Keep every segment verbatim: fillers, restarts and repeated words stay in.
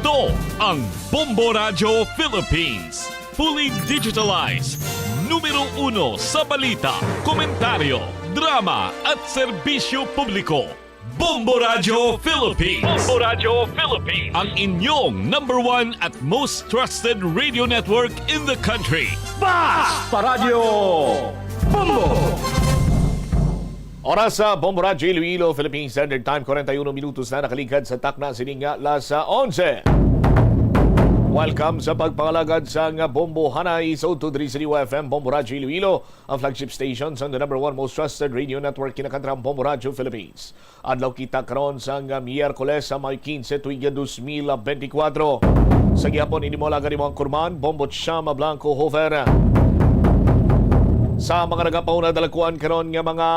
Ito ang Bombo Radyo Philippines. Fully digitalized. Numero uno sa balita, komentaryo, drama, at serbisyo publiko. Bombo Radyo Philippines. Bombo Radyo Philippines. Ang inyong number one at most trusted radio network in the country. Basta Radyo Bombo! Oras sa Bombo Radyo Iloilo, Philippine Standard Time, forty-one minutos na nakaligad sa takna sining alas onse. Welcome sa pagpangalagad sang Bombo Hanay sa two three F M, Bombo Radyo Iloilo, ang flagship station sang the number one most trusted radio network, kinakantrang Bombo Radyo Philippines. Adlaw kita karon sang Miyerkules, sa May quince, tuig dos mil benti kwatro. Sa gihapon, ini mo alagad, imo anchorman, Bombo Chama Blanco Hofer. Sa mga nagapauna, dalakuan karon nga mga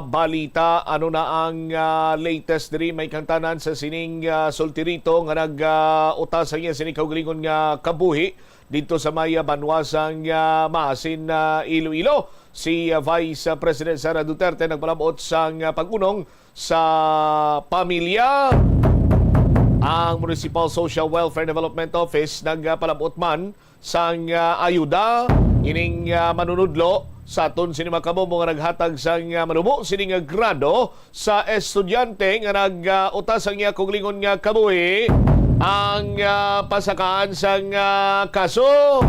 balita, ano na ang, ah, latest diri may kantanan sa sining, ah, sultirito nga nag, ah, uta sa iya sining kaugalingon nga kabuhi didto sa may, ah, banwa sang, ah, Maasin, ah, Iloilo? Si, ah, Vice President Sara Duterte nagpalabot sang, ah, pag-unong sa pamilya. Ang Municipal Social Welfare Development Office nagpalabot man sang, ah, ayuda ining, ah, manunudlo sa aton sini mga kabombo nga naghatag sang, ah, manubo sini nga grado sa estudyante nga nag, ah, uta sang iya kaugalingon nga kabuhi ang, ah, pasakaan sang, ah, kaso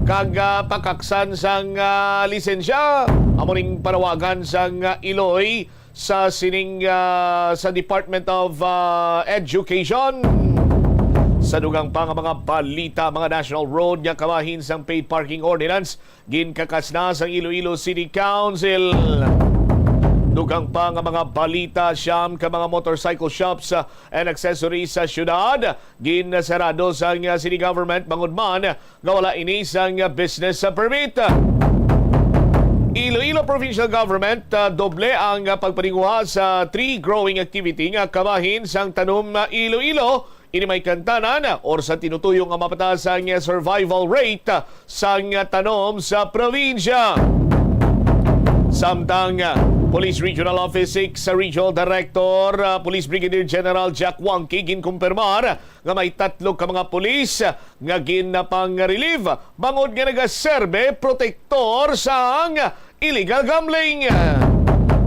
kag, ah, pakaksan sang, ah, lisensya. Amo ning panawagan sang, ah, Iloy sa sining, ah, sa Department of, ah, Education. Sa dugang pa nga mga balita, mga national road nga kabahin sang paid parking ordinance ginkakasna sang Iloilo City Council. Dugang pa nga mga balita, siyam ka mga motorcycle shops, ah, and accessories sa syudad ginsarado sang, ah, city government bangod man nga wala ini sang business permit. Iloilo Provincial Government, ah, doble ang, ah, pagpaninguha sa tree growing activity nga kabahin sang tanom na Iloilo. Ini may kantanan or sa tinutuyo nga mapataas ang survival rate sang tanom sa probinsya. Samtang, ah, Police Regional Office six sa Regional Director, ah, Police Brigadier General Jack Wangki ginkumpirmar nga may tatlo ka mga pulis nga ginapang-relieve bangod nga nagaserbe protektor sang illegal gambling.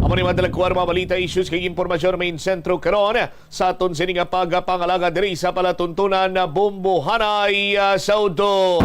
Amo ni madala ko ang mga balita, issues kag impormasyon main sentro karon sa aton sini nga pagpangalagad diri sa palatuntunan na Bombo Hanay, ah, sa udto.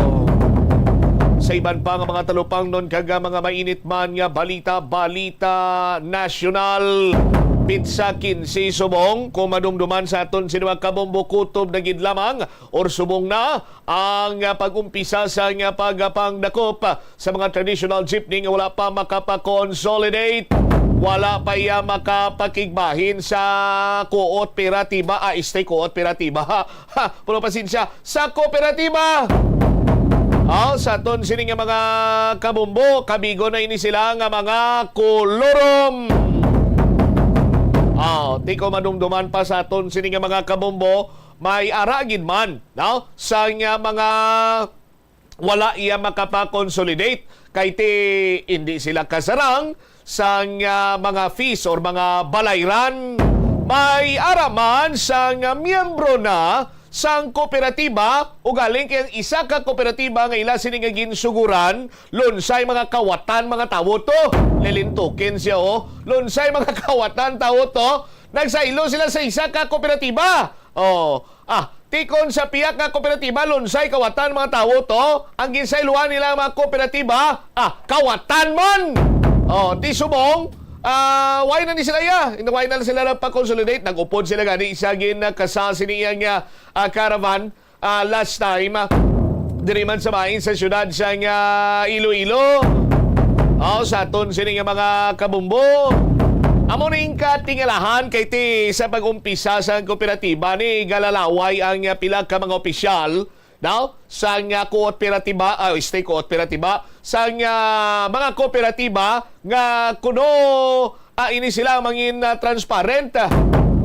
Sa iban pa nga mga talupangnon kag mga mainit man nga balita, balita nasyonal, pitsa kinse subong, kung madumduman sa aton sini mga kabombo, kutob na gid lamang or subong na ang, ah, pag-umpisa sang, ah, pagpangdakop sa mga traditional jeepney nga wala pa makapakonsolidate. Wala pa iya makapakigbahin sa kooperatiba. Ah, este kooperatiba. Ha, pero pasensya, sa kooperatiba. Ah, sa aton sini nga mga kabombo, kabigo na ini sila nga mga kolorom. Ah, ti ko madumduman pa sa aton sini nga mga kabombo, may ara gid man, no? Sa nga mga wala iya makapakonsolidate kay ti hindi sila kasarang sang, ah, mga fees or mga balayran. May ara man sang miyembro na sang kooperatiba, ugaling kay ang isa ka kooperatiba nga ila sini nga ginsuguran, lunsay mga kawatan, mga tawo to. Lilintukin siya, oh. Lunsay mga kawatan, tawo to. Nagsaylo sila sa isa ka kooperatiba. Oh, ah, tikon sa pihak nga kooperatiba, lunsay kawatan mga tawo to. Ang ginsayluan nila ang mga kooperatiba, ah, kawatan man. Oh, ti subong, ah, why na ni sila ya? Why na sila nagpa-consolidate? Nag-upod sila gani sa gin kasal sini iyang, ah, ah, caravan, ah, last time, ah, diri man sa bahin sa siyudad sang, ah, Iloilo. Oh, sa aton sini nga mga kabumbo. Amo ning katingalahan kay ti sa pag-umpisa sang kooperatiba ni galalaway ang, ah, pila ka mga opisyal, no? Sang, ah, kooperatiba, ah, este kooperatiba, sang, ah, mga kooperatiba nga kuno, ah, ini sila mangin, ah, transparent.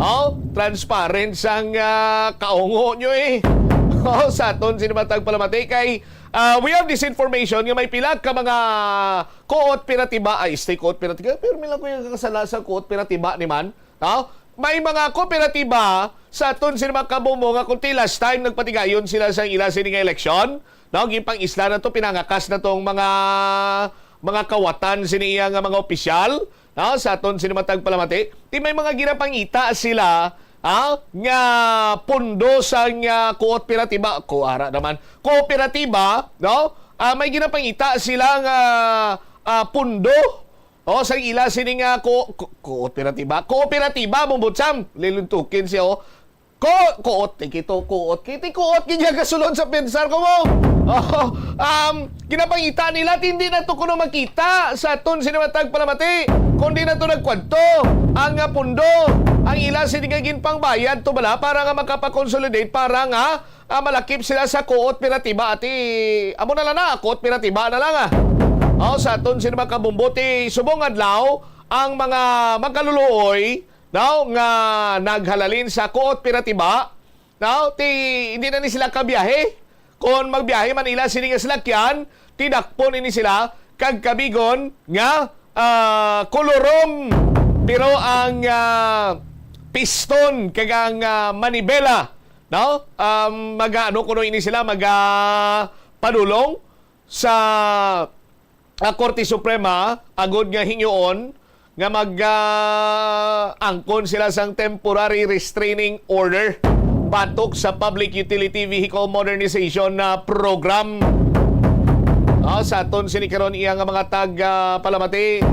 Oh, transparent sang, ah, kaungo nyo eh. Oh, sa aton sini matag palamati kay, ah, we have this information nga may pila ka mga kooperatiba, ay, este kooperatiba, pero may lang ko yung kasala sa kooperatiba ni man. No? May mga kooperatiba Sa aton sini mga kabombo nga kung ti last time nagpatigayon sila sa ila sini nga eleksyon, no? Gipang-isla na to, pinangakas na tong mga, mga kawatan sini iya nga mga opisyal, no? Sa aton sini matag palamati, ti may mga ginapangita sila, ha? Nga pundo sa nga kooperatiba, kuara naman, kooperatiba, no? Ah, may ginapangita sila nga, ah, pundo, o, sa ila sini nga ko, ko, kooperatiba. Kooperatiba, Mumbutsam. Liluntukin siya, o. Ko, kuot, ti kito, kuot. Kiti kuot, gid niya gasulod sa pensar ko mo. Oh, um, ginapangita nila, ti hindi na to kuno makita sa aton sini matag palamati. Kundi na to nagkwadto ang, ah, pundo, ang ila sini nga ginpangbayad to bala para nga makapakonsolidate, para nga, ah, malakip sila sa kooperatiba. Ati, amo na lang na, kooperatiba na lang, ah. Oh, sa aton sini mga kabumbuti, subong adlaw, ang mga magkaluluoy, no, nga naghalalin sa kooperatiba, no, ti, hindi na ni sila kabiyahe. Kung magbiyahe man ila sini nga salakyan, tidakpon ini sila kag kabigon nga, ah, kolorom, pero ang, ah, piston kag ang, ah, manibela, no? Um, mag-ano kuno ini sila, mag, ah, padulong sa, ah, Korte Suprema agud nga hingyoon nga mag, ah, angkon sila sang temporary restraining order batok sa Public Utility Vehicle Modernization, ah, Program. Ah, sa aton sini karon iya nga mga tag, ah, palamati.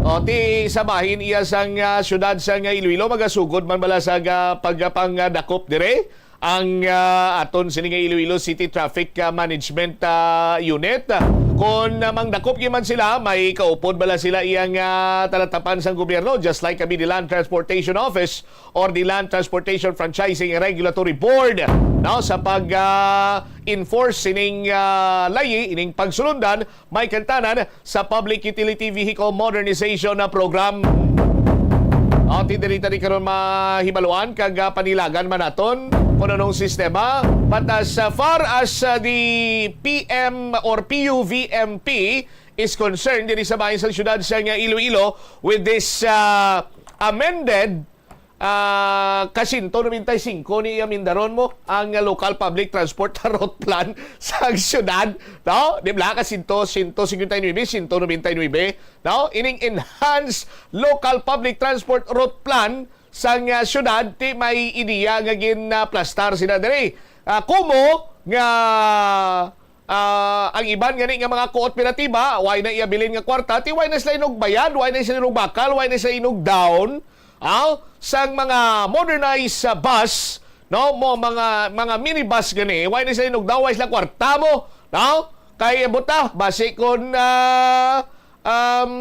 O, ti sa bahin iya sang, ah, syudad sang Iloilo, magasugod man bala sa ga-, pagpangdakop dire ang, ah, aton sini nga Iloilo City Traffic, ah, Management, ah, Unit. Kung, ah, mangdakop gyud man sila, may kaupod bala sila iyang, ah, talatapan sang gobyerno, just like kami the Land Transportation Office or the Land Transportation Franchising Regulatory Board, no, sa pag, ah, enforce sining, ah, layi, ining pagsulundan, may kantanan sa Public Utility Vehicle Modernization na Program. Aw, ti diri ta ni karon mahibaluan kag, ah, panilagan man naton kung anong sistema. But as, ah, far as, ah, the P M or P U V M P is concerned, diri sa bahin sa siyudad sa nga Iloilo, with this, ah, amended, ah, ka sento nobenta y singko ni iya mindaron mo ang Local Public Transport Route Plan sa siyudad, no? Di ba? Ka sento, sento singkwenta y nuebe, sento nobenta y nuebe, no? Ining Enhanced Local Public Transport Route Plan sa nga siyudad, ti may ideya nga ginaplastar sila diri. Ah, kumo nga Ah, ang iban gani nga mga kooperatiba, way na iya bilin nga kwarta, ti way na sila inugbayad, way na sila inugbakal, way na sila inugdaon, aw, sang mga modernized, ah, bus, no, mo mga, mga minibus gani, way na sila inugdaon, way sila kwarta mo, no? Kay buta, basi kun, ah, um,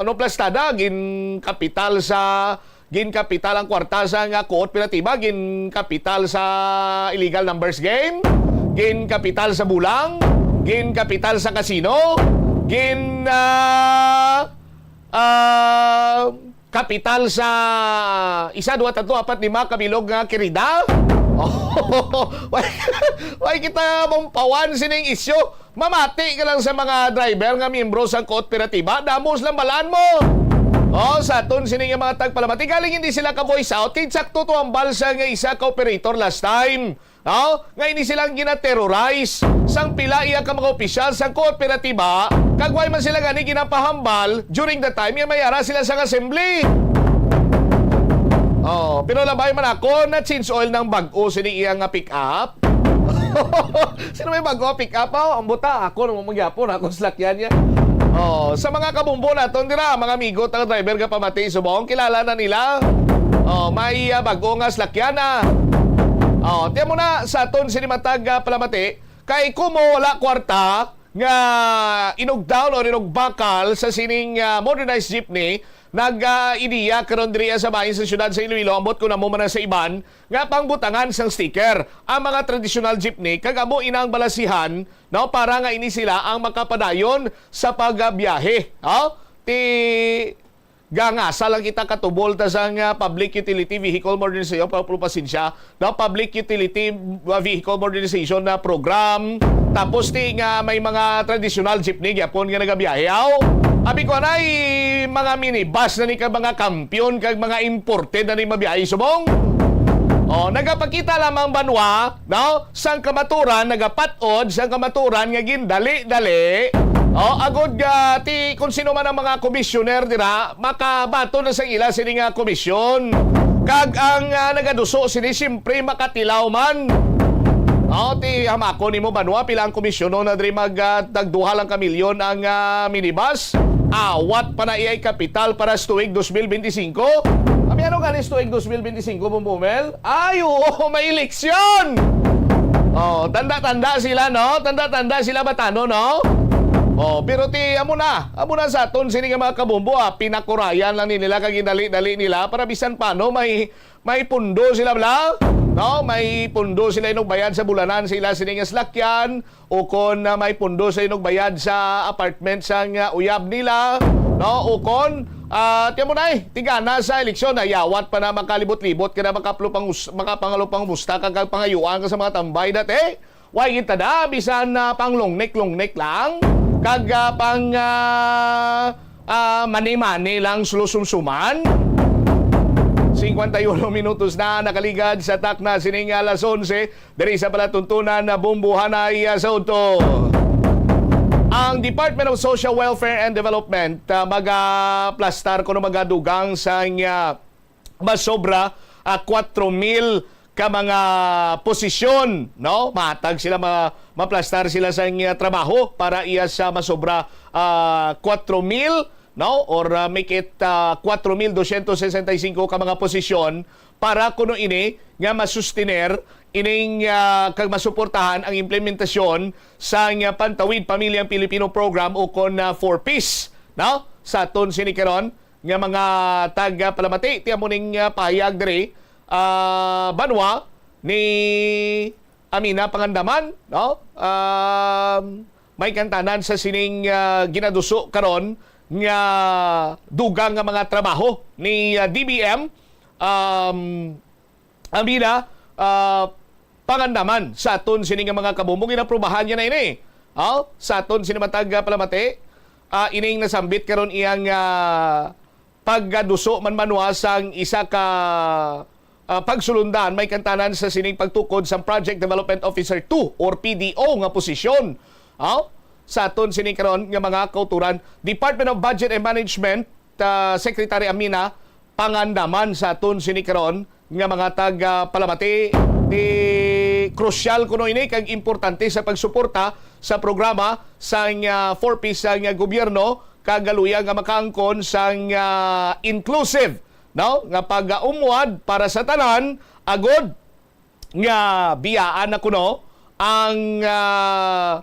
ano, plastada, ginkapital sa, ginkapital ang kwarta sa nga kooperatiba, ginkapital sa illegal numbers game, ginkapital sa bulang, ginkapital sa kasino, gin, ah, ah, kapital sa isa, duha, tatlo, apat, lima kabilog nga kirida. Way, way kita mampawan sining isyu. Mamati ka lang sa mga driver nga miyembro sang kooperatiba, damo silang balaan mo. Oh, sa aton sini nga mga tagpalamati, galing hindi sila ka voice out, kay sakto to ang balsa nga isa ka operator last time. Oh, nga ini silang ginaterrorize sang pila iya ka mga opisyal sang kooperatiba, kag way man sila gani ginapahambal during the time nga may ara sila sang assembly. Oh, pero labay man ako na change oil ng bag-o sini iya nga pick up. Sino may bago pick up? Oh, ang buta, ako naman magyapon, ako salakyan niya. Oh, sa mga kabumbo naton dira, mga amigo, taga driver nga pamati subong, kilala na nila. Oh, may, ah, bago nga salakyan na. Oh, tiyan mo na sa aton sini matag, ah, palamati, kay kumo wala kwarta nga inugdaw o inugbakal sa sining, ah, modernized jeepney, nag, ah, ideya karon diri sa bahin sa siyudad sa Iloilo, ambot kung amo man na sa iban, nga pangbutangan sang sticker ang mga tradisyonal jeepney, kag amo ina ang balasihan, no, para nga ini sila ang makapadayon sa pagbiyahe, no? Ti gangasa lang kita katubol ta sang, ah, Public Utility Vehicle Modernization, pa-, pa-, pasensya, no? Public Utility, ah, Vehicle Modernization na program. Tapos ti nga may mga tradisyonal jeepney gyapon nga nagabiyahe, aw. Abi ko, anay, mga minibus na ni kag mga kampiyon kag mga imported na ni mabiyahe subong. Oh, nagapakita lamang banwa, no? Sang kamaturan, nagapat-od sang kamaturan nga gindali-dali. Oh, agod nga ti kung sino man ang mga komisyoner dira, makabaton na sa ila sini nga komisyon. Kag ang, ah, nagaduso sini, siyempre, makatilaw man. Oh, ti hamako nimo, banwa, pila ang komisyon, no, na diri mag, ah, tagduha lang ka milyon ang, ah, minibus? Awat pa na iyay kapital para sa tuig dos mil benti singko. Kami ano gani sa tuig dos mil benti singko, Bumbumel? Ay, oo, may eleksyon! Oh, tanda-tanda sila, no? Tanda-tanda sila, batano, no? Oh, pero ti, amo na. Amo na sa aton sini nga mga kabumbo, ah. Pinakurayan lang ni nila kag ginali-dali nila para bisan paano may, may pundo sila, bla? No? May pundo sila inugbayad sa bulanan sa ila sini nga salakyan, o kon, ah, may pundo sa inugbayad sa apartment sang, ah, uyab nila, no? O kon, ah, tiyan mo na eh, tigana sa eleksyon, ayawat pa na makalibot-libot ka na makaplo pang us-, makapangalo pang musta ka kag pangayuan ka sa mga tambay dati. Way kita da, bisan na pang lungnik-lungnik lang, kag, ah, pang, ah, ah, mani-mani lang sulusumsuman. Singkwenta y uno minutos na nakaligad sa takna sining alas onse. Diri sa palatuntunan na Bumbuhanay, ah, sa udto. Ang Department of Social Welfare and Development, ah, magaplastar kuno magadugang sang, ah, masobra, ah, kwatro mil ka mga posisyon, no? Matag sila ma-, maplastar sila sang, ah, trabaho para iya sa masobra, ah, kwatro mil, no? Or, ah, make it, ah, kwatro mil dosyentos sesenta y singko ka mga posisyon para kuno ini nga masustener ining, ah, kag masuportahan ang implementasyon sang, ah, Pantawid Pamilyang Pilipino Program o kon, ah, four Ps, no? Sa aton sini karon nga mga taga Palamati, ti amo ning, ah, pahayag diri, ah, banwa ni Amina Pangandaman, no? Um, may kantanan sa sining, ah, ginaduso karon nga dugang nga mga trabaho ni, ah, D B M, um, Amina, ah, Pangandaman sa aton sini nga mga kabumbo. Ginaprubahan niya na ini. Oh, sa aton sini matag, ah, Palamati, ah, ining nasambit karon iyang, ah, pagkaduso man banwa sang isa ka, ah, pagsulundan may kantanan sa sining pagtukod sang Project Development Officer two or P D O nga posisyon. Oh, sa aton sini karon nga mga kauturan, Department of Budget and Management, ah, Secretary Amina Pangandaman sa aton sini karon nga mga taga Palamati. Di krusyal kuno ini kag importante sa pagsuporta sa programa sang, ah, four Ps sang gobyerno kag galuya nga makaangkon sang, ah, inclusive, no, nga pag-umwad para sa tanan agod nga biyaan na kuno ang, ah,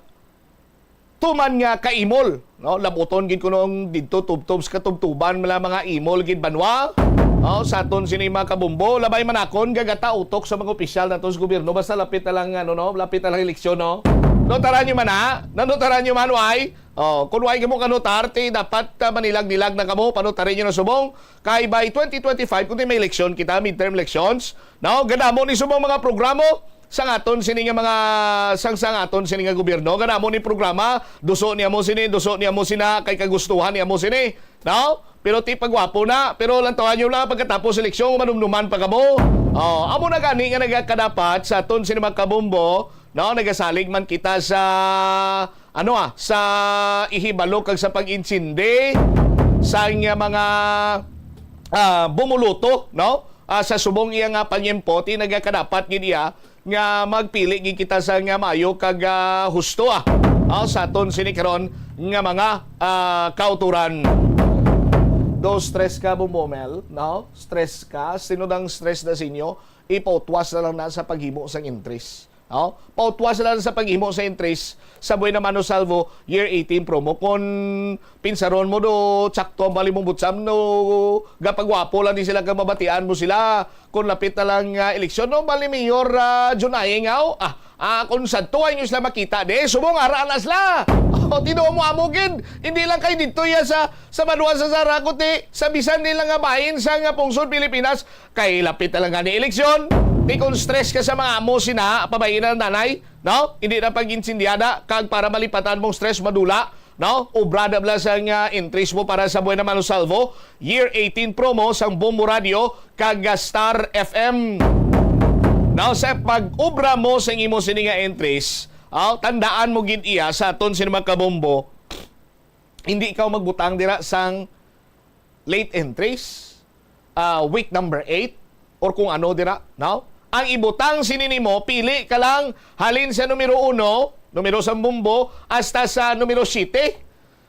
tuman nga kaimol, no? Labuton gid kuno ang didto tubtob sa katubtuban, mga, mga imol gid banwa. Oh, sa aton sini mga kabumbo, labay man akon gagata utok sa mga opisyal nato sa gobyerno basta lapit na lang, ano, no? Lapit na lang eleksyon, no? Notaran niyo man, ha? Nanotaran niyo man, why? Oh, kung why kamo kanotar, ti dapat, ah, manilag-nilag na kamo, panotarin niyo na subong. Kay by twenty twenty-five, kung di may eleksyon kita, midterm elections, no? Gadamo ni subong mga programo sang aton sini nga mga, sang, sang aton sini nga gobyerno. Gadamo ni programa, duso niya mo sini, duso niya mo sina, kay kagustuhan niya mo sini, no? Pero ti pagwapo na, pero lantawa niyo lang pagkatapos eleksyon, manumnuman pa kamo. Oh, amo na gani nga nagakadapat sa aton sini mga kabumbo, no? Nagasalig man kita sa, ano, ah, sa ihibalo kag sa pag-insindi sang, ah, mga, ah, bumuluto, no? Ah, sa subong iya nga panyempo, ti nagakadapat gid iya nga magpili gid kita sa nga maayo kag, ah, husto, ah, ah, sa aton sini karon nga mga, ah, kauturan. Do stress ka, Bumbomel, no? Stress ka? Sino dang stress na sa inyo? Ipautwas na lang na sa paghimo sang entries. Oh, pautwas lang sa paghimo sa entries sa Buena Mano Salvo Year eighteen promo. Kung pinsaron mo do, tsakto ang bali mong butsam, no, gapagwapo lang di sila kag mabatian mo sila. Kung lapit na lang, ah, eleksyon, no, bali Mayor, ah, Jun Aying, aw, ah, ah, kung sadto ay nyo sila makita, di, subong ara na sila. Oh, tinuo mo amo gid. Hindi lang kay dito ya sa, sa Banwa sa Sara, kundi sa bisan nila nga bahin sa nga pungsod Pilipinas, kay lapit na lang gani eleksyon. Di kung stress ka sa mga amo sina, pabayi na lang nanay, no? Hindi na pag-insindiada, kag para malipatan mong stress, madula, no? Ubra na bala sa nga entries mo para sa Buena Mano Salvo, Year eighteen promo sang Bombo Radio, kag Star F M. Now, sa pag-obra mo sa imo sini nga entries, aw, tandaan mo gid iya sa aton sini mga kabombo, hindi ikaw magbutang dira sang late entries, ah, week number eight, or kung ano dira, no? Ang ibutang sini nimo, pili ka lang halin sa numero uno, numero sa bombo, hasta sa numero siyete.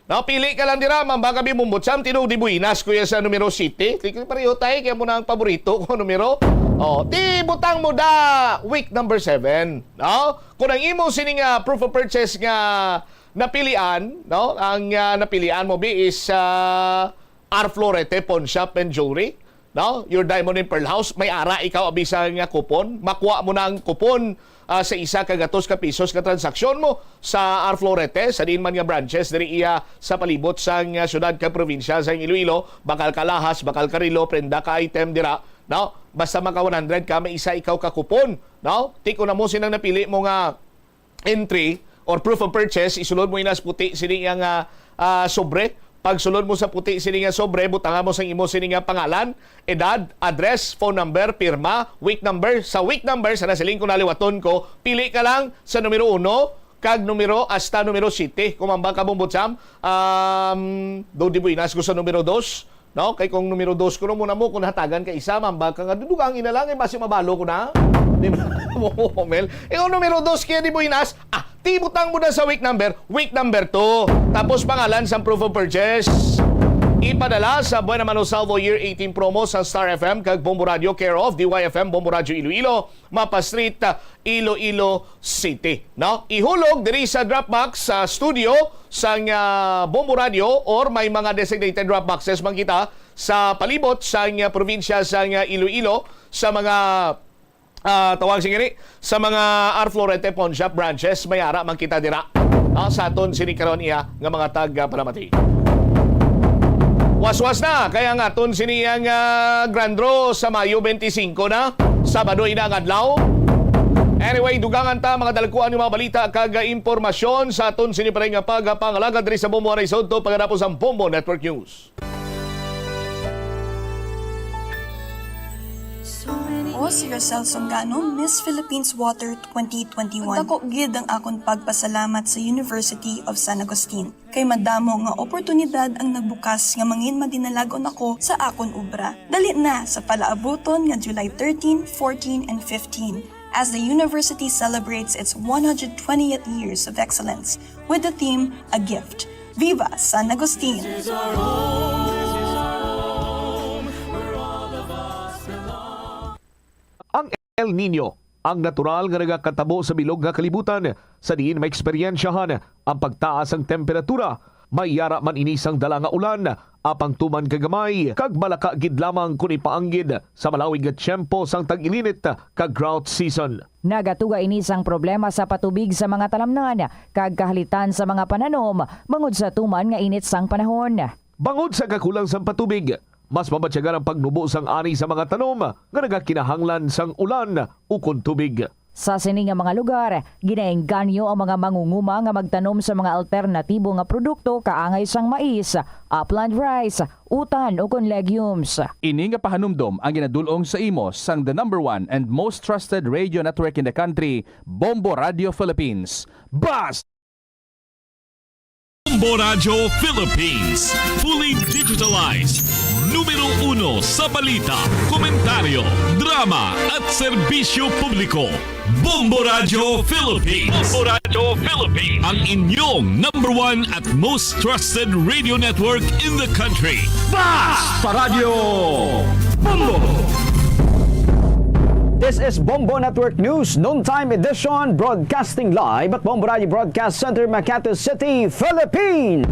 No, pili ka lang dira, mamba ka bi, Bombo Cham, tinuod di buenas, kuya, sa numero siyete. Ti pareho tayo, kaya mo na ang paborito ko, numero. Oh, ti butang mo da week number seven, no? Kung ang imo sini nga proof of purchase nga napilian, no? Ang, ah, napilian mo bi is, ah, R Florete Pawn Shop and Jewelry, no? Your Diamond and Pearl House, may ara ikaw abi sa nga kupon. Makuha mo na ang kupon, ah, sa isa ka gatos ka pisos ka transaksyon mo sa R Florete, sa diin man nga branches diri iya sa palibot sang, ah, syudad kag probinsya sang Iloilo, bakal ka lahas, bakal ka relo, prenda ka item dira, no? Basta maka one hundred ka, may isa ikaw ka kupon, no? Tiko na mo sinang napili mo nga entry or proof of purchase, isulod mo inas puti sini nga, ah, sobre. Pagsulod mo sa puti sini nga sobre, butanga mo sang imo sini nga pangalan, edad, address, phone number, pirma, week number. Sa week number, sa nasiling ko, naliwaton ko, pili ka lang sa numero uno kag numero hasta numero siyete. Kung mamba ka, Bombo Cham, um, do di buenas ko sa numero dos. No? Kay kung numero dos ko, no, muna mo, kung hatagan ka isa, mamba ka nga, dudugang ina lang, eh, basi mabalo ko na. Di ba? Mel? Eh, kung numero dos kaya di buenas, ah, tibutang mo na sa week number, week number two. Tapos pangalan sa proof of purchase. Ipadala sa Buena Mano Salvo Year eighteen promo sa Star F M kag Bombo Radio, care of D Y F M, Bombo Radio Iloilo, Mapa Street, ah, Iloilo City, no? Ihulog diri sa drop box sa studio sang, ah, Bombo Radio, or may mga designated drop boxes man kita sa palibot sang, ah, probinsya sang, ah, Iloilo, sa mga, ah, tawag sing ini, sa mga R Florete Pawn Shop branches, may ara man kita dira, ah, sa aton sini karon iya nga mga tag, ah, panamati. Waswas na kaya nga aton sini ang, ah, Grand Draw sa Mayo twenty-five na, Sabado ina nga adlaw. Anyway, dugangan ta mga dalagkuan nga mga balita kag, ah, impormasyon sa aton sini pa rin nga pagpangalagad diri sa Bombo Aray Sodto, pagkatapos ang Bombo Network News. Ako si Rosel Songano, Miss Philippines Water twenty twenty-one. Dako gid ang akon pagpasalamat sa University of San Agustin. Kay madamo nga oportunidad ang nagbukas nga mangin madinalag-on ako sa akon obra. Dali na sa palaabuton nga July thirteen, fourteen, and fifteen, as the university celebrates its one hundred twentieth years of excellence with the theme, A Gift. Viva San Agustin! Ang El Niño, ang natural nga nagakatabo sa bilog nga kalibutan, sa diin maeksperyensyahan ang pagtaas sang temperatura. May yara man ini sang dala nga ulan, apang tuman ka gamay, kag malaka gid lamang kon ipaanggid sa malawig nga tiyempo sang tag-ilinit kag drought season. Nagatuga ini sang problema sa patubig sa mga talamnan kag kahalitan sa mga pananom bangod sa tuman nga init sang panahon. Bangod sa kakulang sang patubig, mas mabatyagan ang pagnubo sang ani sa mga tanom nga nagakinahanglan sang ulan ukon tubig. Sa sini nga mga lugar, ginaengganyo ang mga mangunguma nga magtanom sa mga alternatibo nga produkto kaangay sang mais, upland rice, utan, ukon legumes. Ini nga pahanumdom ang ginadul-ong sa imo sang the number one and most trusted radio network in the country, Bombo Radio Philippines. Bas! Bombo Radyo Philippines, fully digitalized. Numero uno sa balita, komentaryo, drama, at serbisyo publiko. Bombo Radyo Philippines. Bombo Radyo Philippines. Ang inyong number one at most trusted radio network in the country. Basta Radyo Bombo! This is Bombo Network News, noontime edition, broadcasting live at Bombo Radio Broadcast Center, Makati City, Philippines.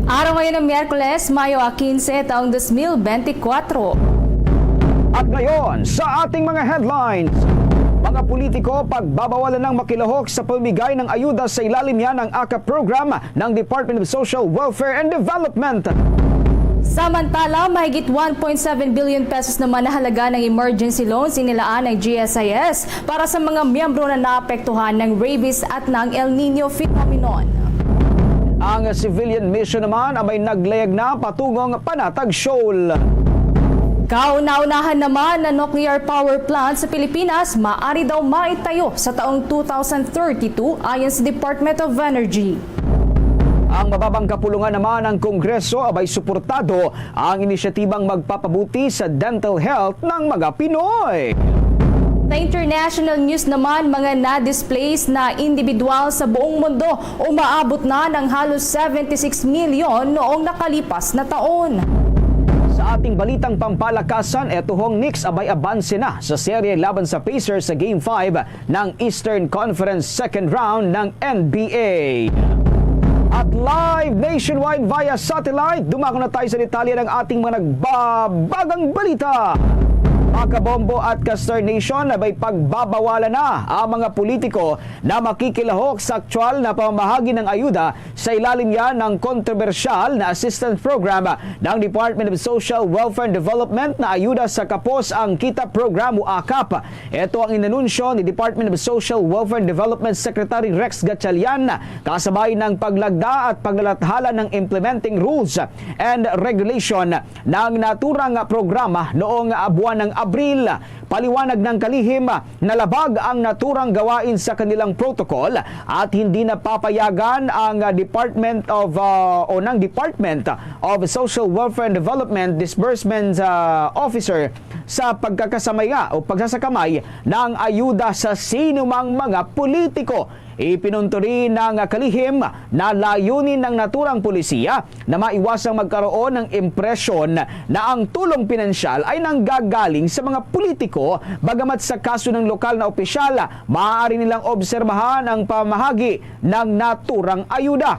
Araw ngayon ng Miyerkules, Mayo quince, taong dos mil bente kwatro. At ngayon, sa ating mga headlines, mga politiko pagbabawalan ng makilahok sa pamimigay ng ayuda sa ilalim niya ng aka program ng Department of Social Welfare and Development. Samantala, mahigit one point seven billion pesos naman na halaga ng emergency loans inilaan ng G S I S para sa mga miyembro na naapektuhan ng rabies at ng El Niño phenomenon. Ang civilian mission naman ang may naglayag na patungong Panatag Shoal. Kauna-unahan naman na nuclear power plant sa Pilipinas maari daw maitayo sa taong two thousand thirty-two ayon sa Department of Energy. Ang mababang kapulungan naman ng Kongreso abay suportado ang inisyatibang magpapabuti sa dental health ng mga Pinoy. Sa international news naman, mga na-displace na individual sa buong mundo umaabot na ng halos seventy-six milyon noong nakalipas na taon. Sa ating balitang pampalakasan, eto hong Knicks abay abanse na sa serye laban sa Pacers sa Game five ng Eastern Conference second round ng N B A. At live nationwide via satellite, dumako na tayo sa detalye ng ating mga nagbabagang balita. Mga kabombo at ka-Star Nation, abay pagbabawalan na ang mga politiko na makikilahok sa aktual na pamamahagi ng ayuda sa ilalim niya ng kontrobersyal na assistance program ng Department of Social Welfare and Development na ayuda sa Kapos ang Kita Program o akap. Ito ang inanunsyo ni Department of Social Welfare and Development Secretary Rex Gatchalian, kasabay ng paglagda at paglalathala ng implementing rules and regulation ng naturang programa noong buwan ng Abril. Paliwanag ng kalihim, nalabag ang naturang gawain sa kanilang protocol at hindi na papayagan ang Department of, uh, o ng Department of Social Welfare and Development Disbursement, uh, Officer sa pagkakasamay nga o pagsasakamay ng ayuda sa sinumang mga politiko. Ipinunto rin ng kalihim na layunin ng naturang polisiya na maiwasang magkaroon ng impresyon na ang tulong pinansyal ay nanggagaling sa mga politiko, bagamat sa kaso ng lokal na opisyal, maaari nilang obserbahan ang pamahagi ng naturang ayuda.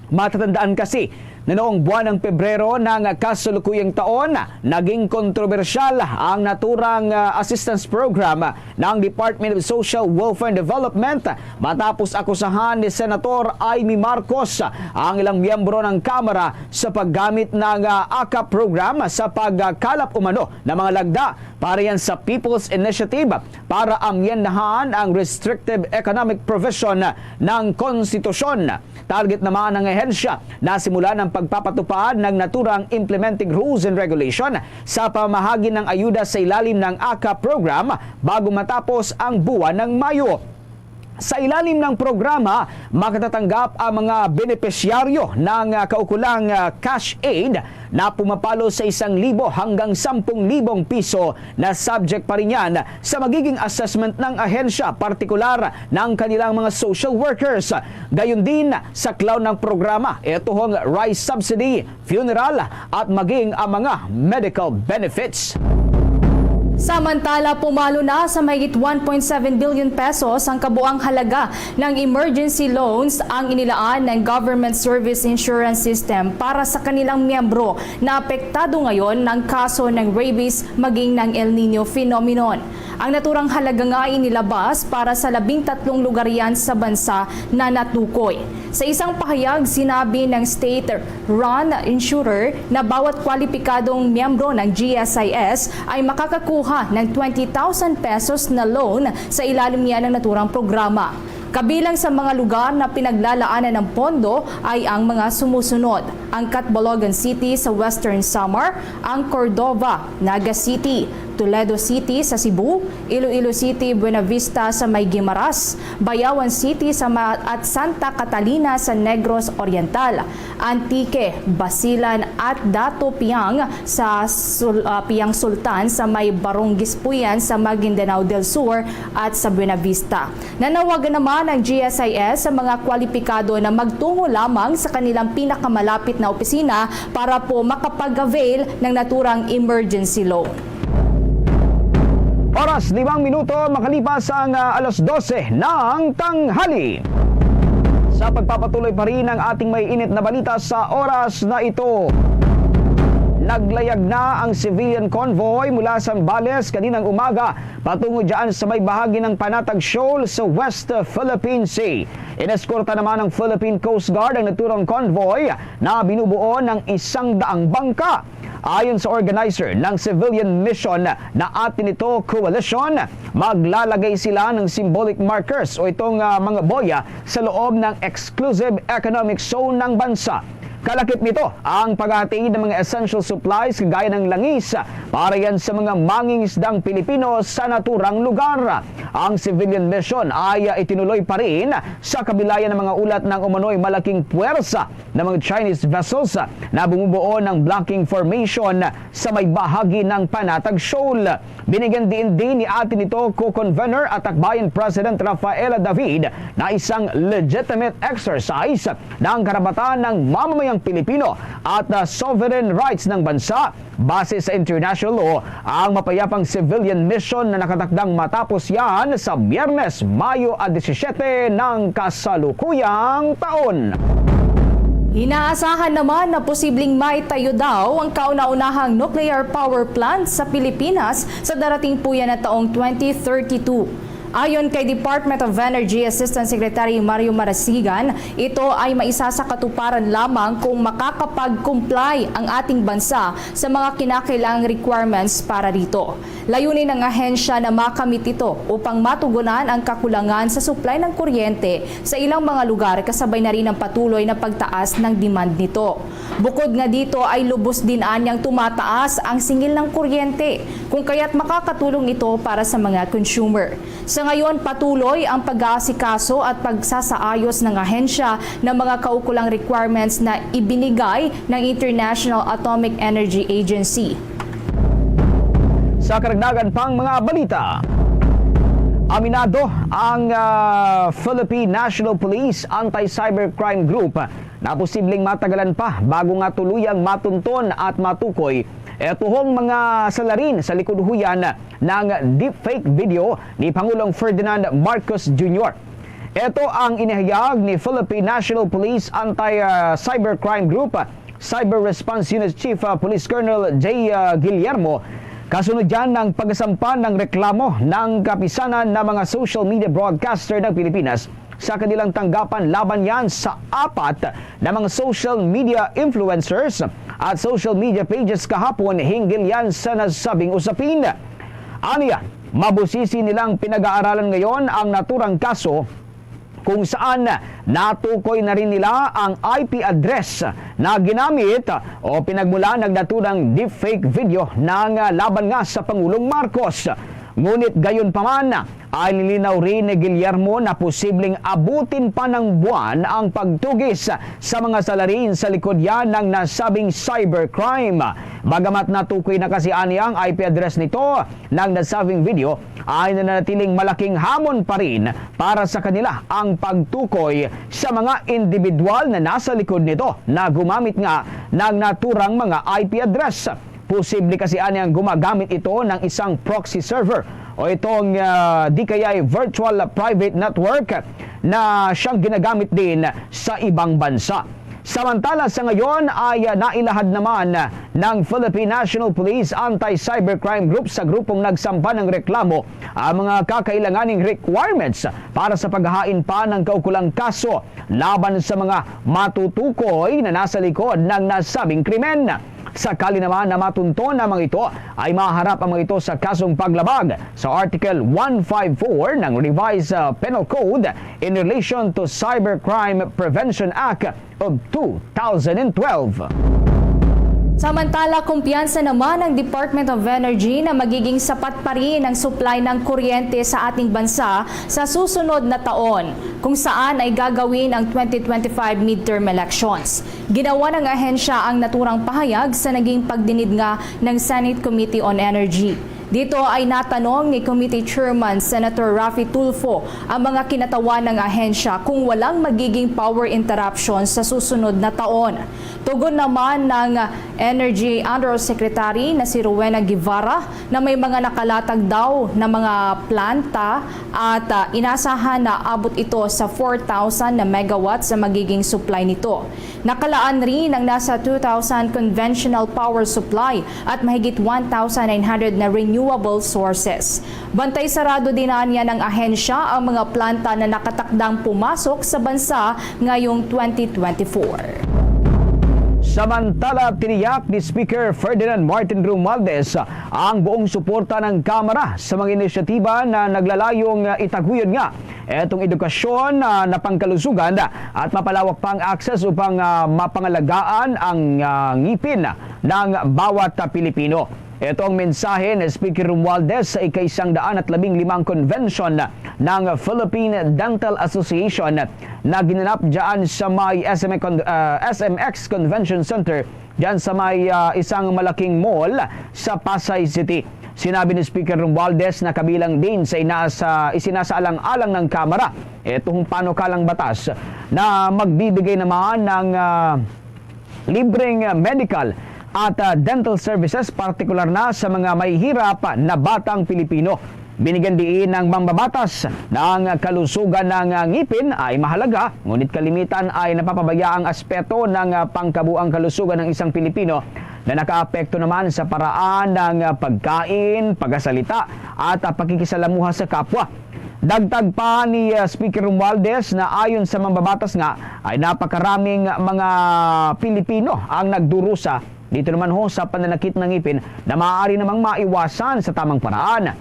Matatandaan kasi na noong buwan ng Pebrero ng kasalukuyang taon, naging kontrobersyal ang naturang, ah, assistance program ng Department of Social Welfare and Development matapos akusahan ni Senator Imee Marcos ang ilang miyembro ng Kamara sa paggamit ng, ah, akap program sa pagkalap umano ng mga lagda para yan sa People's Initiative para amyendahan ang restrictive economic provision ng konstitusyon. Target naman ng ahensya na simulan ang pagpapatupad ng naturang implementing rules and regulation sa pamahagi ng ayuda sa ilalim ng akap program bago matapos ang buwan ng Mayo. Sa ilalim ng programa, makatatanggap ang mga benepisyaryo ng, ah, kaukulang, ah, cash aid na pumapalo sa isang libo hanggang sampung libong piso na subject pa rin yan sa magiging assessment ng ahensya, partikular ng kanilang mga social workers. Gayon din, saklaw ng programa ito hong rice subsidy, funeral, at maging ang mga medical benefits. Samantala, pumalo na sa mahigit one point seven billion pesos ang kabuang halaga ng emergency loans ang inilaan ng Government Service Insurance System para sa kanilang miyembro na apektado ngayon ng kaso ng rabies maging ng El Niño phenomenon. Ang naturang halaga nga inilabas para sa labing tatlong lugar yan sa bansa na natukoy. Sa isang pahayag, sinabi ng state-run insurer na bawat kwalipikadong miyembro ng G S I S ay makakakuha ng twenty thousand pesos na loan sa ilalim niya ng naturang programa. Kabilang sa mga lugar na pinaglalaanan ng pondo ay ang mga sumusunod: ang Catbalogan City sa Western Samar, ang Cordova, Naga City, Toledo City sa Cebu, Iloilo City, Buenavista sa may Guimaras, Bayawan City sa ma-, at Santa Catalina sa Negros Oriental, Antique, Basilan at Dato Piang sa Sul-, ah, Piang Sultan sa may Barong Gispuyan sa Maguindanao del Sur at sa Buenavista. Nanawagan naman ang G S I S sa mga kwalipikado na magtungo lamang sa kanilang pinakamalapit na opisina para po makapag-avail ng naturang emergency loan. Oras, limang minuto makalipas ang, ah, alas dose ng tanghali. Sa pagpapatuloy pa rin ang ating may init na balita sa oras na ito, naglayag na ang civilian convoy mula Zambales kaninang umaga patungo dyan sa may bahagi ng Panatag Shoal sa West Philippine Sea. Ineskorta naman ng Philippine Coast Guard ang naturang convoy na binubuo ng isang daang bangka. Ayon sa organizer ng civilian mission na Atenito Coalition, maglalagay sila ng symbolic markers o itong, ah, mga boya sa loob ng exclusive economic zone ng bansa. Kalakip nito ang paghatid ng mga essential supplies kagaya ng langis para yan sa mga mangingisdang Pilipino sa naturang lugar. Ang civilian mission ay, ah, itinuloy pa rin sa kabilayan ng mga ulat ng umano'y malaking puwersa ng mga Chinese vessels na bumubuo ng blocking formation sa may bahagi ng Panatag Shoal. Binigyan diin din ni Atenito Co-Convener at Akbayan President Rafaela David na isang legitimate exercise ng karapatan ng mamamayang Pilipino at, ah, sovereign rights ng bansa base sa international law ang mapayapang civilian mission na nakatakdang matapos yan sa Biyernes, Mayo a disisyete ng kasalukuyang taon. Inaasahan naman na posibleng maitayo daw ang kauna-unahang nuclear power plant sa Pilipinas sa darating po yan na taong twenty thirty-two. Ayon kay Department of Energy Assistant Secretary Mario Marasigan, ito ay maisasakatuparan lamang kung makakapag-comply ang ating bansa sa mga kinakailangang requirements para rito. Layunin ng ahensya na makamit ito upang matugunan ang kakulangan sa supply ng kuryente sa ilang mga lugar, kasabay na rin ang patuloy na pagtaas ng demand nito. Bukod nga dito ay lubos din anyang tumataas ang singil ng kuryente, kung kaya't makakatulong ito para sa mga consumer. Sa ngayon, patuloy ang pag-aasikaso at pagsasaayos ng ahensya ng mga kaukulang requirements na ibinigay ng International Atomic Energy Agency. Sa karagdagan pang mga balita, aminado ang, ah, Philippine National Police Anti-Cybercrime Group na posibleng matagalan pa bago nga tuluyang matunton at matukoy ito hong mga salarin sa likod huyan ng deepfake video ni Pangulong Ferdinand Marcos Junior. Ito ang inihayag ni Philippine National Police Anti-Cybercrime Group Cyber Response Unit Chief, ah, Police Colonel J, ah, Guillermo, kasunod yan ng pagsampa ng reklamo ng kapisanan ng mga social media broadcaster ng Pilipinas sa kanilang tanggapan laban yan sa apat na mga social media influencers at social media pages kahapon hinggil yan sa nasabing usapin. Aniya, mabusisi nilang pinag-aaralan ngayon ang naturang kaso kung saan natukoy na rin nila ang I P address na ginamit o pinagmulan ng naturang deepfake video ng, ah, laban nga sa Pangulong Marcos. Ngunit gayon pa man, ay nilinaw rin ni Guillermo na posibleng abutin pa ng buwan ang pagtugis sa mga salarin sa likod yan ng nasabing cybercrime. Bagamat natukoy na kasi aniya ang I P address nito, ng nasabing video ay nananatiling malaking hamon pa rin para sa kanila ang pagtukoy sa mga individual na nasa likod nito na gumamit nga ng naturang mga I P address. Posible kasi ani ang gumagamit ito ng isang proxy server o itong, ah, di kaya'y virtual private network na siyang ginagamit din sa ibang bansa. Samantala, sa ngayon ay, ah, nailahad naman ng Philippine National Police Anti-Cybercrime Group sa grupong nagsampa ng reklamo ang mga kakailanganing requirements para sa paghain pa ng kaukulang kaso laban sa mga matutukoy na nasa likod ng nasabing krimen. Sakali naman na matunton ang mga ito, ay maharap ang mga ito sa kasong paglabag sa Article one five four ng Revised, uh, Penal Code in relation to Cybercrime Prevention Act of two thousand and twelve. Samantala, kumpiyansa naman ang Department of Energy na magiging sapat pa rin ang supply ng kuryente sa ating bansa sa susunod na taon, kung saan ay gagawin ang twenty twenty-five midterm elections. Ginawa ng ahensya ang naturang pahayag sa naging pagdinig nga ng Senate Committee on Energy. Dito ay natanong ni Committee Chairman Senator Raffy Tulfo ang mga kinatawan ng ahensya kung walang magiging power interruption sa susunod na taon. Tugon naman ng Energy Undersecretary na si Rowena Guevara na may mga nakalatag daw na mga planta at, ah, inasahan na abot ito sa four thousand na megawatts sa magiging supply nito. Nakalaan rin ang nasa two thousand conventional power supply at mahigit one thousand nine hundred na renewable sources. Bantay sarado din aniya ng ahensya ang mga planta na nakatakdang pumasok sa bansa ngayong twenty twenty-four. Samantala, tiniyak ni Speaker Ferdinand Martin Romualdez ang buong suporta ng Kamara sa mga inisyatiba na naglalayong itaguyod nga itong edukasyon, ah, na pangkalusugan at mapalawak pa ang access upang, ah, mapangalagaan ang, ah, ngipin ng bawat, ah, Pilipino. Ito ang mensahe ni Speaker Romualdez sa ika-isang daan at labing limang convention ng Philippine Dental Association na ginanap dyan sa may S M A Con-, ah, S M X Convention Center dyan sa may, ah, isang malaking mall sa Pasay City. Sinabi ni Speaker Romualdez na kabilang din sa inasa-, isinasaalang-alang ng Kamara itong panukalang batas na magbibigay naman ng, ah, libreng medical at, ah, dental services, partikular na sa mga mahihirap na batang Pilipino. Binigyan diin ng mambabatas na ang kalusugan ng, ah, ngipin ay mahalaga, ngunit kalimitan ay napapabaya ang aspeto ng, ah, pangkabuang kalusugan ng isang Pilipino na nakaapekto naman sa paraan ng, ah, pagkain, pagkasalita, at, ah, pakikisalamuha sa kapwa. Dagdag pa ni, ah, Speaker Romualdez na ayon sa mambabatas nga ay napakaraming mga Pilipino ang nagdurusa dito naman ho sa pananakit ng ngipin na maaari namang maiwasan sa tamang paraan.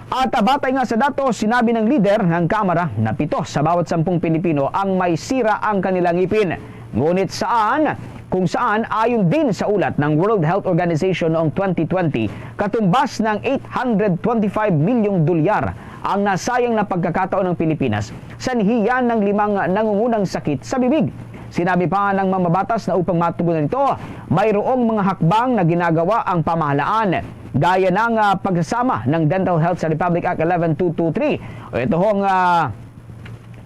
At, ah, batay nga sa datos, sinabi ng lider ng Kamara na pito sa bawat sampung Pilipino ang may sira ang kanilang ngipin. Ngunit saan, kung saan, ayon din sa ulat ng World Health Organization noong twenty twenty, katumbas ng eight hundred twenty-five milyong dolyar ang nasayang na pagkakataon ng Pilipinas sanhiyan ng limang nangungunang sakit sa bibig. Sinabi pa ng mambabatas na upang matugunan ito, mayroong mga hakbang na ginagawa ang pamahalaan, gaya ng, ah, pagsasama ng Dental Health sa Republic Act eleven two two three, o ito hong, ah,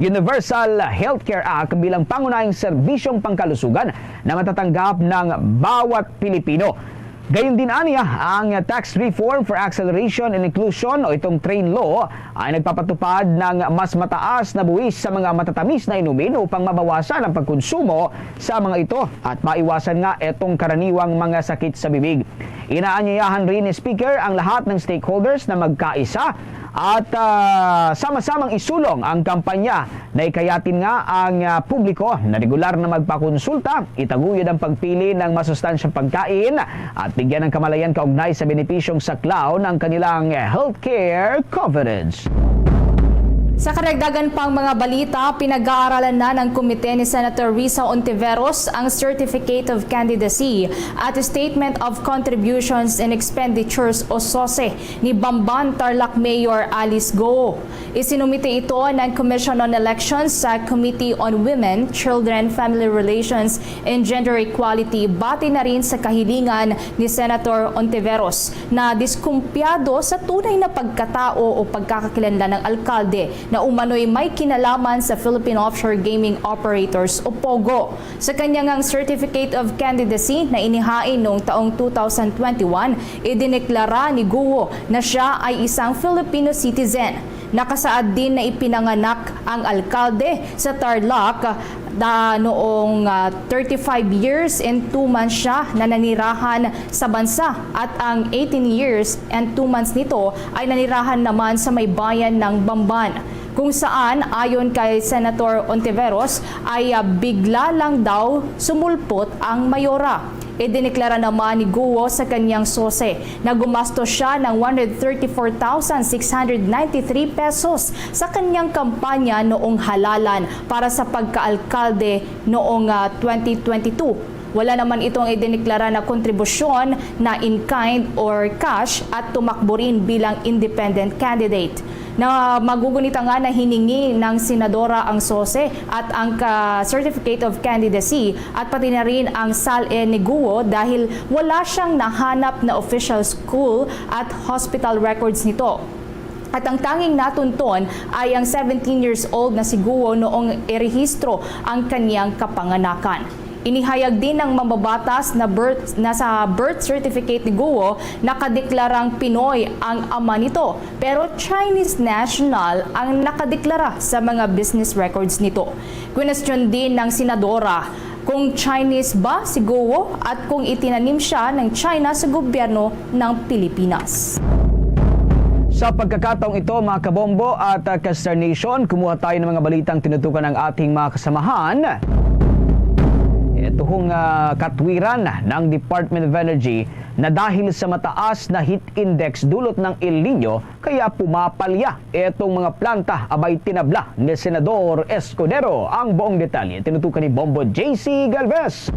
Universal Healthcare Act bilang pangunahing serbisyong pangkalusugan na matatanggap ng bawat Pilipino. Gayon din aniya ang Tax Reform for Acceleration and Inclusion o itong TRAIN Law ay nagpapatupad ng mas mataas na buwis sa mga matatamis na inumin upang mabawasan ang pagkonsumo sa mga ito at maiwasan nga itong karaniwang mga sakit sa bibig. Inaanyayahan rin ni Speaker ang lahat ng stakeholders na magkaisa at, ah, sama-samang isulong ang kampanya na ikayatin nga ang, ah, publiko na regular na magpakonsulta, itaguyod ang pagpili ng masustansyang pagkain at bigyan ng kamalayan kaugnay sa benepisyong saklaw ng kanilang healthcare coverage. Sa karagdagan pang mga balita, pinag-aaralan na ng komite ni Senator Risa Ontiveros ang Certificate of Candidacy at Statement of Contributions and Expenditures o SOSE ni Bamban Tarlac Mayor Alice Go. Isinumite ito ng Commission on Elections sa Committee on Women, Children, Family Relations, and Gender Equality, bati na rin sa kahilingan ni Senator Ontiveros na diskumpyado sa tunay na pagkatao o pagkakakilanlan ng alkalde na umano'y may kinalaman sa Philippine Offshore Gaming Operators o POGO. Sa kanya ngang Certificate of Candidacy na inihain noong taong two thousand twenty-one, idineklara ni Guo na siya ay isang Filipino citizen. Nakasaad din na ipinanganak ang alkalde sa Tarlac na noong, ah, thirty-five years and two months siya na nanirahan sa bansa at ang eighteen years and two months nito ay nanirahan naman sa may bayan ng Bamban, kung saan, ayon kay Senator Ontiveros, ay, ah, bigla lang daw sumulpot ang mayora. Idineklara naman ni Guo sa kanyang SOSE na gumastos siya ng one hundred thirty-four thousand six hundred ninety-three pesos sa kanyang kampanya noong halalan para sa pagkaalkalde noong, ah, twenty twenty-two. Wala naman itong idineklara na kontribusyon na in kind or cash at tumakbo rin bilang independent candidate. Na magugunita nga na hiningi ng senadora ang SOSE at ang ka-, Certificate of Candidacy at pati na rin ang SALN ni Guo dahil wala siyang nahanap na official school at hospital records nito. At ang tanging natunton ay ang seventeen years old na si Guo noong irehistro ang kanyang kapanganakan. Inihayag din ng mambabatas na birth, na sa birth certificate ni Guo, nakadeklarang Pinoy ang ama nito, pero Chinese national ang nakadeklara sa mga business records nito. Kwinestyon din ng senadora kung Chinese ba si Guo at kung itinanim siya ng China sa gobyerno ng Pilipinas. Sa pagkakataong ito, mga kabombo at, ah, ka-Star Nation, kumuha tayo ng mga balitang tinutukan ng ating mga kasamahan. Ito Kung, ah, katwiran ng Department of Energy na dahil sa mataas na heat index dulot ng El Nino, kaya pumapalya itong mga planta. Abay, tinabla ni Senador Escudero ang buong detalye. Tinutukan ni Bombo J C Galvez.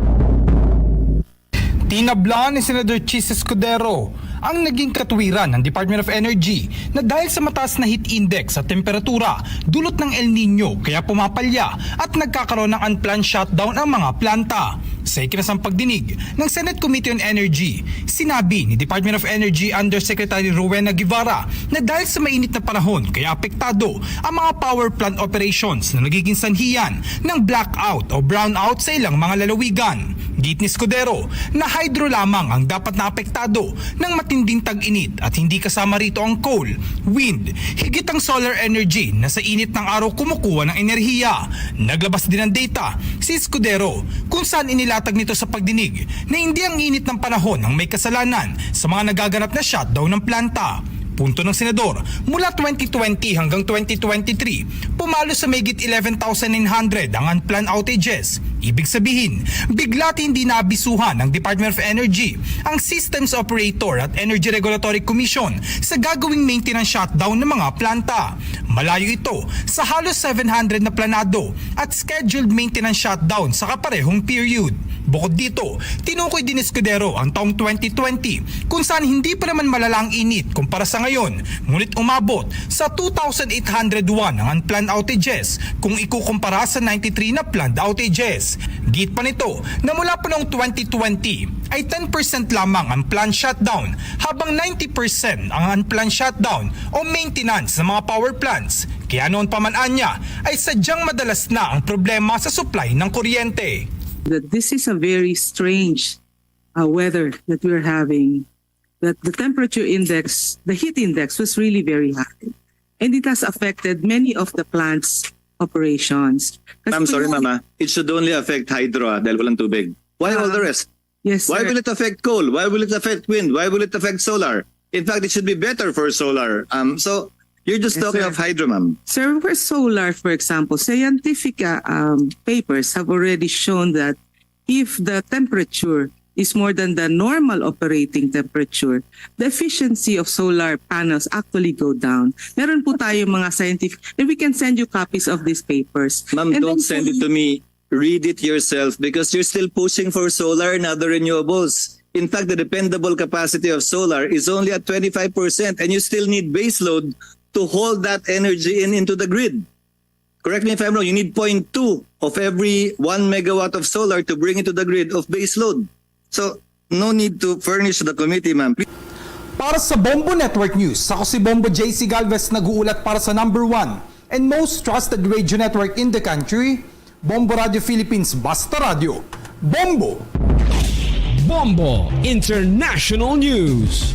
Tinabla ni Senador Chiz Escudero ang naging katwiran ng Department of Energy na dahil sa mataas na heat index sa temperatura dulot ng El Nino, kaya pumapalya at nagkakaroon ng unplanned shutdown ang mga planta. Sa ikinasang pagdinig ng Senate Committee on Energy, sinabi ni Department of Energy Undersecretary Rowena Guevara na dahil sa mainit na panahon, kaya apektado ang mga power plant operations na nagiging sanhiyan ng blackout o brownout sa ilang mga lalawigan. Giit ni Escudero na hydro lamang ang dapat na apektado ng matinding tag-init at hindi kasama rito ang coal, wind, higit ang solar energy na sa init ng araw kumukuha ng enerhiya. Naglabas din ng data si Escudero kung saan inilatag nito sa pagdinig na hindi ang init ng panahon ang may kasalanan sa mga nagaganap na shutdown ng planta. Punto ng senador, mula twenty twenty hanggang twenty twenty-three, pumalo sa mahigit eleven thousand nine hundred ang unplanned outages. Ibig sabihin, bigla at hindi naabisuhan ng Department of Energy ang systems operator at Energy Regulatory Commission sa gagawing maintenance shutdown ng mga planta. Malayo ito sa halos seven hundred na planado at scheduled maintenance shutdown sa kaparehong period. Bukod dito, tinukoy din ni Escudero ang taong twenty twenty, kung saan hindi pa naman malala ang init kumpara sa ngayon, ngunit umabot sa two thousand eight hundred one ang unplanned outages kung ikukumpara sa ninety-three na planned outages. Giit pa nito na mula pa noong twenty twenty ay ten percent lamang ang planned shutdown, habang ninety percent ang unplanned shutdown o maintenance ng mga power plants. Kaya noon pa man anya ay sadyang madalas na ang problema sa supply ng kuryente. That this is a very strange, uh, weather that we're having, that the temperature index, the heat index was really very high. And it has affected many of the plant's operations. Kasi I'm sorry, kung Mama. It should only affect hydro, ah, dahil walang tubig. Why all the Ah, rest? Yes, Why sir. Will it affect coal? Why will it affect wind? Why will it affect solar? In fact, it should be better for solar. Um, so, you're just Yes, talking sir. Of hydro, ma'am. Sir, for solar, for example, scientific, uh, um, papers have already shown that if the temperature is more than the normal operating temperature, the efficiency of solar panels actually go down. Meron po tayo mga scientific, and we can send you copies of these papers. Ma'am, And don't then send po it to me. Read it yourself because you're still pushing for solar and other renewables. In fact, the dependable capacity of solar is only at twenty-five percent, and you still need baseload to hold that energy in into the grid. Correct me if I'm wrong, you need point two of every one megawatt of solar to bring into the grid of baseload. So, no need to furnish the committee, ma'am. Para sa Bombo Network News, ako si Bombo J C Galvez, nag-uulat para sa number one and most trusted radio network in the country, Bombo Radio Philippines, Basta Radyo, Bombo! Bombo International News.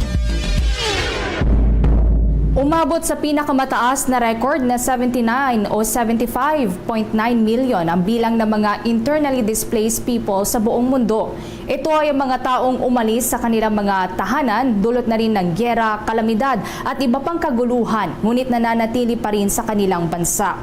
Umabot sa pinakamataas na record na seventy-nine o seventy-five point nine million ang bilang ng mga internally displaced people sa buong mundo. Ito ay ang mga taong umalis sa kanilang mga tahanan dulot na rin ng giyera, kalamidad at iba pang kaguluhan, ngunit nananatili pa rin sa kanilang bansa.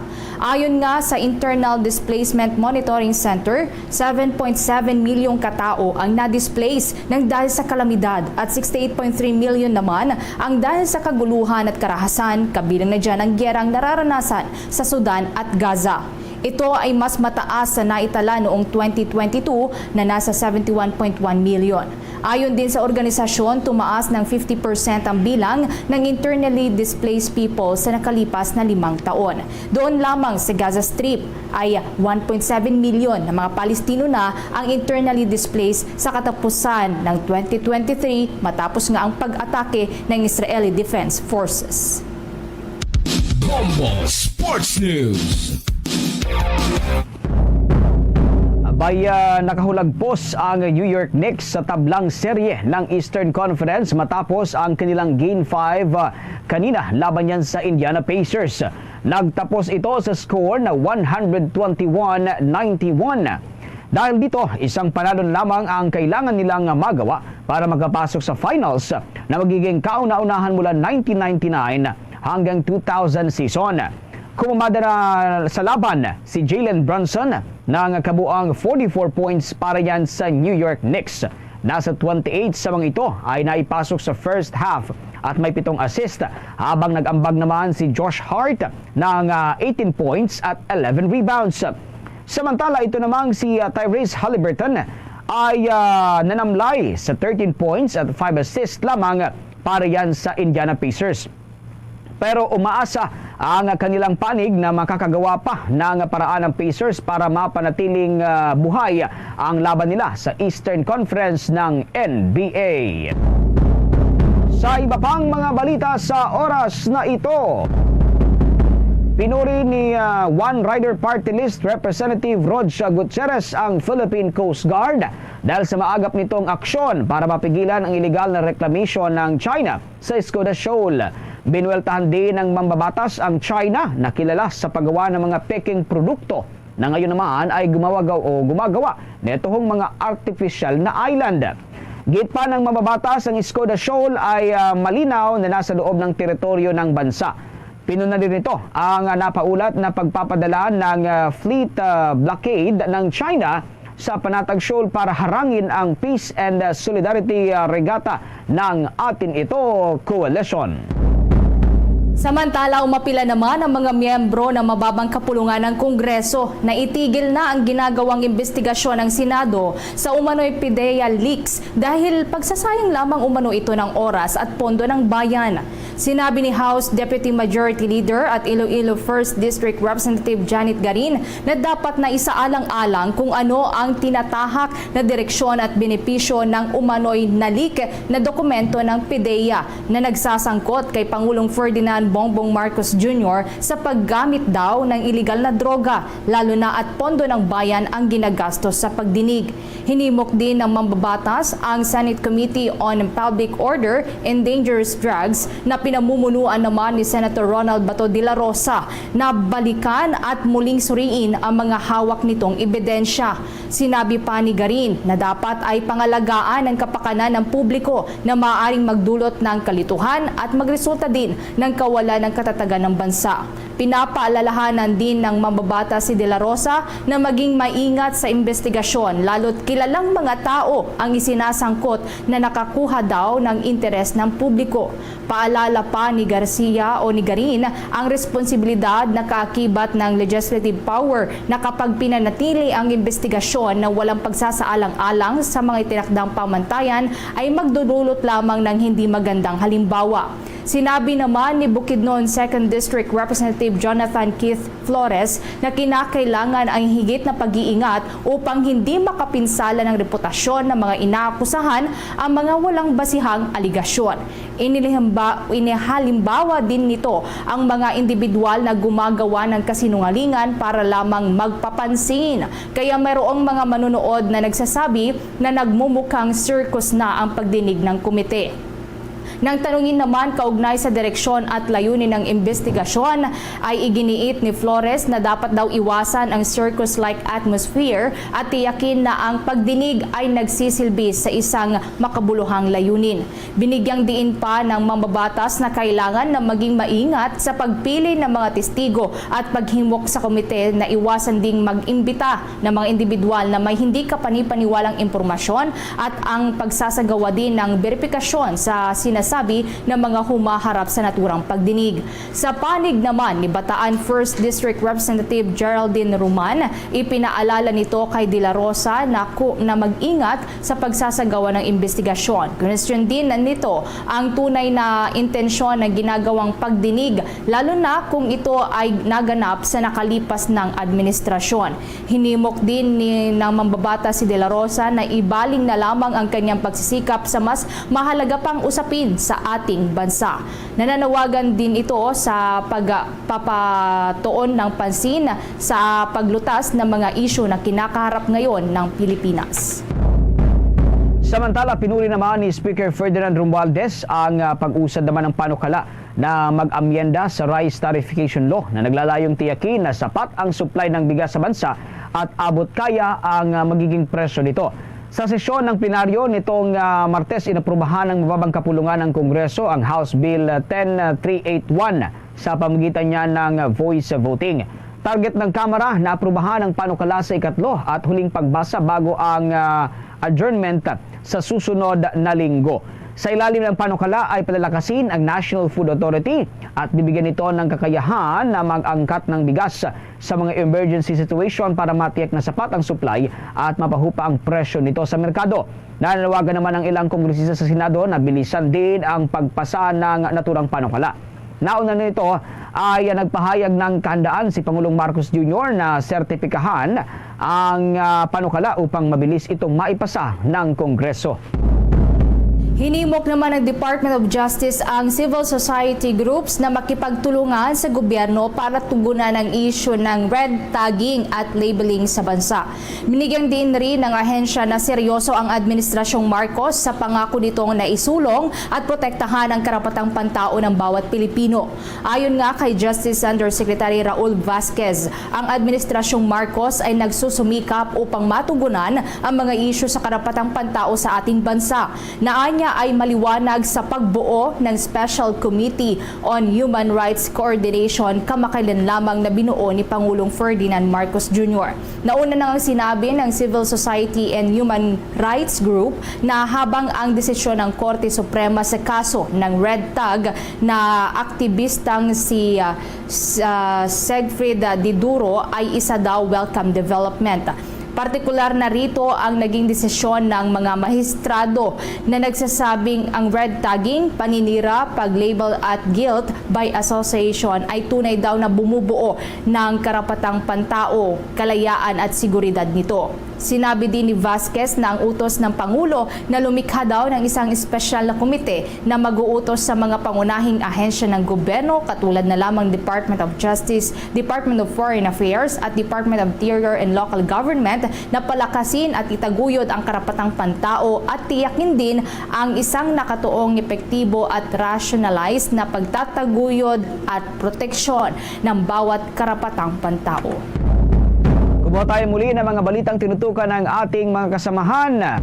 Ayon nga sa Internal Displacement Monitoring Center, seven point seven milyong katao ang na-displace nang dahil sa kalamidad at sixty-eight point three million naman ang dahil sa kaguluhan at karahasan, kabilang na diyan ang giyerang nararanasan sa Sudan at Gaza. Ito ay mas mataas sa naitala noong twenty twenty-two na nasa seventy-one point one million. Ayon din sa organisasyon, tumaas ng fifty percent ang bilang ng internally displaced people sa nakalipas na limang taon. Doon lamang sa Gaza Strip ay one point seven million na mga Palestino na ang internally displaced sa katapusan ng twenty twenty-three, matapos nga ang pag-atake ng Israeli Defense Forces. Bombo Sports News. Abay, ah, nakahulagpos ang New York Knicks sa tablang serye ng Eastern Conference matapos ang kanilang Game five, ah, kanina laban yan sa Indiana Pacers. Nagtapos ito sa score na one hundred twenty-one ninety-one. Dahil dito, isang panalon lamang ang kailangan nilang magawa para makapasok sa finals na magiging kauna-unahan mula nineteen ninety-nine hanggang two thousand season. Kumamada na sa laban si Jalen Brunson, Nangakabuang forty-four points para yan sa New York Knicks. Nasa twenty-eight sa mga ito ay naipasok sa first half at may pitong assist, habang nag-ambag naman si Josh Hart ng, ah, eighteen points at eleven rebounds. Samantala, ito namang si, ah, Tyrese Halliburton ay, ah, nanamlay sa thirteen points at five assists lamang para yan sa Indiana Pacers. Pero umaasa ang kanilang panig na makakagawa pa ng paraan ang Pacers para mapanatiling, ah, buhay ang laban nila sa Eastern Conference ng N B A. Sa iba pang mga balita sa oras na ito, pinuri ni, ah, One Rider Party List Representative Rog Gutierrez ang Philippine Coast Guard dahil sa maagap nitong aksyon para mapigilan ang iligal na reklamasyon ng China sa Escoda Shoal. Binuweltahan din ng mambabatas ang China na kilala sa paggawa ng mga pekeng produkto na ngayon naman ay gumawagaw o gumagawa nituhong mga artificial na island. Git pa ng mambabatas, ang Escoda Shoal ay, ah, malinaw na nasa loob ng teritoryo ng bansa. Pinuna din nito ang, ah, napaulat na pagpapadala ng, ah, fleet, ah, blockade ng China sa Panatag Shoal para harangin ang Peace and, ah, Solidarity, ah, Regatta ng Atin Ito Coalition. Samantala, umapila naman ang mga miyembro ng mababang kapulungan ng Kongreso na itigil na ang ginagawang imbestigasyon ng Senado sa umano'y PDEA leaks dahil pagsasayang lamang umano ito ng oras at pondo ng bayan. Sinabi ni House Deputy Majority Leader at Iloilo First District Representative Janet Garin na dapat na isaalang-alang kung ano ang tinatahak na direksyon at benepisyo ng umano'y na-leak na dokumento ng PDEA na nagsasangkot kay Pangulong Ferdinand Bongbong Marcos Junior sa paggamit daw ng iligal na droga, lalo na at pondo ng bayan ang ginagastos sa pagdinig. Hinimok din ng mambabatas ang Senate Committee on Public Order and Dangerous Drugs na pinamumunuan naman ni Senator Ronald Bato de la Rosa na balikan at muling suriin ang mga hawak nitong ebidensya. Sinabi pa ni Garin na dapat ay pangalagaan ang kapakanan ng publiko na maaaring magdulot ng kalituhan at magresulta din ng kawalan ng katatagan ng bansa. Pinapaalalahanan din ng mambabatas si De La Rosa na maging maingat sa imbestigasyon, lalo't kilalang mga tao ang isinasangkot na nakakuha daw ng interes ng publiko. Paalala pa ni Garcia o ni Garin ang responsibilidad na kaakibat ng legislative power na kapag pinanatili ang imbestigasyon na walang pagsasaalang-alang sa mga itinakdang pamantayan ay magdudulot lamang ng hindi magandang halimbawa. Sinabi naman ni Bukidnon Second District Representative Jonathan Keith Flores na kinakailangan ang higit na pag-iingat upang hindi makapinsala ng reputasyon ng mga inaakusahan ang mga walang basihang aligasyon. Inihalimba-, inihalimbawa din nito ang mga individual na gumagawa ng kasinungalingan para lamang magpapansin. Kaya mayroong mga manunood na nagsasabi na nagmumukhang circus na ang pagdinig ng komite. Nang tanungin naman kaugnay sa direksyon at layunin ng imbestigasyon, ay iginiit ni Flores na dapat daw iwasan ang circus-like atmosphere at tiyakin na ang pagdinig ay nagsisilbi sa isang makabuluhang layunin. Binigyang diin pa ng mambabatas na kailangan na maging maingat sa pagpili ng mga testigo at paghimok sa komite na iwasan ding mag-imbita ng mga individual na may hindi kapanipaniwalang impormasyon at ang pagsasagawa din ng beripikasyon sa sinasabi ng mga humaharap sa naturang pagdinig. Sa panig naman ni Bataan First District Representative Geraldine Roman, ipinaalala nito kay De La Rosa na ku-, na mag-ingat sa pagsasagawa ng imbestigasyon. Kinwestiyon din nito ang tunay na intensyon ng ginagawang pagdinig, lalo na kung ito ay naganap sa nakalipas nang administrasyon. Hinimok din ni, ng mambabatas si De La Rosa na ibaling na lamang ang kanyang pagsisikap sa mas mahalaga pang usapin sa ating bansa. Nananawagan din ito sa pagpapatuon ng pansin sa paglutas ng mga isyu na kinakaharap ngayon ng Pilipinas. Samantala, pinuri naman ni Speaker Ferdinand Romualdez ang, ah, pag-usad naman ng panukala na mag-amyenda sa Rice Tariffication Law na naglalayong tiyakin na sapat ang supply ng bigas sa bansa at abot kaya ang, ah, magiging presyo nito. Sa sesyon ng plenaryo nitong, ah, Martes, inaprubahan ng mababang kapulungan ng Kongreso ang House Bill ten three eight one sa pamamagitan niya ng voice voting. Target ng Kamara na aprubahan ang panukala sa ikatlo at huling pagbasa bago ang, ah, adjournment sa susunod na linggo. Sa ilalim ng panukala ay palalakasin ang National Food Authority at bibigyan ito ng kakayahan na mag-angkat ng bigas sa mga emergency situation para matiyak na sapat ang supply at mapahupa ang presyo nito sa merkado. Nananawagan naman ang ilang kongresista sa Senado na bilisan din ang pagpasa ng naturang panukala. Nauna nito ay nagpahayag ng kahandaan si Pangulong Marcos Junior na sertipikahan ang, ah, panukala upang mabilis itong maipasa ng Kongreso. Hinimok naman ng Department of Justice ang civil society groups na makipagtulungan sa gobyerno para tugunan ang isyu ng red tagging at labeling sa bansa. Binigyang diin rin ng ahensya na seryoso ang Administrasyong Marcos sa pangako nitong naisulong at protektahan ang karapatang pantao ng bawat Pilipino. Ayon nga kay Justice Undersecretary Raul Vasquez, ang Administrasyong Marcos ay nagsusumikap upang matugunan ang mga isyu sa karapatang pantao sa ating bansa, na anya ay maliwanag sa pagbuo ng Special Committee on Human Rights Coordination kamakailan lamang na binuo ni Pangulong Ferdinand Marcos Junior. Nauna na ngang sinabi ng civil society and human rights group na habang ang desisyon ng Korte Suprema sa kaso ng red tag na aktibistang si, ah, s-, ah, Siegfried, ah, Diduro ay isa daw welcome development. Partikular na rito ang naging desisyon ng mga mahistrado na nagsasabing ang red tagging, paninira, pag-label at guilt by association ay tunay daw na bumubuo ng karapatang pantao, kalayaan at seguridad nito. Sinabi din ni Vasquez na ang utos ng Pangulo na lumikha daw ng isang espesyal na komite na mag-uutos sa mga pangunahing ahensya ng gobyerno katulad na lamang Department of Justice, Department of Foreign Affairs at Department of Interior and Local Government na palakasin at itaguyod ang karapatang pantao at tiyakin din ang isang nakatuong, epektibo at rationalized na pagtataguyod at proteksyon ng bawat karapatang pantao. Kumuha tayo muli ng mga balitang tinutukan ng ating mga kasamahan.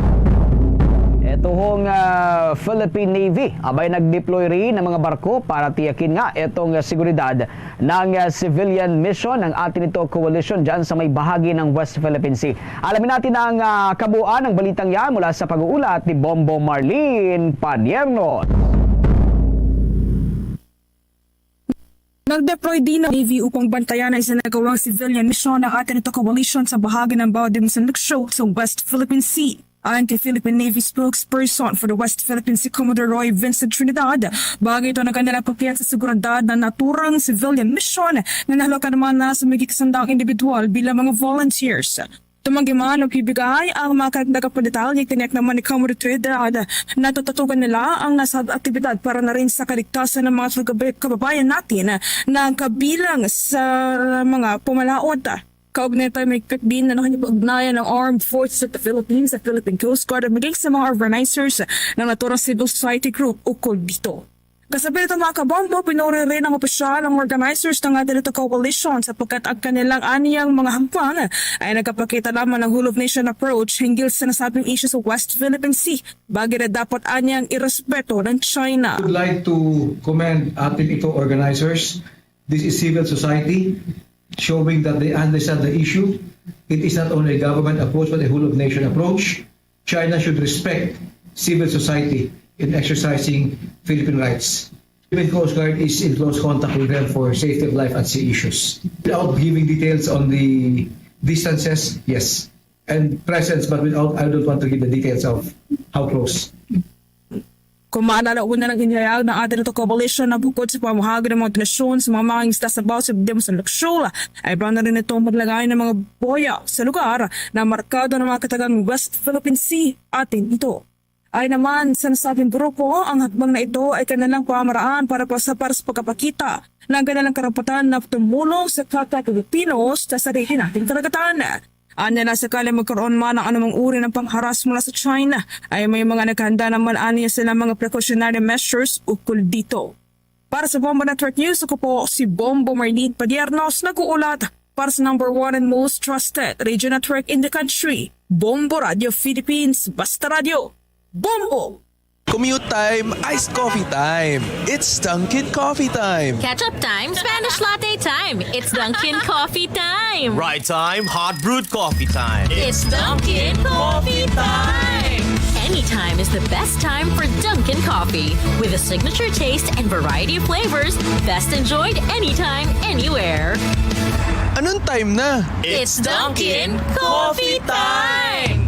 Ito hong, ah, Philippine Navy, abay nag-deploy rin ng mga barko para tiyakin nga itong, ah, seguridad ng, ah, civilian mission ng atin ito coalition dyan sa may bahagi ng West Philippine Sea. Alamin natin ang, ah, kabuuan ng balitang yan mula sa pag-uulat ni Bombo Marlene Padierno. Nag-deploy din ang Navy upang bantayan ang isinagawang civilian mission ng atin ito coalition sa bahagi ng Bao de Masinloc Shoal sa West Philippine Sea. Ayon kay Philippine Navy spokesperson for the West Philippine Sea, Commodore Roy Vincent Trinidad, bahagi ito ng kanilang pagkiyat sa seguridad na naturang civilian mission na nahalukan naman na sa mahigit isang daang individual bilang mga volunteers. Tumanggi man o ibigay ang mga karagdagang detalye, tiniyak naman ni Commodore Trinidad na tututukan nila ang nasabing aktibidad para na rin sa kaligtasan ng mga kagab-, kababayan natin na kabilang sa mga pumalaot. Kaugnay pa, mahigpit din na nakikipag-ugnayan ng Armed Forces of the Philippines, sa Philippine Coast Guard, at maging sa mga organizers ng naturang civil society group ukol dito. Kasapi nito, mga kabombo, pinuri rin ng opisyal ang organizers ng atin ito coalition sapagkat ang kanilang aniyang mga hakbang ay nagpapakita lamang ng whole of nation approach hinggil sa nasabing issue sa West Philippine Sea, bagay na dapat aniyang irespeto ng China. I would like to commend atin ito organizers. This is civil society showing that they understand the issue. It is not only a government approach but a whole of nation approach. China should respect civil society in exercising Philippine rights. Philippine Coast Guard is in close contact with them for safety of life at sea issues. Without giving details on the distances, yes. And presence, but without, I don't want to give the details of how close. Kung maaalala, una nang inihayag ng atin ito coalition na bukod sa pamahagi ng mga donasyon sa mga mangingisda sa Bao de Masinloc Shoal, ay plano rin ito maglagay ng mga boya sa lugar na markado ng mga katagang West Philippine Sea, atin ito. Ay naman sa nasabing grupo, ang hakbang na ito ay kanilang pamamaraan para pa sa, para sa pagkapakita ng kanilang karapatan na tumulong sa kapwa Pilipino sa sarili nating karagatan. Anya na, sakali magkaroon man ng anumang uri ng pangharas mula sa China, ay may mga naghanda naman anya sila mga precautionary measures ukol dito. Para sa Bombo Network News, ako po si Bombo Marlene Padiernos, nag-uulat para sa number one and most trusted radio network in the country, Bombo Radio Philippines, Basta Radio, Bombo! Commute time, iced coffee time. It's Dunkin' Coffee Time. Ketchup time, Spanish latte time. It's Dunkin' Coffee time. Ride time, hot brewed coffee time. It's Dunkin' Coffee time. Anytime is the best time for Dunkin' Coffee. With a signature taste and variety of flavors, best enjoyed anytime, anywhere. Anong time na? It's Dunkin' Coffee time.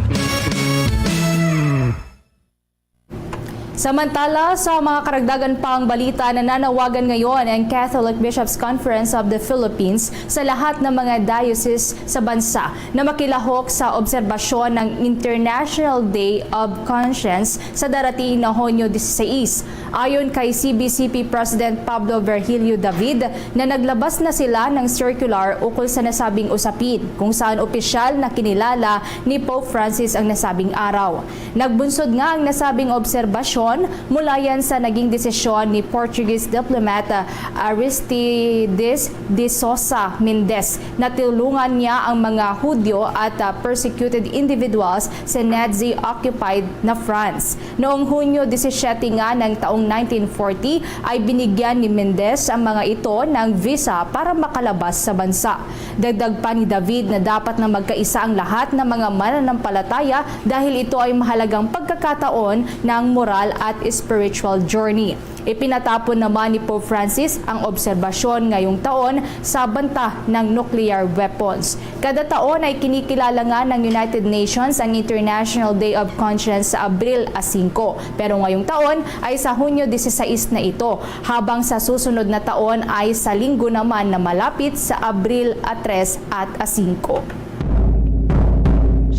Samantala, sa mga karagdagan pang balita, nananawagan ngayon ang Catholic Bishops' Conference of the Philippines sa lahat ng mga diocese sa bansa na makilahok sa obserbasyon ng International Day of Conscience sa darating na Hunyo dieciséis. Ayon kay C B C P President Pablo Virgilio David, na naglabas na sila ng circular ukol sa nasabing usapin, kung saan opisyal na kinilala ni Pope Francis ang nasabing araw. Nagbunsod nga ang nasabing obserbasyon mula yan sa naging desisyon ni Portuguese diplomat, ah, Aristides de Sousa Mendes na tulungan niya ang mga Hudyo at, ah, persecuted individuals sa Nazi-occupied na France. Noong Hunyo disisiete nga ng taong nineteen forty, ay binigyan ni Mendes ang mga ito ng visa para makalabas sa bansa. Dagdag pa ni David na dapat na magkaisa ang lahat ng mga mananampalataya dahil ito ay mahalagang pagkakataon ng moral at spiritual journey. Ipinatapon naman ni Pope Francis ang obserbasyon ngayong taon sa banta ng nuclear weapons. Kada taon ay kinikilala nga ng United Nations ang International Day of Conscience sa Abril a singko, pero ngayong taon ay sa Hunyo dieciséis na ito, habang sa susunod na taon ay sa linggo naman na malapit sa Abril a tres at a singko.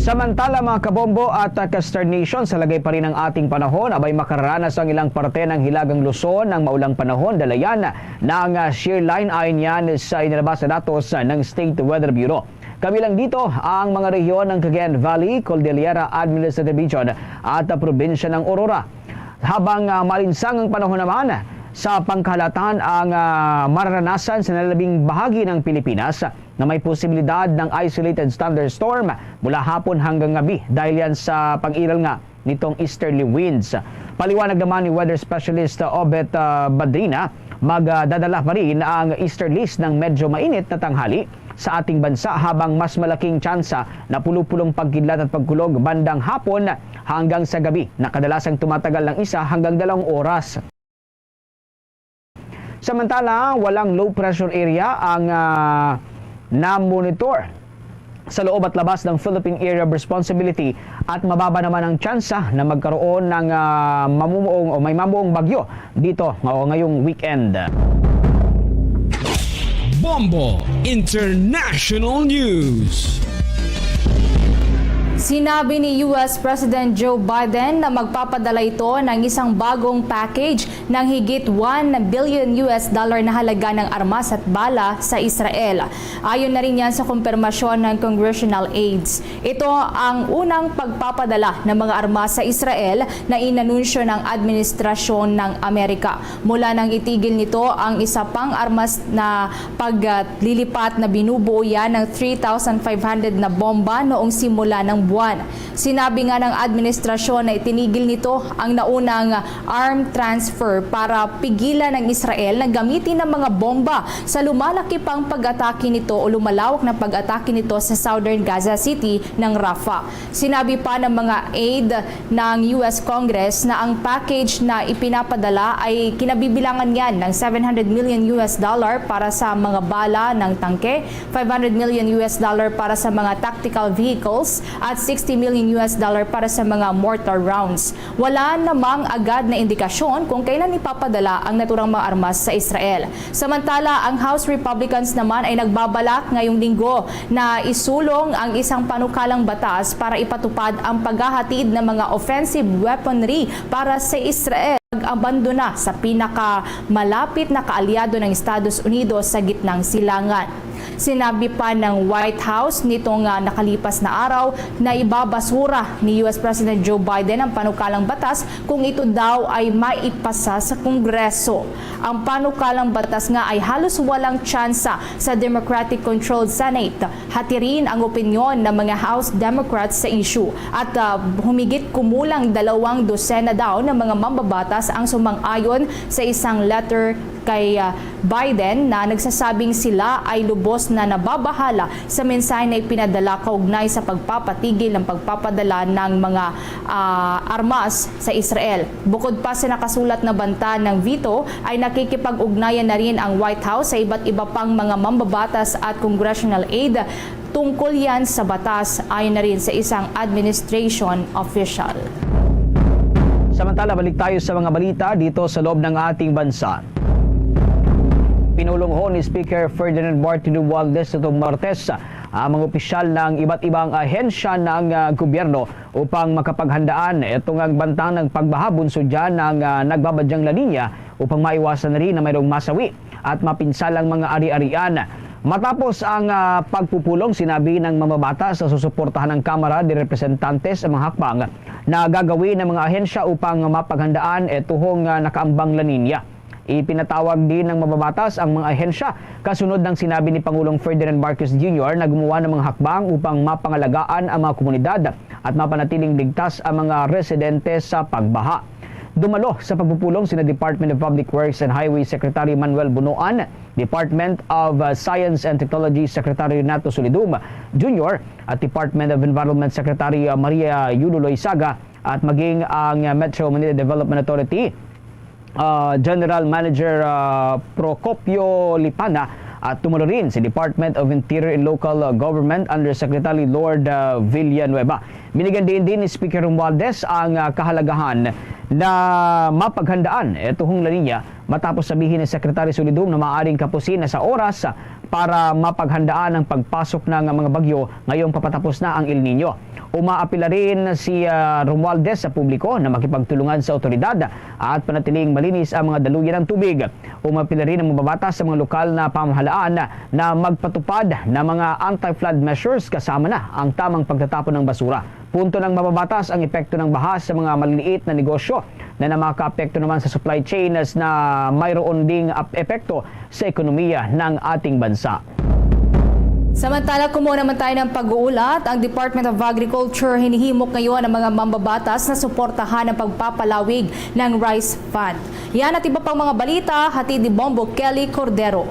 Samantala, mga kabombo at uh, ka-Star Nation, sa lagay pa rin ng ating panahon, abay makararanas ang ilang parte ng Hilagang Luzon ng maulang panahon, dala yan ng uh, shear line, ayon yan sa inilabas na datos uh, ng State Weather Bureau. Kabilang dito ang mga rehiyon ng Cagayan Valley, Cordillera Administrative Region at uh, probinsya ng Aurora. Habang uh, malinsang ang panahon naman, sa pangkalahatan ang uh, mararanasan sa nalabing bahagi ng Pilipinas, na may posibilidad ng isolated thunderstorm mula hapon hanggang gabi dahil yan sa pag-iral nga nitong easterly winds. Paliwanag naman ni weather specialist Obet ah, Badrina, magdadala pa rin ang easterlies ng medyo mainit na tanghali sa ating bansa, habang mas malaking tsansa na pulo-pulong pagkidlat at pagkulog bandang hapon hanggang sa gabi na kadalasang tumatagal ng isa hanggang dalawang oras. Samantala, walang low pressure area ang ah, na-monitor sa loob at labas ng Philippine Area of Responsibility at mababa naman ang tsansa na magkaroon ng ah, mamumuong o may mamuong bagyo dito o ngayong weekend. Bombo International News. Sinabi ni U S President Joe Biden na magpapadala ito ng isang bagong package ng higit one billion U S dollar na halaga ng armas at bala sa Israel. Ayon na rin yan sa kumpirmasyon ng congressional aides. Ito ang unang pagpapadala ng mga armas sa Israel na inanunsyo ng administrasyon ng Amerika. Mula nang itigil nito ang isa pang armas na paglilipat na binubuo yan ng three thousand five hundred na bomba noong simula ng buwan. Sinabi nga ng administrasyon na itinigil nito ang naunang arm transfer para pigilan ang Israel na gamitin ang mga bomba sa lumalaki pang pag-atake nito o lumalawak na pag-atake nito sa southern Gaza City ng Rafah. Sinabi pa ng mga aide ng U S Congress na ang package na ipinapadala ay kinabibilangan niyan ng seven hundred million U S dollar para sa mga bala ng tangke, five hundred million U S dollar para sa mga tactical vehicles, at sixty million U S dollar para sa mga mortar rounds. Wala namang agad na indikasyon kung kailan ipapadala ang naturang mga armas sa Israel. Samantala, ang House Republicans naman ay nagbabalak ngayong linggo na isulong ang isang panukalang batas para ipatupad ang paghahatid ng mga offensive weaponry para sa Israel pag-abandona sa pinakamalapit na kaalyado ng Estados Unidos sa Gitnang Silangan. Sinabi pa ng White House nitong, ah, nakalipas na araw na ibabasura ni U S President Joe Biden ang panukalang batas kung ito daw ay maipasa sa Kongreso. Ang panukalang batas nga ay halos walang tsansa sa Democratic-controlled Senate. Hatirin ang opinyon ng mga House Democrats sa issue at, ah, humigit kumulang dalawang dosena daw ng mga mambabatas ang sumang-ayon sa isang letter kay, ah, Biden na nagsasabing sila ay lubos na nababahala sa mensahe na ipinadala kaugnay sa pagpapatigil ng pagpapadala ng mga, ah, armas sa Israel. Bukod pa sa nakasulat na banta ng veto, ay nakikipag-ugnayan na rin ang White House sa iba't iba pang mga mambabatas at congressional aide tungkol yan sa batas, ayon na rin sa isang administration official. Samantala, balik tayo sa mga balita dito sa loob ng ating bansa. Pinulunghon ni Speaker Ferdinand Martin Romualdez nitong Martes ang mga opisyal ng iba't ibang ahensya ng, ah, gobyerno upang makapaghandaan ito nga banta ng pagbaha bunsod dyan ng, ah, nagbabadyang La Niña upang maiwasan na rin na mayroong masawi at mapinsalang mga ari-arian. Matapos ang, ah, pagpupulong, sinabi ng mambabatas sa susuportahan ng Kamara de Representantes ang mga hakbang na gagawin ng mga ahensya upang mapaghandaan ituhong, ah, nakaambang La Niña. Ipinatawag din ng mambabatas ang mga ahensya kasunod ng sinabi ni Pangulong Ferdinand Marcos Junior na gumawa ng mga hakbang upang mapangalagaan ang mga komunidad at mapanatiling ligtas ang mga residente sa pagbaha. Dumalo sa pagpupulong sina Department of Public Works and Highways Secretary Manuel Bonoan, Department of, uh, Science and Technology Secretary Renato Solidum Junior at Department of Environment Secretary, uh, Maria Yulo Loizaga at maging ang, uh, Metro Manila Development Authority, uh, General Manager, uh, Procopio Lipana at tumalo rin si Department of Interior and Local, uh, Government Undersecretary Lord, uh, Villanueva. Binigyan din din ni Speaker Romualdez ang, ah, kahalagahan na mapaghandaan ituhong La Niña matapos sabihin ni Secretary Solidum na maaaring kapusin na sa oras para mapaghandaan ang pagpasok ng mga bagyo ngayong papatapos na ang El Niño. Umaapila rin si, ah, Romualdez sa publiko na makipagtulungan sa awtoridad at panatiling malinis ang mga daluyan ng tubig. Umaapila rin ang mambabatas sa mga lokal na pamahalaan na magpatupad ng mga anti-flood measures kasama na ang tamang pagtatapon ng basura. Punto ng mambabatas ang epekto ng baha sa mga maliliit na negosyo na, na makaapekto naman sa supply chains na mayroon ding ap-, epekto sa ekonomiya ng ating bansa. Samantala, kumuha naman tayo ng pag-uulat. Ang Department of Agriculture hinihimok ngayon ang mga mambabatas na suportahan ang pagpapalawig ng Rice Fund. Yan at iba pang mga balita, hatid ni Bombo Kelly Cordero.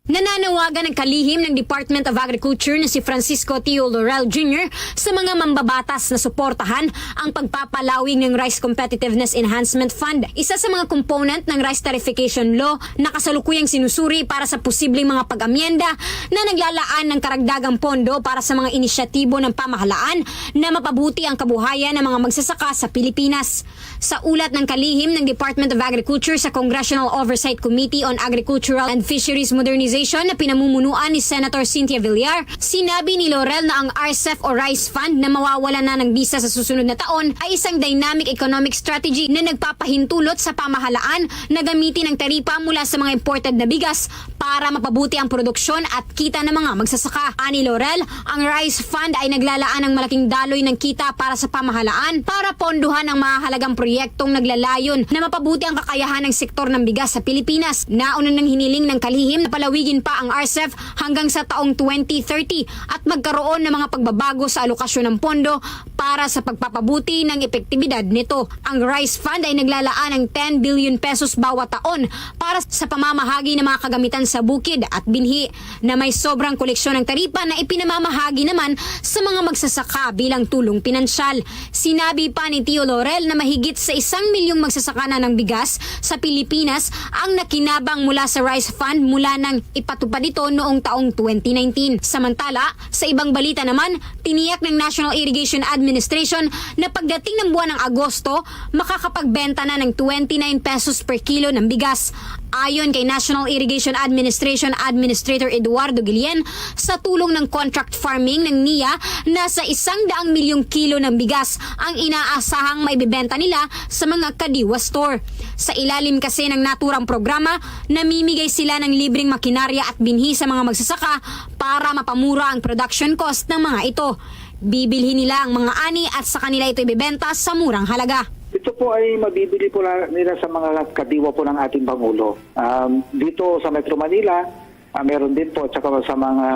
Nananawagan ang kalihim ng Department of Agriculture na si Francisco Tio Laurel Junior sa mga mambabatas na suportahan ang pagpapalawig ng Rice Competitiveness Enhancement Fund, isa sa mga component ng Rice Tariffication Law na kasalukuyang sinusuri para sa posibleng mga pag-amyenda na naglalaan ng karagdagang pondo para sa mga inisyatibo ng pamahalaan na mapabuti ang kabuhayan ng mga magsasaka sa Pilipinas. Sa ulat ng kalihim ng Department of Agriculture sa Congressional Oversight Committee on Agricultural and Fisheries Modernization na pinamumunuan ni Senator Cynthia Villar, sinabi ni Laurel na ang RCEF o Rice Fund na mawawala na ng bisa sa susunod na taon ay isang dynamic economic strategy na nagpapahintulot sa pamahalaan na gamitin ang taripa mula sa mga imported na bigas para mapabuti ang produksyon at kita ng mga magsasaka. Ani Laurel, ang Rice Fund ay naglalaan ng malaking daloy ng kita para sa pamahalaan para pondohan ang mahahalagang proyektong naglalayon na mapabuti ang kakayahan ng sektor ng bigas sa Pilipinas. Nauna nang hiniling ng kalihim na palawigin pa ang RCEF hanggang sa taong twenty thirty at magkaroon ng mga pagbabago sa alokasyon ng pondo para sa pagpapabuti ng epektibidad nito. Ang Rice Fund ay naglalaan ng ten billion pesos bawat taon para sa pamamahagi ng mga kagamitan sa bukid at binhi na may sobrang koleksyon ng taripa na ipinamamahagi naman sa mga magsasaka bilang tulong pinansyal. Sinabi pa ni Tio Laurel na mahigit sa isang milyong magsasaka na ng bigas sa Pilipinas ang nakinabang mula sa Rice Fund mula nang ipatupad ito noong taong twenty nineteen. Samantala, sa ibang balita naman, tiniyak ng National Irrigation Administration na pagdating ng buwan ng Agosto, makakapagbenta na ng twenty-nine pesos per kilo ng bigas. Ayon kay National Irrigation Administration Administrator Eduardo Guillen, sa tulong ng contract farming ng NIA, nasa isang daang milyong kilo ng bigas ang inaasahang maibibenta nila sa mga Kadiwa Store. Sa ilalim kasi ng naturang programa, namimigay sila ng libreng makinarya at binhi sa mga magsasaka para mapamura ang production cost ng mga ito. Bibilhin nila ang mga ani at sa kanila ito ibebenta sa murang halaga. Ito po ay mabibili po la- nila sa mga kadiwa po ng ating Pangulo. Um, dito sa Metro Manila, ah, meron din po at saka sa mga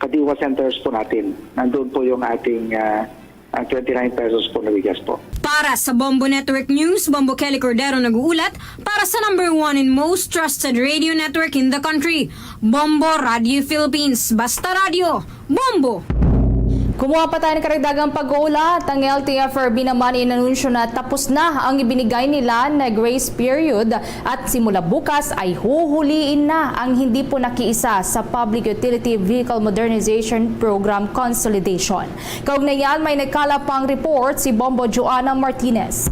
kadiwa centers po natin. Nandun po yung ating ah, ah, twenty-nine pesos po na bigas po. Para sa Bombo Network News, Bombo Kelly Cordero nag-uulat para sa number one and most trusted radio network in the country, Bombo Radio Philippines. Basta Radio, Bombo! Kumuha pa tayo ng karagdagang pag-uulat. Ang L T F R B naman inanunsyo na tapos na ang ibinigay nila na grace period at simula bukas ay huhuliin na ang hindi po nakiisa sa Public Utility Vehicle Modernization Program Consolidation. Kaugnay niyan, may nagkalap pang report si Bombo Joanna Martinez.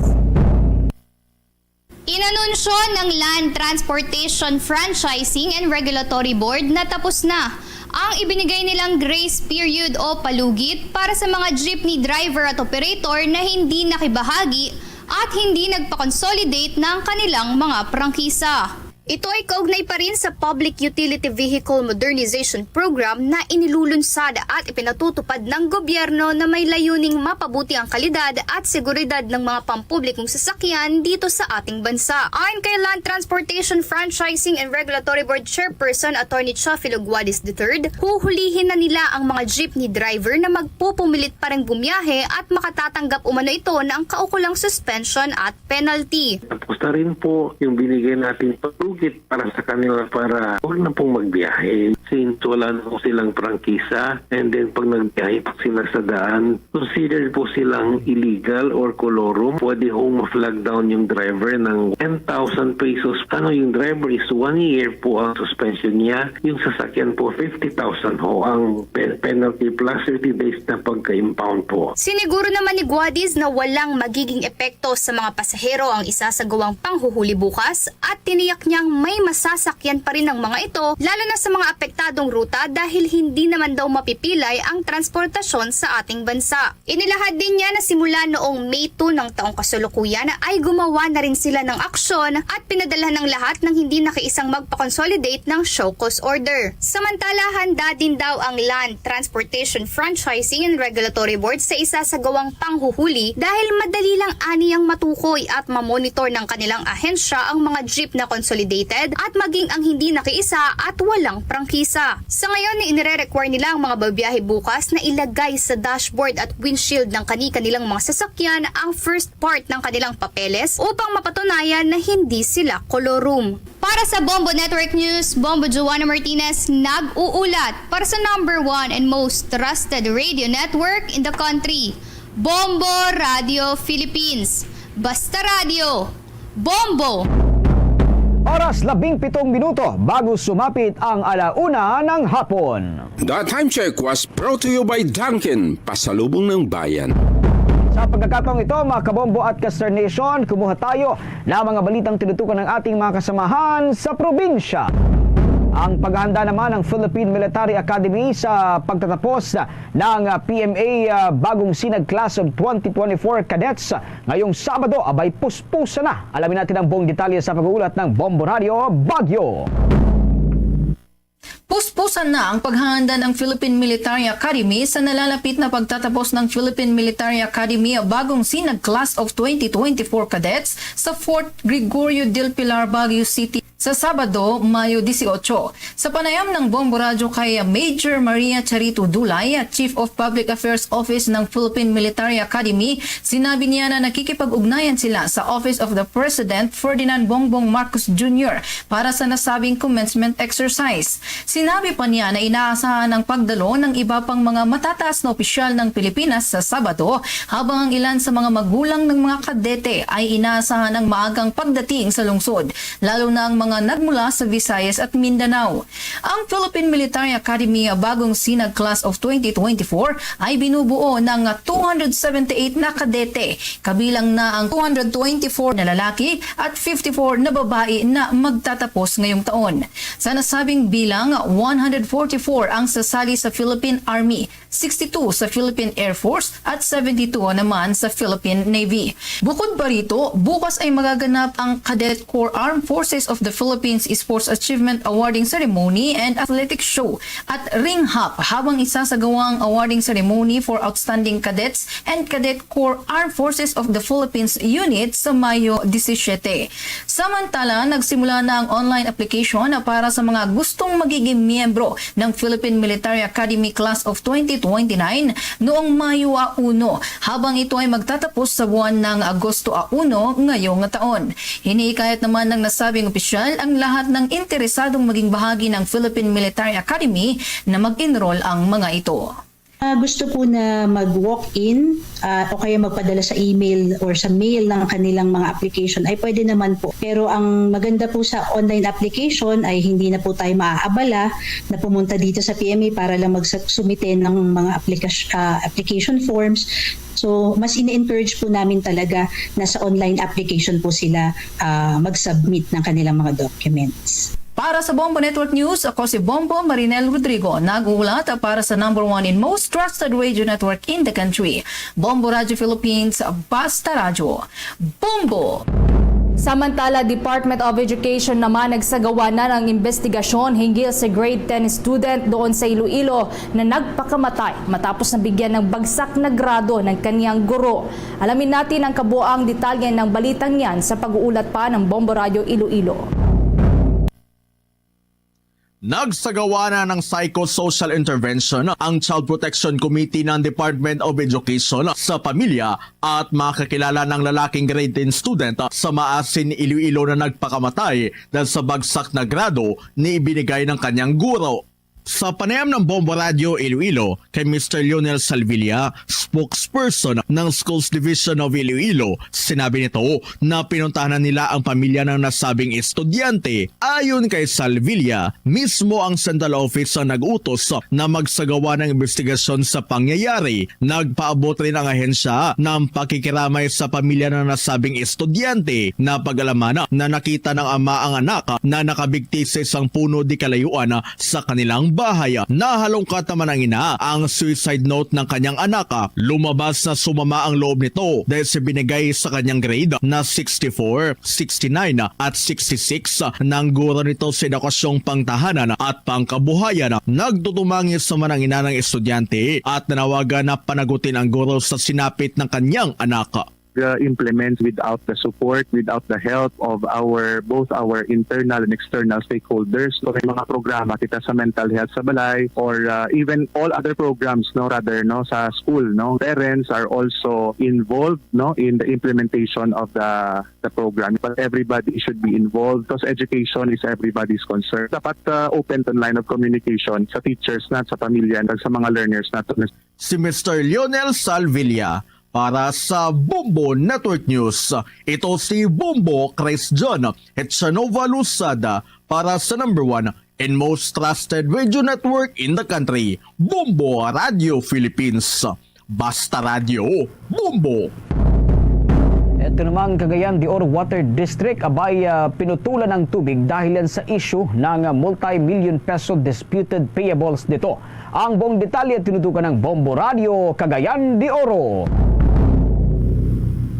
Inanunsyo ng Land Transportation Franchising and Regulatory Board na tapos na ang ibinigay nilang grace period o palugit para sa mga jeepney driver at operator na hindi nakibahagi at hindi nagpa-consolidate ng kanilang mga prangkisa. Ito ay kaugnay pa rin sa Public Utility Vehicle Modernization Program na inilulunsad at ipinatutupad ng gobyerno na may layuning mapabuti ang kalidad at seguridad ng mga pampublikong sasakyan dito sa ating bansa. Ayon kay Land Transportation Franchising and Regulatory Board Chairperson Attorney Teofilo Guadis the third, huhulihin na nila ang mga jeepney driver na magpupumilit pa ring bumiyahe at makatatanggap umano ito ng kaukulang suspension at penalty. Tapos na rin po yung binigay nating palugit para sa kanila para huwag na pong magbiyahe since wala na po silang prangkisa, and then pag nagbiyahe po sila sa daan, considered po silang illegal or colorum. Pwede hong ma-flag down yung driver ng ten thousand pesos. Ano, yung driver is one year po ang suspension niya. Yung sasakyan po, fifty thousand ho ang pe- penalty plus thirty days na pagka-impound po. Siniguro naman ni Guadis na walang magiging epekto sa mga pasahero ang isasagawang panghuhuli bukas at tiniyak niyang may masasakyan pa rin ang mga ito, lalo na sa mga apektadong ruta, dahil hindi naman daw mapipilay ang transportasyon sa ating bansa. Inilahad din niya na simula noong May two ng taong kasalukuyan ay gumawa na rin sila ng aksyon at pinadalhan ang lahat ng hindi nakiisang magpa-consolidate ng show cause order. Samantala, handa din daw ang Land Transportation Franchising and Regulatory Board sa isasagawang panghuhuli dahil madali lang aniyang matukoy at mamonitor ng kanilang ahensya ang mga jeep na consolidated at maging ang hindi nakiisa at walang prangkisa. Sa ngayon, inire-require nila ang mga babiyahe bukas na ilagay sa dashboard at windshield ng kani-kanilang mga sasakyan ang first part ng kanilang papeles upang mapatunayan na hindi sila kolorum. Para sa Bombo Network News, Bombo Joanna Martinez nag-uulat para sa number one and most trusted radio network in the country, Bombo Radio Philippines. Basta Radio, Bombo! Oras labing pitong minuto bago sumapit ang alauna ng hapon. The time check was brought to you by Dunkin, pasalubong ng bayan. Sa pagkakataong ito, mga kabombo at ka-Star Nation, kumuha tayo ng mga balitang tinutukan ng ating mga kasamahan sa probinsya. Ang paghahanda naman ng Philippine Military Academy sa pagtatapos ng ah, P M A ah, bagong Sinag Class of twenty twenty-four Cadets ngayong Sabado, abay puspusan na. Alamin natin ang buong detalye sa pag-uulat ng Bombo Radio Baguio. Puspusan na ang paghahanda ng Philippine Military Academy sa nalalapit na pagtatapos ng Philippine Military Academy bagong Sinag Class of twenty twenty-four Cadets sa Fort Gregorio del Pilar, Baguio City sa Sabado, Mayo dieciocho. Sa panayam ng Bombo Radyo kay Major Maria Charito Dulay, Chief of Public Affairs Office ng Philippine Military Academy, sinabi niya na nakikipag-ugnayan sila sa Office of the President Ferdinand Bongbong Marcos Junior para sa nasabing commencement exercise. Sinabi pa niya na inaasahan ang pagdalo ng iba pang mga matataas na opisyal ng Pilipinas sa Sabado, habang ang ilan sa mga magulang ng mga kadete ay inaasahan ang maagang pagdating sa lungsod, lalo na ang nga nagmula sa Visayas at Mindanao. Ang Philippine Military Academy bagong sinag class of twenty twenty-four ay binubuo ng two hundred seventy-eight na kadete, kabilang na ang two hundred twenty-four na lalaki at fifty-four na babae na magtatapos ngayong taon. Sa nasabing bilang, one hundred forty-four ang sasali sa Philippine Army, sixty-two sa Philippine Air Force at seventy-two naman sa Philippine Navy. Bukod pa rito, bukas ay magaganap ang Cadet Corps Armed Forces of the Philippines Sports Achievement Awarding Ceremony and Athletic Show at Ring Hop, habang isasagawa ang awarding ceremony for outstanding cadets and Cadet Corps Armed Forces of the Philippines unit sa Mayo disisiete. Samantala, nagsimula na ang online application para sa mga gustong magiging miyembro ng Philippine Military Academy Class of twenty twenty-nine noong Mayo a uno, habang ito ay magtatapos sa buwan ng Agosto a uno ngayong taon. Hinihikayat naman ng nasabing opisyal ang lahat ng interesadong maging bahagi ng Philippine Military Academy na mag-enroll ang mga ito. Ah, gusto po na mag-walk-in, ah, o kaya magpadala sa email or sa mail ng kanilang mga application, ay pwede naman po. Pero ang maganda po sa online application ay hindi na po tayo maaabala na pumunta dito sa P M A para lang magsumite ng mga application, ah, application forms. So, mas ini-encourage po namin talaga na sa online application po sila, ah, mag-submit ng kanilang mga documents. Para sa Bombo Network News, ako si Bombo Marinel Rodrigo, nag-uulat para sa number one and most trusted radio network in the country, Bombo Radio Philippines, Basta Radyo. Bombo! Samantala, Department of Education naman nagsagawa na ng investigasyon hinggil sa grade ten student doon sa Iloilo na nagpakamatay matapos nabigyan ng bagsak na grado ng kaniyang guro. Alamin natin ang kabuoang detalye ng balitang yan sa pag-uulat pa ng Bombo Radio Iloilo. Nagsagawa na ng psychosocial intervention ang Child Protection Committee ng Department of Education sa pamilya at makakilala ng lalaking grade ten student sa Maasin, Iloilo na nagpakamatay dahil sa bagsak na grado na ibinigay ng kanyang guro. Sa panayam ng Bombo Radio Iloilo kay Mister Lionel Salvilla, spokesperson ng Schools Division of Iloilo, sinabi nito na pinuntahan nila ang pamilya ng nasabing estudyante. Ayon kay Salvilla, mismo ang Central Office ang nag-utos na magsagawa ng investigasyon sa pangyayari. Nagpaabot rin ang ahensya ng pakikiramay sa pamilya ng nasabing estudyante. Napag-alaman na nakita ng ama ang anak na nakabigti sa isang puno di kalayuan sa kanilang bahay. Nahalungkat naman ang ina ang suicide note ng kanyang anak. Lumabas na sumama ang loob nito dahil sa binigay sa kanyang grade na sixty-four, sixty-nine at sixty-six ng guro nito sa edukasyong pangtahanan at pangkabuhayan. Nagtutumangis naman ang ina ng estudyante at nanawagan na panagutin ang guro sa sinapit ng kanyang anak. uh, implement without the support, without the help of our both our internal and external stakeholders. So may mga programa kita sa mental health sa balay or uh, even all other programs, no, rather, no, sa school, no. Parents are also involved, no, in the implementation of the the program, but everybody should be involved because education is everybody's concern. Dapat uh, open ang line of communication sa teachers na, sa pamilya, at sa mga learners nato. Si Mister Lionel Salvilla para sa Bombo Network News. Ito si Bombo Chris John Echanova Luzada para sa number one and most trusted radio network in the country, Bombo Radio Philippines. Basta Radyo, Bombo! Ito namang Cagayan de Oro Water District, abay, ah, pinutulan ng tubig dahil yan sa issue ng, ah, multi-million peso disputed payables dito. Ang buong detalye tinutukan ng Bombo Radio, Cagayan de Oro.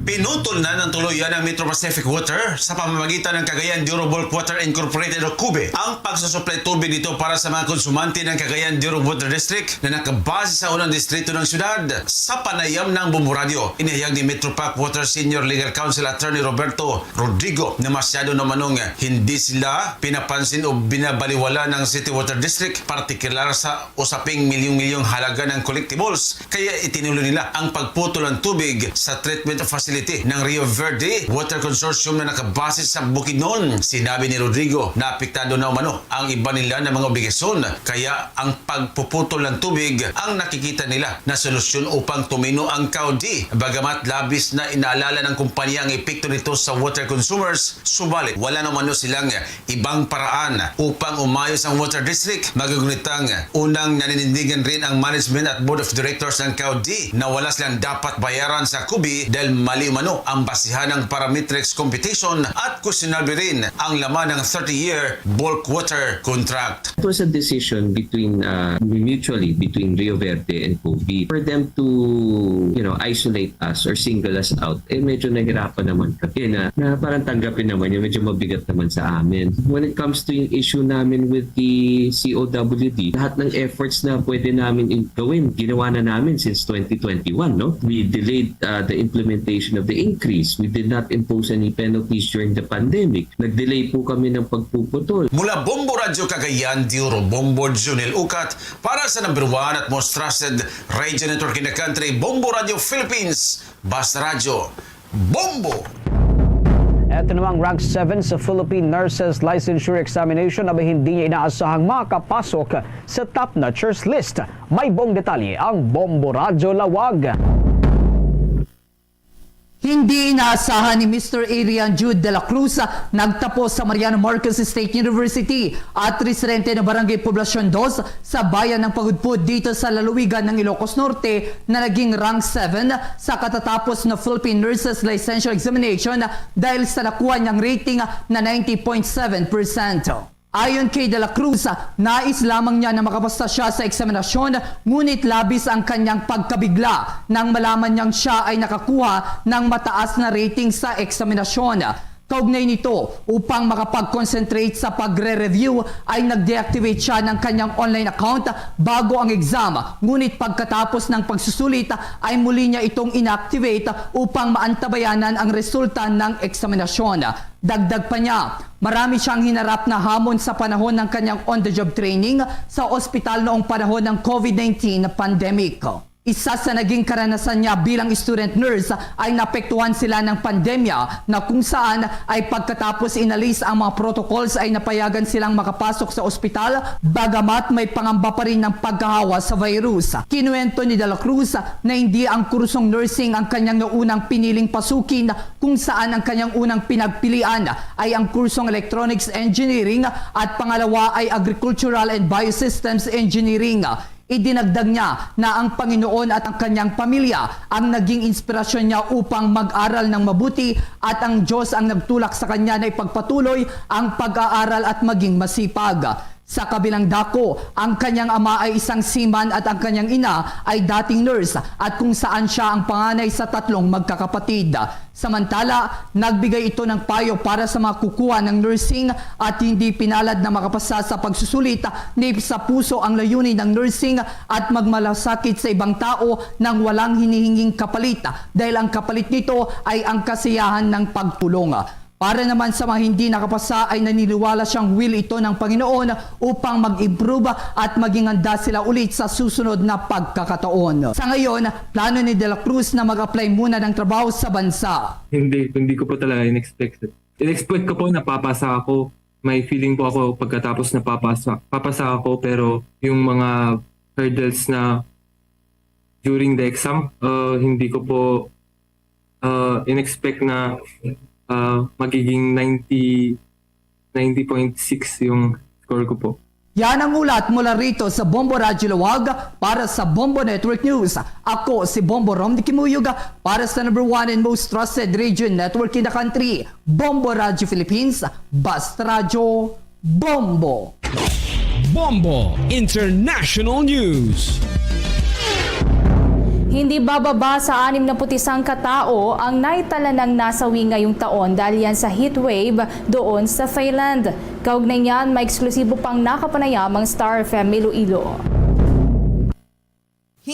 Pinutol na ng tuluyan ang Metro Pacific Water sa pamamagitan ng Cagayan de Oro Bulk Water Incorporated o COBE ang pagsusuplay tubig dito para sa mga konsumante ng Cagayan de Oro Water District na nakabase sa unang distrito ng syudad. Sa panayam ng Bombo Radio, inihayag ni Metro Pac Water Senior Legal Counsel Attorney Roberto Rodrigo na masyado na manong hindi sila pinapansin o binabaliwala ng City Water District, partikular sa usaping milyong-milyong halaga ng collectibles. Kaya itinuloy nila ang pagputol ng tubig sa treatment facility ng Rio Verde Water Consortium na nakabase sa Bukidnon. Sinabi ni Rodrigo na apektado na umano ang iba nila na mga obligasyon, kaya ang pagpuputol ng tubig ang nakikita nila na solusyon upang tumino ang kaudi. Bagamat labis na inaalala ng kumpanya ang epekto nito sa water consumers, subalit wala na umano silang ibang paraan upang umayos ang water district. Magugunitang unang naninindigan rin ang management at board of directors ng kaudi na wala silang dapat bayaran sa kubi dahil mali umano ang basihan ng parametrics computation at questionable rin ang laman ng thirty-year bulk water contract. It was a decision between uh, mutually between Rio Verde and Covid for them to, you know, isolate us or single us out. Eh, medyo nahirapan naman kami na, na parang tanggapin naman yun, medyo mabigat naman sa amin. When it comes to yung issue namin with the C O W D, lahat ng efforts na pwede namin in- gawin, ginawa na namin since twenty twenty-one, no? We delayed uh, the implementation of the increase. We did not impose any penalties during the pandemic. Nag-delay po kami ng pagpuputol. Mula Bombo Radyo Cagayan de Oro, Bombo Junel Ukat para sa number one at most trusted radio network in the country, Bombo Radyo Philippines, Basta Radyo, Bombo! Ito namang Rank seven sa Philippine Nurses Licensure Examination na hindi niya inaasahang makapasok sa top notchers list. May buong detalye ang Bombo Radyo Lawag. Hindi inaasahan ni Mister Adrian Jude de la Cruz, nagtapos sa Mariano Marcos State University at residente ng Barangay Poblacion dos sa bayan ng Pagudpud dito sa lalawigan ng Ilocos Norte, na naging rank seven sa katatapos na Philippine Nurses Licensure Examination dahil sa nakuha niyang rating na ninety point seven percent. Ayon kay De La Cruz, nais lamang niya na makapasa siya sa eksaminasyon, ngunit labis ang kanyang pagkabigla nang malaman niyang siya ay nakakuha ng mataas na rating sa eksaminasyon. Kaugnay nito, upang makapag-concentrate sa pagre-review, ay nag-deactivate siya ng kanyang online account bago ang exam, ngunit pagkatapos ng pagsusulit ay muli niya itong inactivate upang maantabayanan ang resulta ng eksaminasyon. Dagdag pa niya, marami siyang hinarap na hamon sa panahon ng kanyang on-the-job training sa ospital noong panahon ng COVID nineteen pandemic. Isa sa naging karanasan niya bilang student nurse ay naapektuhan sila ng pandemya, na kung saan ay pagkatapos inalis ang mga protocols ay napayagan silang makapasok sa ospital, bagamat may pangamba pa rin ng pagkahawa sa virus. Kinuwento ni De La Cruz na hindi ang kursong nursing ang kanyang naunang piniling pasukin, kung saan ang kanyang unang pinagpilian ay ang kursong Electronics Engineering at pangalawa ay Agricultural and Biosystems Engineering. Idinagdag niya na ang Panginoon at ang kanyang pamilya ang naging inspirasyon niya upang mag-aral ng mabuti, at ang Diyos ang nagtulak sa kanya na ipagpatuloy ang pag-aaral at maging masipag. Sa kabilang dako, ang kanyang ama ay isang seaman at ang kanyang ina ay dating nurse, at kung saan siya ang panganay sa tatlong magkakapatid. Samantala, nagbigay ito ng payo para sa mga kukuha ng nursing at hindi pinalad na makapasa sa pagsusulit ni sa puso ang layunin ng nursing at magmalasakit sa ibang tao nang walang hinihinging kapalit, dahil ang kapalit nito ay ang kasiyahan ng pagtulong. Para naman sa mga hindi nakapasa ay naniniwala siyang will ito ng Panginoon upang mag-improve at maging handa sila ulit sa susunod na pagkakataon. Sa ngayon, plano ni De La Cruz na mag-apply muna ng trabaho sa bansa. Hindi, hindi ko po talaga in-expect. In-expect ko po na papasa ako. May feeling po ako pagkatapos na papasa, papasa ako, pero yung mga hurdles na during the exam, uh, hindi ko po uh, in-expect na uh, magiging ninety, ninety point six yung score ko po. Yan ang ulat mula rito sa Bombo Radyo Lawag para sa Bombo Network News. Ako si Bombo Rom de Kimuyog para sa number one and most trusted radio network in the country, Bombo Radyo Philippines, Basta Radyo, Bombo. Bombo International News. Hindi bababa sa anim na puti sangka tao ang naitalanang nasawi ngayong taon dahil yan sa heat wave doon sa Thailand. Kaugnay niyan, may eksklusibo pang nakapanayam ang Star F M Iloilo.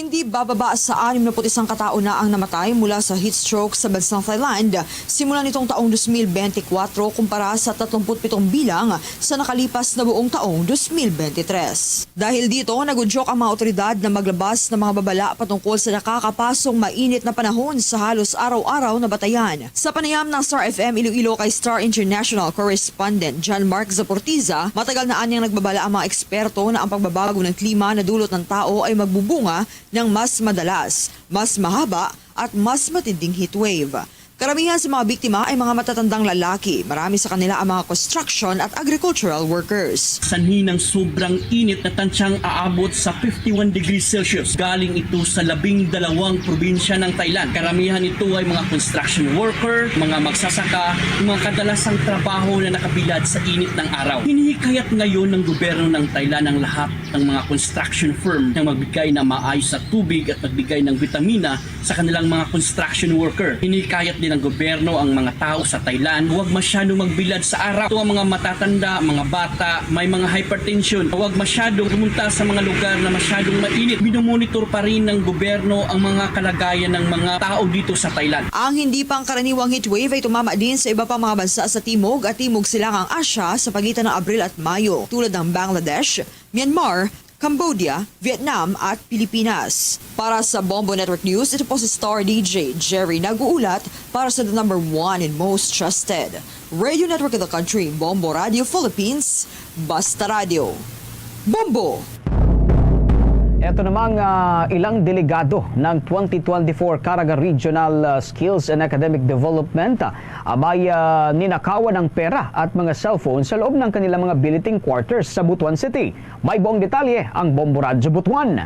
Hindi bababa sa anim na put isang katao na ang namatay mula sa heat stroke sa bansang Thailand simula nitong taong dos mil bente kwatro kumpara sa tatlumpu't pitong bilang sa nakalipas na buong taong dos mil bente tres. Dahil dito, nag-udyok ang mga awtoridad na maglabas ng mga babala patungkol sa nakakapasong mainit na panahon sa halos araw-araw na batayan. Sa panayam ng Star F M Iloilo kay Star International correspondent John Mark Zaportiza, matagal na anyang nagbabala ang mga eksperto na ang pagbabago ng klima na dulot ng tao ay magbubunga ng mas madalas, mas mahaba, at mas matinding heatwave. Karamihan sa mga biktima ay mga matatandang lalaki. Marami sa kanila ang mga construction at agricultural workers. Sanhi ng sobrang init na tansyang aabot sa fifty-one degrees Celsius. Galing ito sa labing dalawang probinsya ng Thailand. Karamihan ito ay mga construction worker, mga magsasaka, mga kadalasang trabaho na nakabilad sa init ng araw. Hinihikayat ngayon ng gobyerno ng Thailand ang lahat ng mga construction firm na magbigay ng maayos sa tubig at magbigay ng bitamina sa kanilang mga construction worker. Hinikayat din ng gobyerno ang mga tao sa Thailand huwag masyado magbilad sa araw. Ito ang mga matatanda, mga bata, may mga hypertension. Huwag masyadong pumunta sa mga lugar na masyadong mainit. Minomonitor pa rin ng gobyerno ang mga kalagayan ng mga tao dito sa Thailand. Ang hindi pangkaraniwang heatwave ay tumama din sa iba pang mga bansa sa Timog at Timog Silangang Asya sa pagitan ng Abril at Mayo, tulad ng Bangladesh, Myanmar, Cambodia, Vietnam at Pilipinas. Para sa Bombo Network News, ito po si Star D J Jerry nag-uulat para sa the number one and most trusted radio network in the country, Bombo Radio Philippines, Basta Radio. Bombo! Ito namang ah, ilang delegado ng twenty twenty-four Caraga Regional ah, Skills and Academic Development ah, abay ah, ninakawan ng pera at mga cellphone sa loob ng kanilang mga billeting quarters sa Butuan City. May buong detalye ang Bombo Radyo Butuan.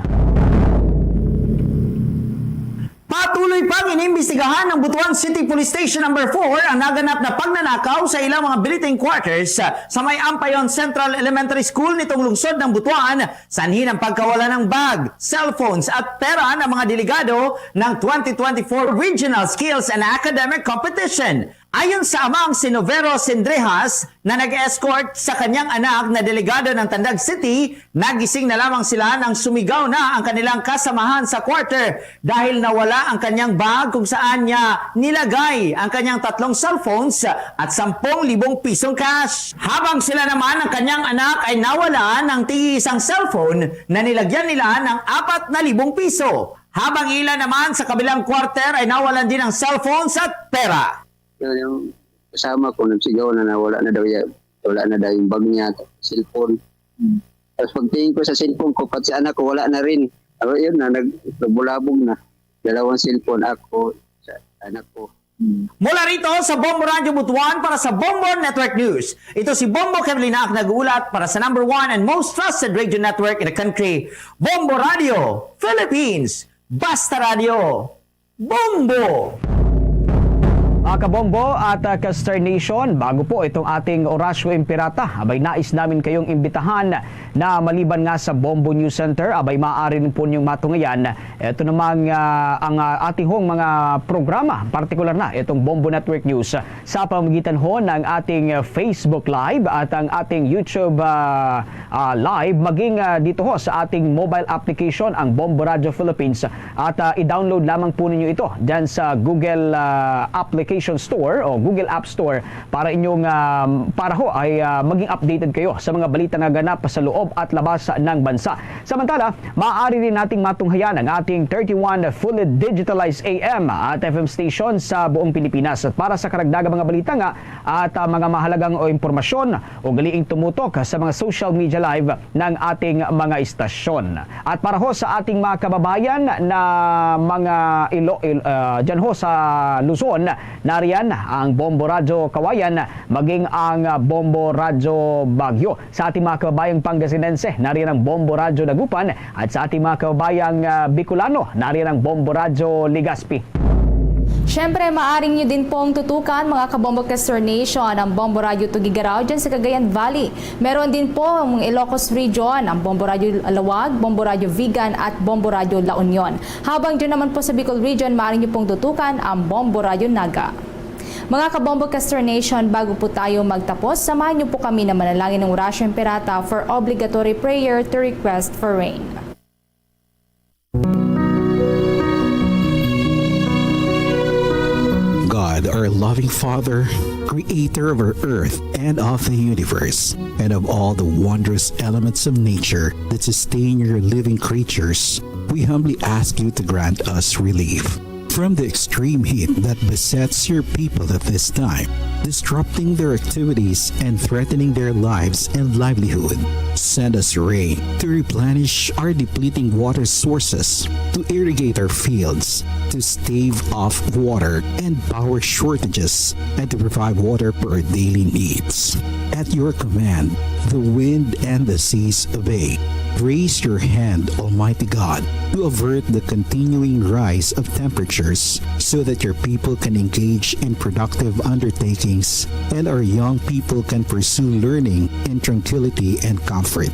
Patuloy pang inimbestigahan ng Butuan City Police Station number four ang naganap na pagnanakaw sa ilang mga billeting quarters sa may Ampayon Central Elementary School nitong lungsod ng Butuan, sanhi ng pagkawala ng bag, cellphones at pera ng mga delegado ng twenty twenty-four Regional Skills and Academic Competition. Ayon sa amang si Novero Sindrejas na nag-escort sa kanyang anak na delegado ng Tandag City, nagising na lamang sila nang sumigaw na ang kanilang kasamahan sa quarter dahil nawala ang kanyang bag kung saan niya nilagay ang kanyang tatlong cellphones at sampung libong pisong cash. Habang sila naman ang kanyang anak ay nawala ng tigi isang cellphone na nilagyan nila ng apat na libong piso. Habang ila naman sa kabilang quarter ay nawalan din ng cellphones at pera. Yun, yung kasama ko, nagsigaw na, na wala na daw yan. Wala na daw yung bag niya, cellphone. Tapos pagtingin ko sa cellphone ko, pati sa anak ko, wala na rin. Pero yun na, nag, nagbulabog na. Dalawang cellphone, ako, sa anak ko. Mula rito sa Bombo Radyo Butuan para sa Bombo Network News. Ito si Bombo Kevlin Ak nag-uulat para sa number one and most trusted radio network in the country, Bombo Radio Philippines. Basta Radio, Bombo! Mga kabombo at uh, Caster Nation, bago po itong ating Orasyo Imperata, abay nais namin kayong imbitahan na maliban nga sa Bombo News Center, abay maaari rin po niyong matungayan ito namang uh, ang uh, ating hong mga programa, partikular na itong Bombo Network News sa pamamagitan ho ng ating Facebook Live at ang ating YouTube uh, uh, Live, maging uh, dito ho sa ating mobile application, ang Bombo Radio Philippines. At uh, i-download lamang po ninyo ito dyan sa Google uh, Application Store o Google App Store para inyong uh, para ho ay uh, maging updated kayo sa mga balita nga ganap sa loob at labas ng bansa. Samantala, maaari rin nating matunghayan ang ating thirty-one fully digitalized A M at F M station sa buong Pilipinas. At para sa karagdagang mga balita nga at uh, mga mahalagang o impormasyon, ugaliing tumutok sa mga social media live ng ating mga istasyon. At para ho sa ating mga kababayan na mga ilo, il, uh, dyan ho sa Luzon, nariyan ang Bombo Radyo Kawayan, maging ang Bombo Radyo Baguio. Sa ating mga kababayang Pangasinense, nariyan ang Bombo Radyo Dagupan, at sa ating mga kababayang uh, Bicolano, nariyan ang Bombo Radyo Legazpi. Siyempre, maaring nyo din pong tutukan, mga Kabombo Kester Nation, ang Bombo Radyo Tugigaraw dyan sa Cagayan Valley. Meron din po ang Ilocos Region, ang Bombo Radyo Laoag, Bombo Radyo Vigan, at Bombo Radyo La Union. Habang dyan naman po sa Bicol Region, maaari nyo pong tutukan ang Bombo Radyo Naga. Mga Kabombo Kester Nation, bago po tayo magtapos, samahan nyo po kami na manalangin ng Orasyo Imperata for obligatory prayer to request for rain. God, our loving Father, creator of our earth and of the universe, and of all the wondrous elements of nature that sustain your living creatures, we humbly ask you to grant us relief from the extreme heat that besets your people at this time, disrupting their activities and threatening their lives and livelihood. Send us rain to replenish our depleting water sources, to irrigate our fields, to stave off water and power shortages, and to provide water for our daily needs. At your command, the wind and the seas obey. Raise your hand, Almighty God, to avert the continuing rise of temperatures so that your people can engage in productive undertakings and our young people can pursue learning in tranquility and comfort.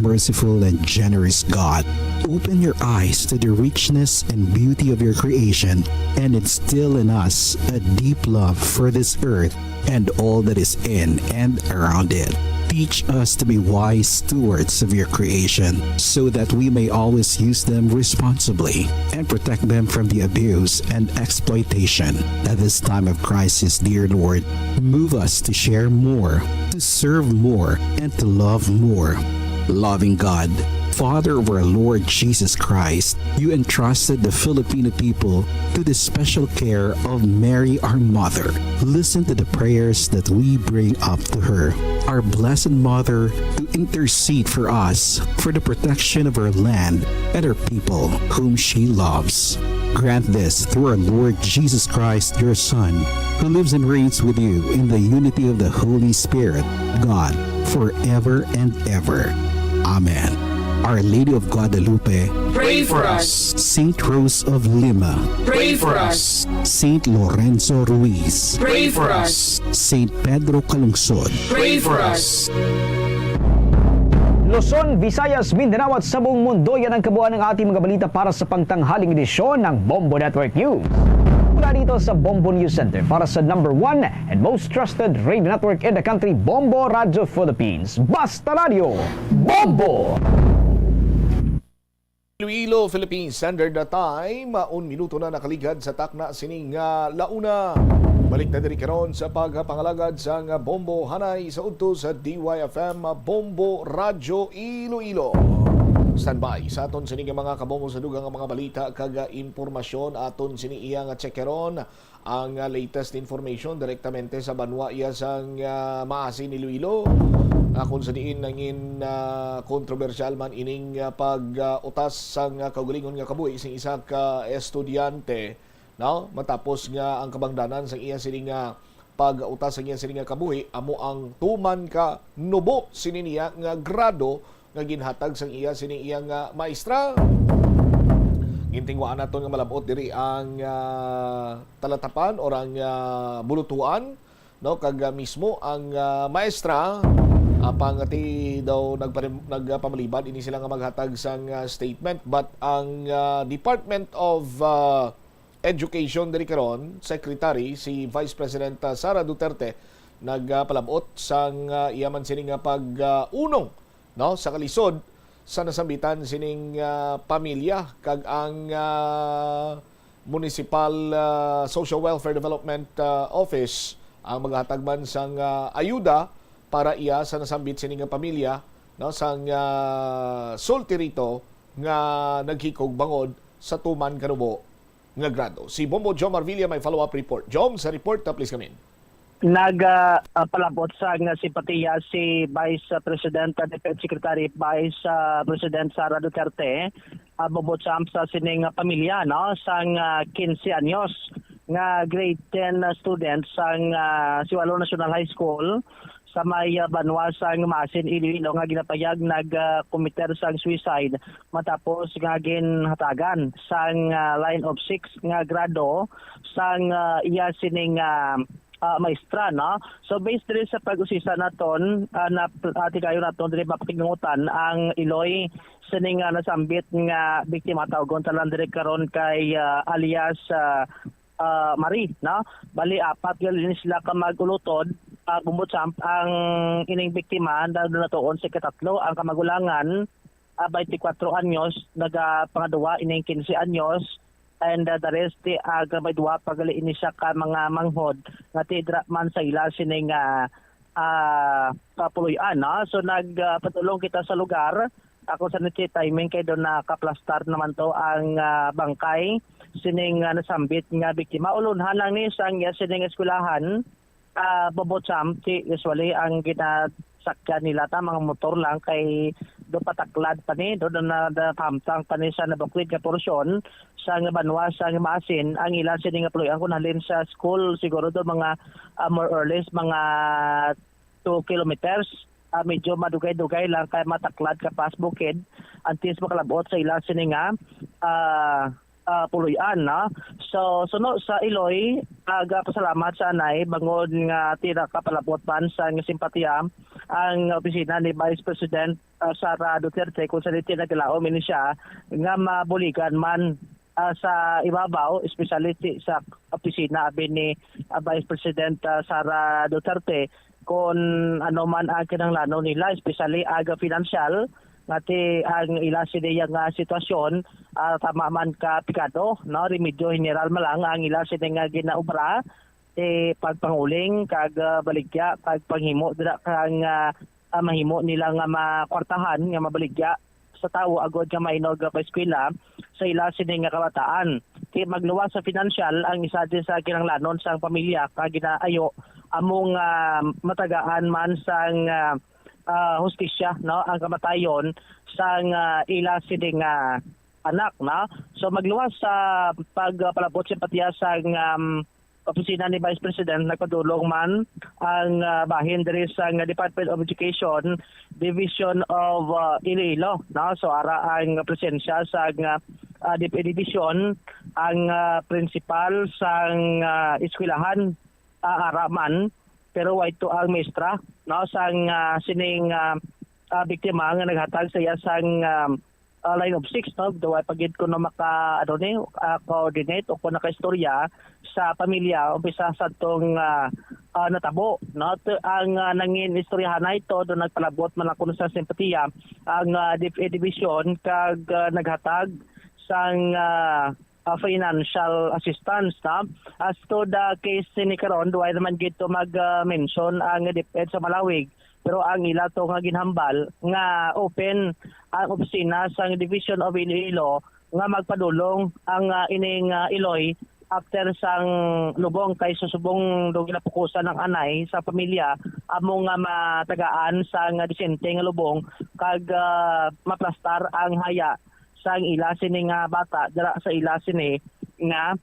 Merciful and generous God, open your eyes to the richness and beauty of your creation and instill in us a deep love for this earth and all that is in and around it. Teach us to be wise stewards of your creation so that we may always use them responsibly and protect them from the abuse and exploitation. At this time of crisis, dear Lord, move us to share more, to serve more, and to love more. Loving God, Father of our Lord Jesus Christ, you entrusted the Filipino people to the special care of Mary, our Mother. Listen to the prayers that we bring up to her, our Blessed Mother, to intercede for us for the protection of our land and our people whom she loves. Grant this through our Lord Jesus Christ, your Son, who lives and reigns with you in the unity of the Holy Spirit, God, forever and ever. Amen. Our Lady of Guadalupe, pray for us. Saint Rose of Lima, pray for us. Saint Lorenzo Ruiz, pray for us. Saint Pedro Calungsod, pray for us. Luzon, Visayas, Mindanao at sa buong mundo, yan ang kabuuan ng ating mga balita para sa pangtanghaling edisyon ng Bombo Network News. Mula dito sa Bombo News Center para sa number one and most trusted radio network in the country, Bombo Radyo Philippines. Basta Radyo, Bombo! Iloilo, Philippine Standard Time, un minuto na nakaligad sa takna sining, ah, launa. Balik na diri karon sa pagpangalagad sang Bombo Hanay sa udto sa D Y F M Bombo Radyo Iloilo. Standby sa aton sining mga kabombo sa dugang nga mga balita kag, ah, impormasyon aton sini iya nga check karon. Ang, ah, latest information direktamente sa banwa iya sang, ah, Maasin, Iloilo. Ah, kung sa diin nangin, ah, kontrobersyal man ining, ah, pag, ah, utas sang, ah, kaugalingon nga kabuhi sing isa ka estudyante, no? Matapos nga ang kabangdanan sang iya sini nga pag-utas sang iya sini nga kabuhi amo ang tuman ka nubo sini niya nga grado nga ginhatag sang iya sini iya nga maestra. Gintingwaan naton nga malab-ot diri ang, ah, talatapan or ang, ah, bulutuan, no, kag, ah, mismo ang, ah, maestra, apang ti daw nagparim-, nagpamalibad ini sila nga maghatag sang, ah, statement, but ang, ah, Department of, ah, Education diri karon, Secretary, si Vice President, ah, Sara Duterte, nagpalab-ot sang, ah, iya man sini nga pag, ah, unong, no, sa kalisod sa nasambitan sining, ah, pamilya kag ang, ah, Municipal, ah, Social Welfare Development, ah, Office ang maghatag man sang, ah, ayuda para iya sa nasambit sining nga pamilya, no, sang, ah, sulti rito nga naghikog bangod sa tuman kanubo nga grado. Si Bombo Jom Marvilla may follow-up report. Jom, sa report, ah, please come in. Nag, ah, ah, palabot sang simpatiya si Vice President, ah, Defense Secretary Vice, ah, President Sara Duterte, ah, Bombo Champ, sa sining, ah, pamilya, no, sang, ah, quince anyos nga grade ten, ah, student sang, ah, Siwalo National High School sa may, ah, banwa sang Maasin, Iloilo, nga ginapayag nag, ah, committer sang suicide matapos nga ginhatagan sang, ah, line of six nga grado sang, ah, iya sining, ah, ah, maestra, no? So, based diri sa pag-usisa naton, ah, na, ah, tigayon naton diri mapakiglangutan ang iloy sining, ah, nasambit nga biktima, tawgon ta lang diri karon kay, ah, alias, ah, ah, Marie, no? Bali, apat gali ni sila ka mag-ulutod, ah, Bombo Champ, ang ining biktima na natuon sa ikatatlo, ang kamagulangan, ah, twenty-four anyos, nagapangaduwa ining quince anyos, and uh, the rest ti ag may duwa pa gali ini siya ka mga manghod nga ti dira man sa ila sini nga ah, kapuloy-an, no? So nagpadulong kita sa lugar. Ako sa niti timing kay doon nakaplastar naman to ang ah, bangkay sining ah, nasambit nga biktima. Ulunhan lang ni sang iya sining eskwelahan, ah, Bobo Champ, ti usually ang ginasakyan nila ta mga motor lang kay do pataklad pa ni do na, na hamtang pa ni sa nabuklid nga porsyon sa nga banwa sa nga Maasin ang ila sini nga puloy-an kun halin sa school siguro do mga ah, more or less mga two kilometers. Ah, medyo madugay-dugay lang kay mataklad ka pas bukid antes makalabot sa ila sini nga ah, ah, puloy-an, no? So, suno sa Iloy, agapasalamat sa anay bangod nga tira kapalabot man sa nga simpatiya ang opisina ni Vice President ah, Sara Duterte kung sa niti naglaom ini siya nga mabuligan man ah, sa ibabaw, especially si- sa opisina abi ni ah, Vice President ah, Sara Duterte kung ano man ang kinahanglanon nila, especially aga financial, nga ti ang ila sini nga sitwasyon ah, tama man ka pigado, no, remedyo general man lang ang ila sini nga ginaobra, ti pagpanguling kag ah, baligya kag panghimo dira kang ah, ah, mahimo nila nga makwartahan nga mabaligya sa tawo agod nga mainog pa eskwela sa ila sini nga kabataan. Ti magluwas sa financial ang isa din sa kinahanglanon sang pamilya kag ginaayo among ah, matagaan man sang ah, ah, hustisya, no, ang kamatayon sang ah, ila sini nga anak, no. So magluwas sa pagpalabot simpatiya sang um, opisina ni Vice President, nagpadulong man ang ah, bahin diri sa nga Department of Education, Division of ah, Iloilo, no. So ara ang presensya sa nga ah, DepEd Division, ang ah, principal sang ah, eskwelahan, ah, ara man, pero way to ang maestra, no, sang ah, sining ah, ah, biktima nga naghatag sa iya sang ah, ah, line of six, no, do way pa gid kuno maka ano ni ah, coordinate o kung nakaistorya sa pamilya umpisa sa tong ah, ah, natabo, no. T- ang ah, nangin istoryahan na ito do nagpalabot man ako sa simpatiya ang ah, DepEd Division kag ah, naghatag sang ah, ah, financial assistance, no. As to the case ni karon, duway naman gid to mag ah, mention ang DepEd sa Malawig, pero ang ila to nga ginhambal nga open ang opisina sang Division of Iloilo nga magpadulong ang ah, ining ah, Iloy after sang lubong kay susubong do ginapukusan ang anay sa pamilya amo nga matagaan sang disente nga lubong kag ah, maplastar ang haya sang ila sini nga bata dira sa ila sini nga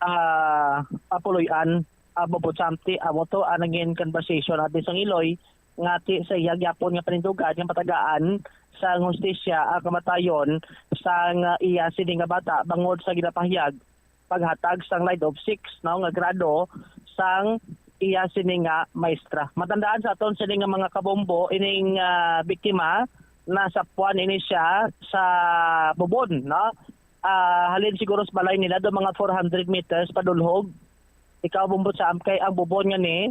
ah, ah, puloy-an, ah, Bobo Champ. Ti amo to ang nangin conversation abi sang Iloy nga ti sa iya gyapon nga panindugan nga matagaan sang hustisya ang kamatayon sang ah, iya sini nga bata bangod sa ginapahayag paghatag sang line of six, no, nga grado sang iya sini nga maestra. Matandaan sa aton sini nga mga kabombo, ining ah, biktima nasapwan ini siya sa bubon, no. Ah, halin siguro sa balay nila do mga four hundred meters padulhog. Ikaw, Bombo Sam, kay ang bubon nga ni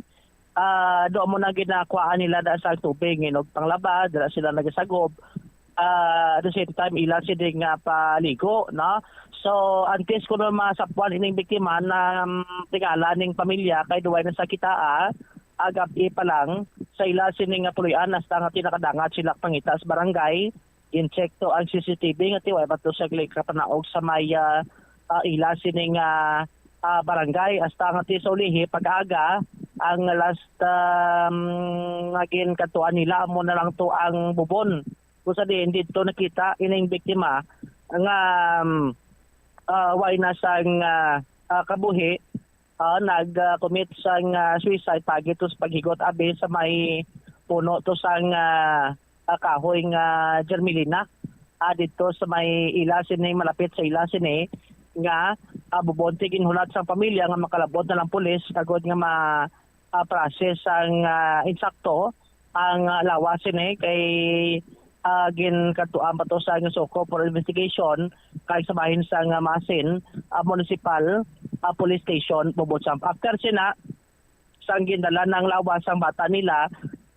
ah, do mo na ginakuhaan nila da sa tubig, inog panglaba, dira sila nagasagob. Ah, at the same time, ila sini nga paligo, no? So, antes ko na masapwan ining biktima na um, tingala ning pamilya kay duway na sa kitaa, agap pa lang sa ila sini nga puloy-an hasta nga pinakadangat sila pangita sa barangay. Gin-check to ang C C T V nga tiway ba to sa gali kapanaog sa may ah, ah, ila sini nga ah, barangay hasta nga ti sa ulihi pag-aga ang last um, nga ginkadtuan nila amo na lang to ang bubon. Kung sa diin didto nakita ining biktima nga um, ah, way na sang ah, ah, kabuhi, ah, nag-commit sang ah, suicide pagi to sa paghigot abi sa may puno to sang ah, ah, kahoy nga germelina. Ah, didto sa may ila sini, malapit sa ila sini nga ah, bubon ti ginhulat sang pamilya nga makalabot na lang pulis agod nga ma ah, process ang ah, insakto ang ah, lawas sini kay ah, ginkadtuan pa to sa nga suko for investigation kay sa bahin sa nga Masin ah, Municipal ah, Police Station, Bobo Champ. After sina, sang gindala ng lawas sang bata nila,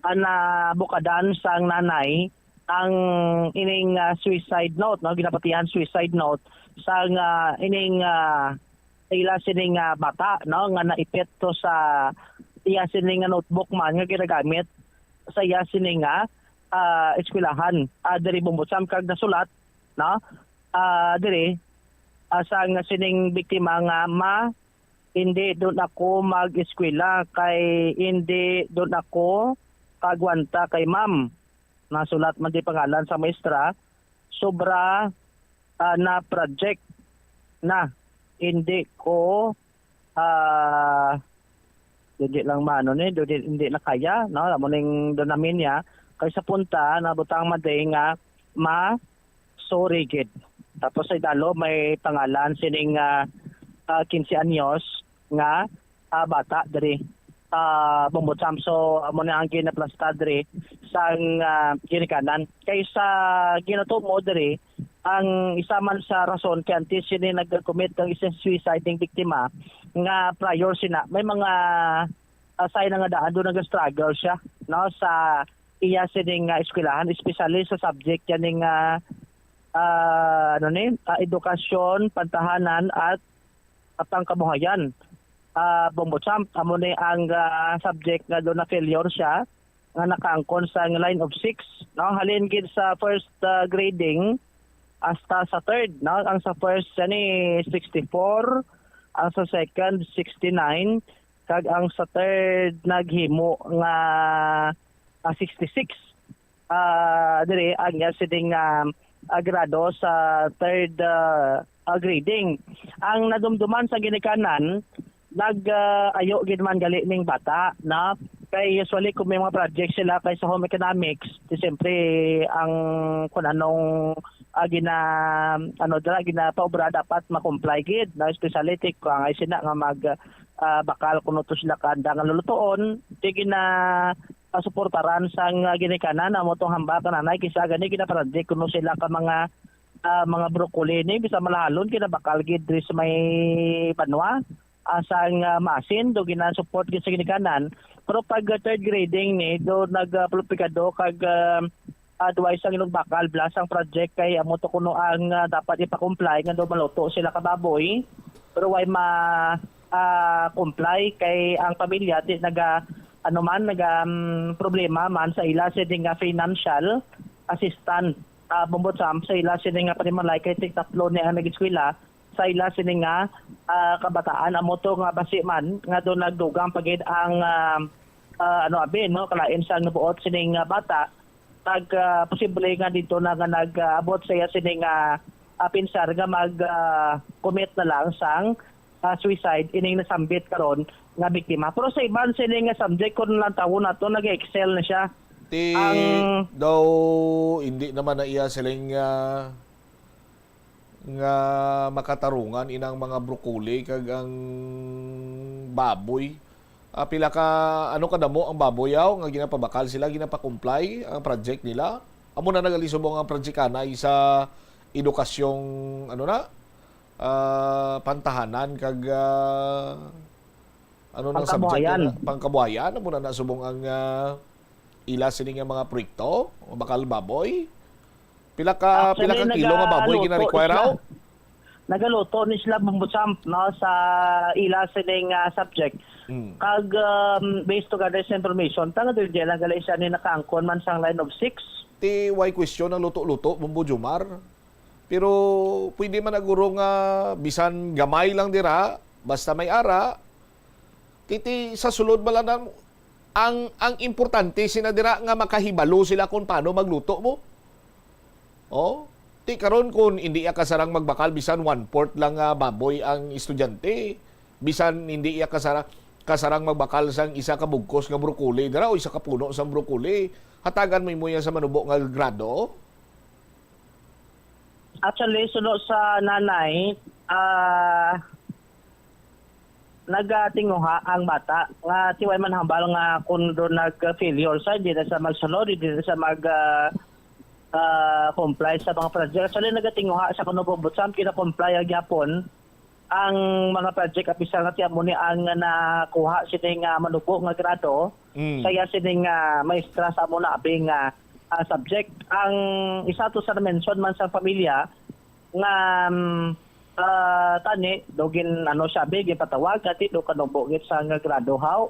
ah, nabukadan sang nanay ang ining, ah, suicide note, no, ginapatihan suicide note sang, ah, ining, ah, ila sining, ah, bata, no, nga naipit to sa iya sining nga notebook man nga ginagamit sa iya sining, ah, ah, eskwelahan, ah, diri Bombocham, kag nasulat, no, ah, diri, ah, sang sining biktima nga, "Ma, hindi doon ako mag-eskwela kay hindi doon ako kagwanta kay ma'am." Nasulat man di pangalan sa maestra, sobra, ah, na project na. Hindi ko, ah, hindi lang maano ni, hindi, hindi na kaya, no? Amo ning doon namin niya. Kay sa punta, nabutang man di nga ma-, so rigid. Tapos sa idalo, may pangalan sining, ah, ah, quince anyos nga, ah, bata diri. Ah, Bombocham. So, amo na ang ginaplasta diri sang, ah, ginikanan. Kay sa ginatuo mo diri, ang isa man sa rason kay antes sini nag-commit ng isang suicide ning biktima nga prior sina, may mga, ah, sign na nga daan doon nag-struggle siya, no, sa iya sining, ah, eskwelahan, especially sa subject yan ning, ah, ah, ano ni, ah, edukasyon, pantahanan at, at pangkabuhayan. Ah, Bombocham, amo ni ang, ah, subject nga doon na failure siya, nga nakaangkon sa line of six, no? Halin gid sa first, ah, grading hasta sa third, no? Ang sa first, ani, sixty-four, ang sa second, sixty-nine, kag ang sa third naghimo nga, ah, sixty-six. Ah, diri ang iya sining, ah, ah, grado sa third, ah, ah, grading. Ang nadumduman sa ginikanan, nag, ah, ayo gid man gali ning bata, na kay usually kung may mga project sila kay sa home economics, di siyempre ang kung anong, ah, gina-, ano dira, ginapaobra dapat ma-comply gid, na especially tik-, kung ang sina nga mag, ah, bakal kuno to sila kaandang nga lulutoon, di gina-, ah, suportaran sang, ah, ginikanan, amo tong hambal ka nanay, kisa gani ginaparandi kuno sila ka mga, ah, mga broccoli ni, bisa malahalon, ginabakal gid diri sa may banwa, ah, sang, ah, masin, do gina-support gid sa ginikanan. Pero pag, ah, third grading ni, do nag, ah, pulupikado kag, ah, advice ang inugbakal bala sang project kay amo to kuno ang, ah, dapat ipa-comply nga daw maluto sila ka baboy. Pero way ma, ah, comply kay ang pamilya ti naga, ano man, naga, um, problema man sa ila sini nga financial assistance, ah, Bombocham, sa ila sini nga panimalay kay tig-tatlo ni ang nag-eskwela sa ila sini nga, ah, kabataan. Amo to nga basi man nga do nagdugang pa gid ang, ah, ah, ano, abi, no, kalain sang nabuot sining, ah, bata. Nag, ah, posible nga dito na nga nag, ah, abot sa iya sini nga, ah, pinsar nga mag, ah, commit na lang sang, ah, suicide ining nasambit karon nga biktima. Pero sa iban sini nga subject, kung lang tawon nato, nag-excel na siya. Ti Ang daw hindi naman na iya siling, ah, nga makatarungan inang mga broccoli kag ang baboy. Ah, pila ka, ano, kadamo ang baboy, yaw, nga ginapabakal sila, ginapakumpay ang project nila? Amo na nagali subong ang project anay sa edukasyong, ano na, ah, pantahanan kag, ah, ano nang subject Pangkabuhayan. Na? Pangkabuhayan, amo na na subong ang, ah, ila sini nga mga proyekto, bakal baboy. Pila ka, Actually, pila ka kilo nga baboy nagaluto gina-require, sila. Aw? Nagaluto ni sila, Bombo Champ, no, sa ila sining, ah, subject. Mm. Kag, um, based to gather sa information, tanga diri lang gali siya ni nakaangkon man sang line of six. Ti way question ang luto-luto, Bombo Jomar. Pero pwede man na guro nga bisan gamay lang dira, basta may ara, Ti, ti sa sulod bala na, ang, ang importante sina dira nga makahibalo sila kung paano magluto mo. Oh, ti karon kung hindi ya kasarang magbakal bisan one fourth lang nga baboy ang estudyante, bisan hindi ya kasara-, kasarang magbakal sang isa ka bugkos nga broccoli dira o isa ka puno sang broccoli, hatagan mo imo yan sa manubo nga grado. Actually, suno sa nanay, ah, nagatinguha ang bata nga ti way man hambal nga kung do nag-failure sa, di na sa magsunod, di na sa mag, ah, ah, comply sa mga project. Actually, nagatinguha sa kuno Bombo Champ, kina-comply ang gyapon ang mga project, apisal nga ti amo ni ang nakuha sini nga manubo nga grado. Mm. Kaya sini nga maestra sa amo na abi nga, ah, subject. Ang isa to sa na-mention man sa pamilya nga, mm, ah, tani, do gin-, ano siya, bi, ginpatawag, ati, do kanubo gid sa nga grado, haw,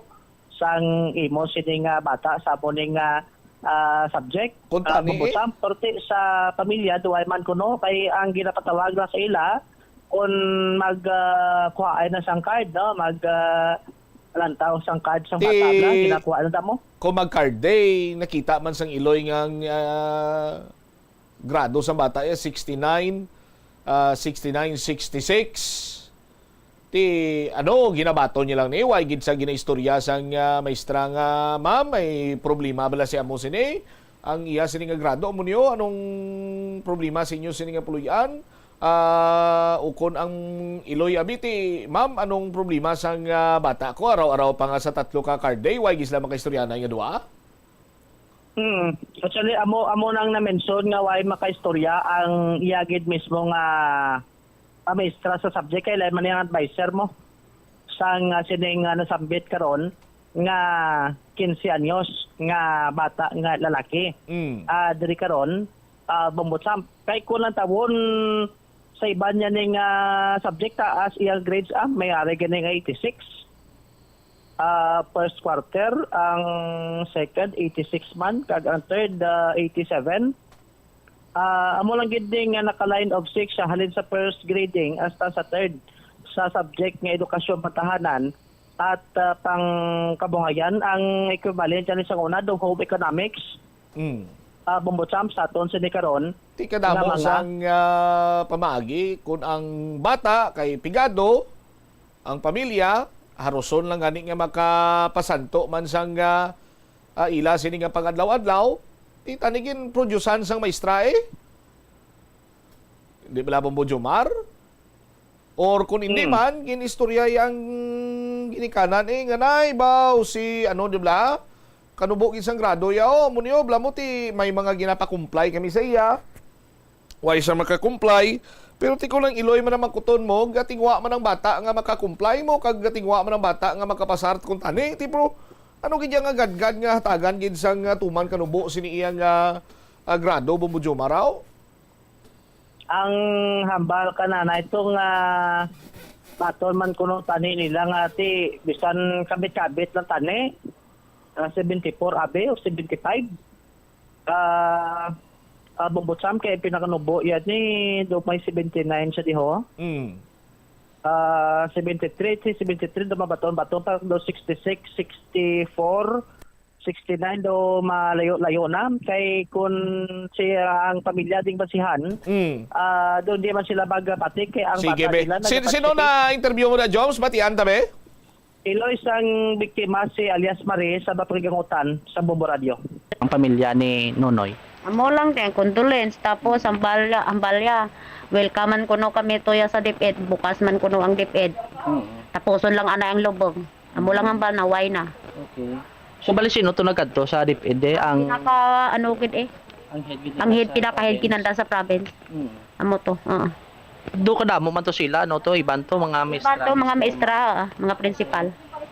sang imo sini nga bata sa amo ni nga, ah, subject. Kung Ah, tani, eh. Bubusam, perti sa pamilya, duway man kuno, kay ang ginapatawag lang sa ila, kung mag, ah, kuhaay na sang card, no? Mag, ah, lantaw sang card sang Ti-, bata, bla, ginakuha na mo? Kung mag-card day, nakita man sang iloy nga, ah, grado sang bata, eh, sixty-nine, ah, sixty-nine, sixty-six. Ti, ano, ginabaton niya lang ni, way gid sa ginaistorya sang, ah, maestra nga, "Ma'am, may problema bala si amo sini? Ang iya sini nga grado, amo niyo, anong problema sa inyo sini nga puloy-an? Ah, ukon ang iloy abi ti, ma'am, anong problema sang, ah, bata ko? Araw-araw pa nga sa tatlo ka card day, way gid sila makaistoryanay nga duha?" Hmm. Actually, amo, amo nang na-mention nga way makaistorya ang iya gid mismo nga pamaestra sa subject, kay lain man ang adviser mo sang, ah, sining, ah, nasambit karon nga quince anyos nga bata nga lalaki. Mm. Ah, diri karon, ah, Bumbutsam. Kay kung lantawon sa iban niya ning, ah, subject, taas iyang grades, ah, may ari gani nga eighty-six. Ah, first quarter, ang second, eighty-six man, kag ang third, ah, eighty-seven. Ah, amo lang gid ni nga naka-line of six siya halin sa first grading hasta sa third sa subject nga edukasyon pangtahanan at, ah, pangkabuhayan. Ang equivalent ani sang una do home economics. Mm. Ah, Bumbutsam, sa aton sini karon Ti kadamo nga mga sang, ah, pamaagi, kun ang bata kay pigado, ang pamilya, haruson lang gani nga makapasanto man sang, ah, ah, ila sini nga pag-adlaw-adlaw, ti tani gin-produce-an sang maestra, eh. Di ba, Labong Bujomar? Or kung hindi Mm. man, gin-istorya yang ginikanan, eh, nga, "Nay, baw, si, ano, di ba? Kanubo gid sang grado ya, oh, amo niyo, bla mo, ti, may mga ginapakumply kami sa iya." Way siya makakumply, pero ti ko lang iloy man ang mangkuton mo, gatingwa man ang bata nga makakumply mo, kag gatingwa man ang bata nga makapasar kung tani, ti, pero ano gid yang agadgad nga hatagan gid sang, ah, tuman kanubo sini iya nga, ah, grado, Bumbo Jomar, aw? Ang hambal ka na, na ito nga baton man kuno tani nila nga ti, bisan kabit-kabit lang tani, ah, seventy-four abi o seventy-five. Ah, ah, Bumbutsam kay pinakanubo yan ni do may seventy-nine sa diho. Mm. Ah, seventy-three, si seventy-three do mabaton-baton pa do sixty-six, sixty-four, sixty-nine do malayo-layo na kay kun siya ang pamilya ding basihan, Mm. ah, doon di man sila magpatik kay ang Sige, bata be. nila Sin-, sino nagpatik. Na interview mo na, Joms? Batian ta, be? Iloy sang biktima si alias Marie sa Baprigangutan sa Bubo Radio. Ang pamilya ni Nonoy. Amo lang din, condolence. Tapos, ang balya, ang balya. Welcome man kuno kami tuya sa DepEd. Bukas man kuno ang DepEd. Mm. Tapuson lang anay ang lubong. Amo lang ang bal na, way na. Okay. So, bali sino to nagkadto sa DepEd, eh? Ang Pinaka, ano, gid, eh. Ang head gid Ang nila head, sa pinaka-head province. Kinanda sa province. Mm. Amo to, oo. Do kadamo man to sila, no, to? Iban to, mga Iban maestra to, mga mismo. Maestra, ah, mga principal.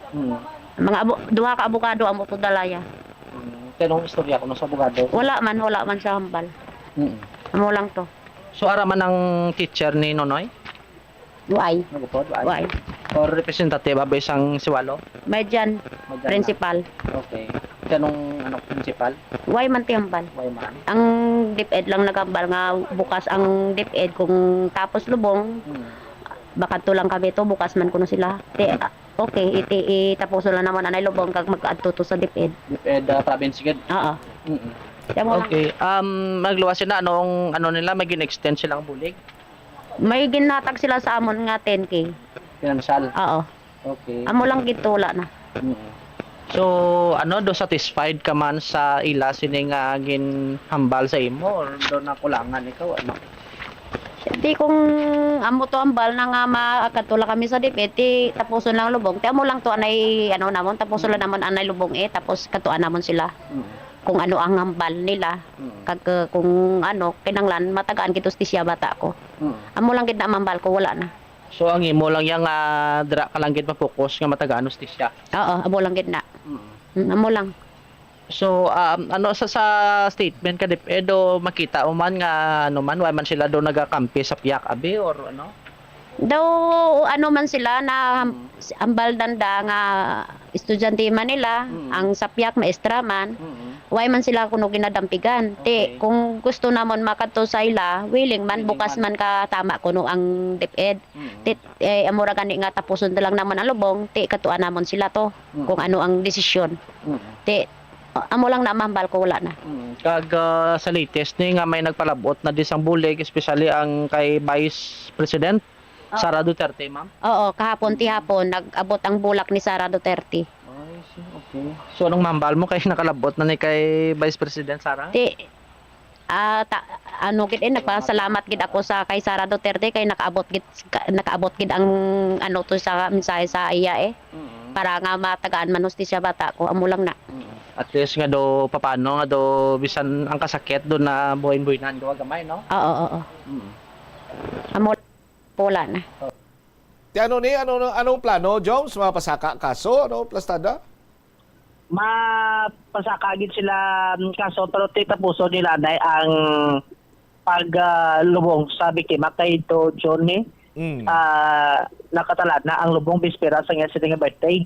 Mm. Mga abo-, duha ka abogado, amo to dalaya. Mm. Kaya nung istorya ko, no, sa abogado? Wala man, wala man sa hambal. Mm. Amo lang to. So, ara man ang teacher ni Nonoy? Way. Nagupod, way. Way. Or representative, abo isang siwalo? May dyan, May dyan na. Principal. Okay. Kanong, ano, principal? Way man ti hambal. Way man. Ang DepEd lang nagambal nga bukas ang DepEd kung tapos lubong, Hmm. baka to lang kami to, bukas man kuno sila. Ti, Hmm. ah, okay, iti, itapuso lang naman anay lubong kag mag-adto to sa DepEd. DepEd, ah, province gid? Oo. Mm-mm. Kaya mo lang. Okay, um, nagluwas sila, anong, ano nila, may gin-extend silang bulig? May ginhatag sila sa amon nga ten K. Financial? Oo. Okay. Amo lang gid to, wala na. Mm. So, ano, do satisfied ka man sa ila sini nga ginhambal sa imo or do nakulangan ikaw, ano? Di kung amo to hambal na nga makadto lang kami sa DepEd, ti tapuson lang lubong. Ti amo lang to anay, ano, namon, tapuson lang namon anay lubong, eh, tapos katuan namon sila. Mm. Kung ano ang hambal nila. Mm. Kag, uh, kung ano, kinanglan, matagaan gid hustisya bata ko. Mm. Amo lang gid na ang hambal ko, wala na. So, ang imo lang yang, ah, dira ka lang gid ma-focus nga matagaan hustisya? Oo, amo lang gid na. Mm. Mm, amo lang. So, um, ano sa, sa statement ka, DepEd, do makita mo man nga, ano man, wala man sila do nagakampi sa piyak, abi, or ano? Daw, ano man sila, na Mm. ambal danda nga estudyante man nila, Mm. ang sa piyak maestra man, Mm. wala man sila kuno ginadampigan. Ti, Okay. kung gusto namon makadto sa ila, willing man, Willing bukas man. man ka tama kuno ang DepEd. Mm. Ti, eh, amo ra gani nga tapuson na lang naman ang lubong, ti, katuan namon sila to, Mm. kung ano ang desisyon. Mm. Ti, amo lang na, mahambal ko, wala na. Mm. Kag, ah, sa latest ni nga may nagpalabot na di sang bulig, especially ang kay Vice President Oo. Sara Duterte, ma'am? Oo, kahapon, Mm. tihapon, nag-abot ang bulak ni Sara Duterte. Ay, see. Okay. So, anong mahambal mo kay nakalabot na ni kay Vice President Sara? Ti, ah, ta-, ano gid, eh, nagpasalamat gid ako sa kay Sara Duterte kay nakaabot gid, ka-, nakaabot gid ang, ano, to sa mensahe sa iya, eh. Mm. Para nga matagaan man hustisya bata ko, amo lang na. Mm. At least nga do, papano nga do, bisan ang kasakit do na buhin-buhinan, gawa gamay, no? Oo, oo. Mm. Amo, wala na. Ti ano ni, ano, anong plano, Joms? Mapasaka kaso, ano, plastada? Mapasaka gid sila, mm, kaso, pero ti tapuson nila na ang pag, ah, lubong sa biktima kay to June ni, Mm. ah, nakatalaan na ang lubong bispera sa iya sini nga birthday.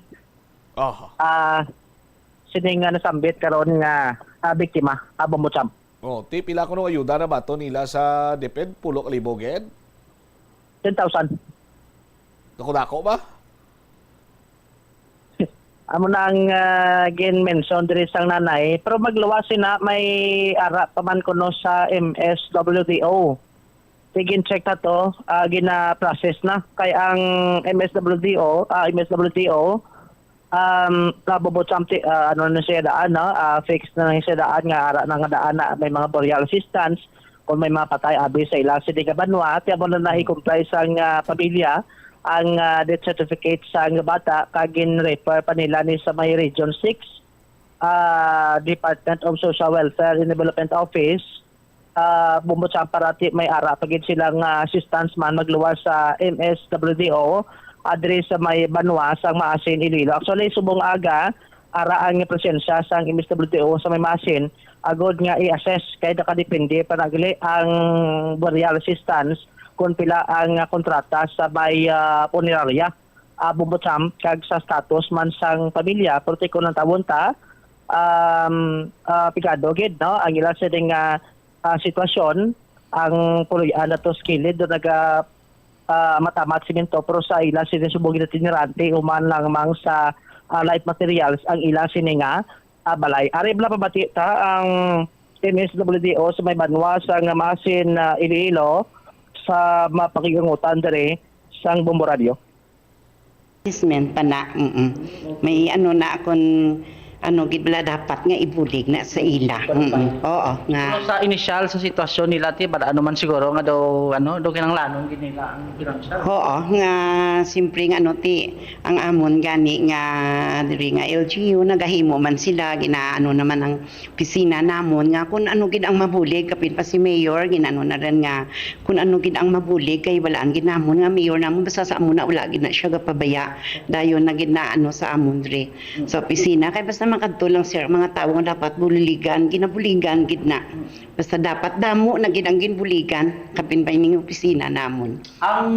Aha. Ah, sini nga nasambit karon nga, ah, biktima, ah, Bombo Champ. Oh, ti pila kuno ayuda na ba to nila sa DepEd? Pulo ka libo gid? Ten thousand. Dako-dako ba? Amo na ang, ah, gin-mention diri sang nanay, pero magluwas sina may ara pa man kuno sa M S W D O. Sige, check na to, ah, gina-process na kay ang M S W D O, ah, M S W D O, um, nabubuot sa amti-, ah, ano na siya daan, no? Ah, fix na lang siya daan nga ara na nga daan na may mga burial assistance kung may mga patay abi sa ila sini nga banwa. Ti amo na na-comply sang, ah, pamilya ang, ah, death certificate sang bata kag gin-refer pa nila ni sa may Region six, ah, Department of Social Welfare and Development Office, ah, Bombo Champ, para ti may ara pa gid sila nga assistance man magluwas sa M S W D O, ah, diri sa may banwa sang Maasin, Iloilo. Actually, subong aga, ara ang presensya sang M S W D O sa may Maasin, agod nga i-assess kay nakadepende pa nagli ang burial assistance kung pila ang, ah, kontrata sa may, ah, punerarya. Ah, Bombo Champ, kag sa status man sang pamilya, pero ti kung ang tawon ta, um, ah, pigado gid, no, ang ila sining, ah, ah, sitwasyon, ang puloy-an na to sa kilid do naga, ah, matamat simento, pero sa ila sini subong ginatinerante human lang mang sa, ah, light materials ang ila sini nga, ah, balay. Ari bala pabati ta ang M S W D O sa may banwa sang Maasin, ah, Iloilo sa mapakigangutan diri sang Bombo Radio. Assessment pa na, mm. May ano na akon, ano, gid bala dapat nga ibulig na sa ila. Mm. Oo, nga. Pero sa inisyal sa sitwasyon nila, ti, bala ano man siguro nga daw, ano, daw kinahanglanon gid nila ang pinansyal. Oo, nga simpre nga, ano, ti, ang amon gani nga diri nga L G U, nagahimo man sila, ginaano naman ang opisina namon nga kun ano gid ang mabulig, kapin pa si Mayor, ginano na rin nga kun ano gid ang mabulig, kay balaan gid namon nga mayor namon, basta sa amo na, wala gid na siya gapabaya. Dayon na gid na ano sa amon diri sa opisina, kay basta makadto lang, sir, mga tawo nga dapat buligan, ginabuligan gid na. Basta dapat damo na gid ang ginbuligan, kapin pa ining opisina namon. Ang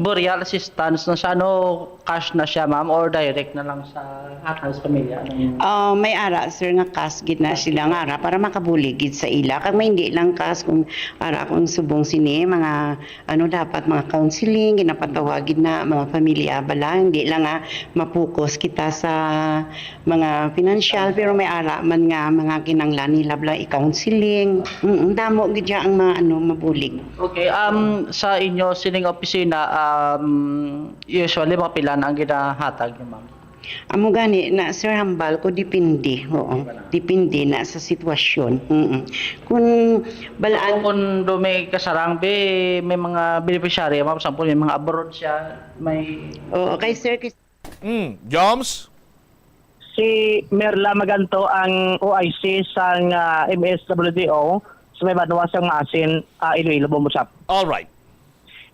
burial assistance na siya, no, cash na siya, ma'am, or direct na lang sa hatag sa pamilya? Anong Ah, may ara, sir, nga cash gid na sila nga ara para makabulig gid sa ila. Kag may hindi lang cash, kung ara, kung subong sini, mga, ano, dapat mga counseling, ginapatawag gid na, mga pamilya bala, hindi lang nga ma-focus kita sa mga financial, pero may ara man nga mga kinanglan nila bala i-counseling. Mm, damo gid siya ang mga, ano, mabulig. Okay, um, sa inyo sining opisina, um, usually mga pila na ang ginahatag niyo, ma'am? Amo gani na, sir, hambal ko, depende. Oo, depende na sa sitwasyon. Mm. Kung balaan Kung do may kasarang, be, may mga beneficiary, ma'am, for example, may mga abroad siya, may Oo, kay sir, kay Mm, Joms? Si Merla Maganto ang O I C sang, ah, M S W D O sa may banwa sang Maasin, ah, Iloilo, Bombo Shop. All right.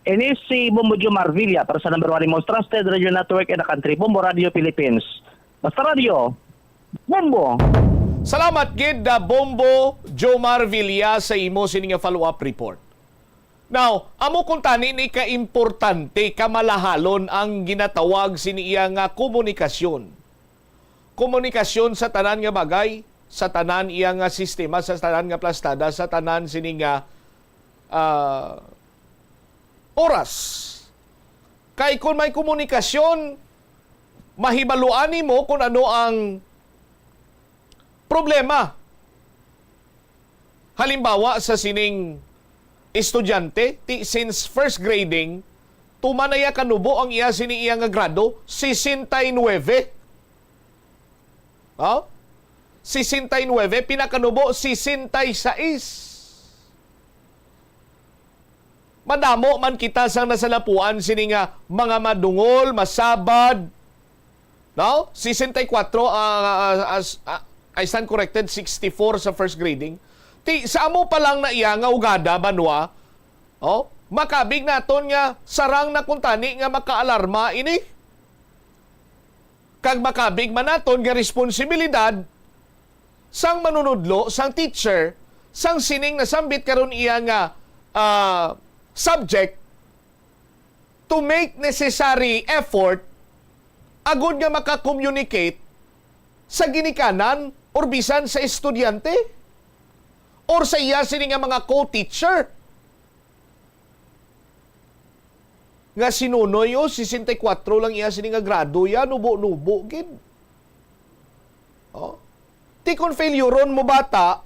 Ini si Bombo Jomar Villa para sa number one most trusted radio network in the country, Bombo Radio Philippines. Basta Radio, Bombo! Salamat gid, ah, Bombo Jomar Villa, sa imo sini nga follow-up report. Now, amo kuntani ni kaimportante, kamalahalon ang ginatawag sini iya nga komunikasyon. Komunikasyon sa tanan nga bagay, sa tanan iya nga sistema, sa tanan nga plastada, sa tanan sini nga, ah, oras. Kay kung may komunikasyon, mahibaluan nimo kung ano ang problema. Halimbawa, sa sining estudyante, ti, since first grading, tuman na iya kanubo ang iya sini iya nga grado, sesenta y nuebe. Oh? Sesenta y nuebe, pinakanubo, sesenta y seis. Madamo man kita sang nasalapuan sini nga mga madungol, masabad, no? Sesenta y kuwatro, ah, ah, as, ah, I stand corrected, sixty-four sa first grading. Ti, sa amo pa lang na iya nga ugada, banwa, oh, makabig naton nga sarang na kuntani nga makaalarma ini. Kag makabig man naton nga responsibilidad sang manunudlo, sang teacher, sang sining nasambit karon iya nga, ah, subject, to make necessary effort agud nga maka-communicate sa ginikanan or bisan sa estudyante or sa iya sini nga mga co-teacher. Nga si Nonoy, oh, sesenta y kuwatro lang iya sini nga grado, ya, nubo-nubo gid. Oh. Ti kon failure-on mo bata,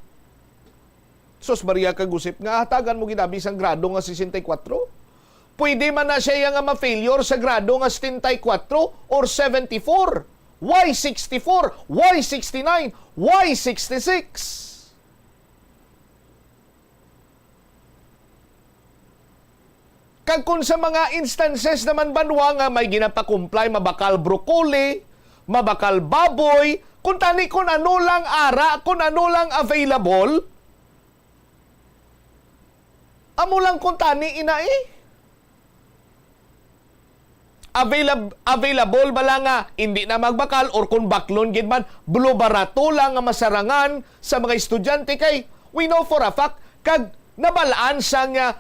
sus, Maria kag Josep, nga hatagan mo gid abi sang grado nga sesenta y kuwatro? Pwede man na siya nga ma-failure sa grado nga setenta y kuwatro or seventy-four. Why sixty-four? Why sixty-nine? Why sixty-six? Kag kung sa mga instances naman, banwa, nga may ginapakumplay, mabakal broccoli, mabakal baboy, kuntani kung ano lang ara, kung ano lang available, amo lang kuntani ina, eh. Availab-, available bala nga hindi na magbakal, or kung baklon gid man, blo-, barato lang nga masarangan sa mga estudyante? Kay we know for a fact, kag nabalaan sa nga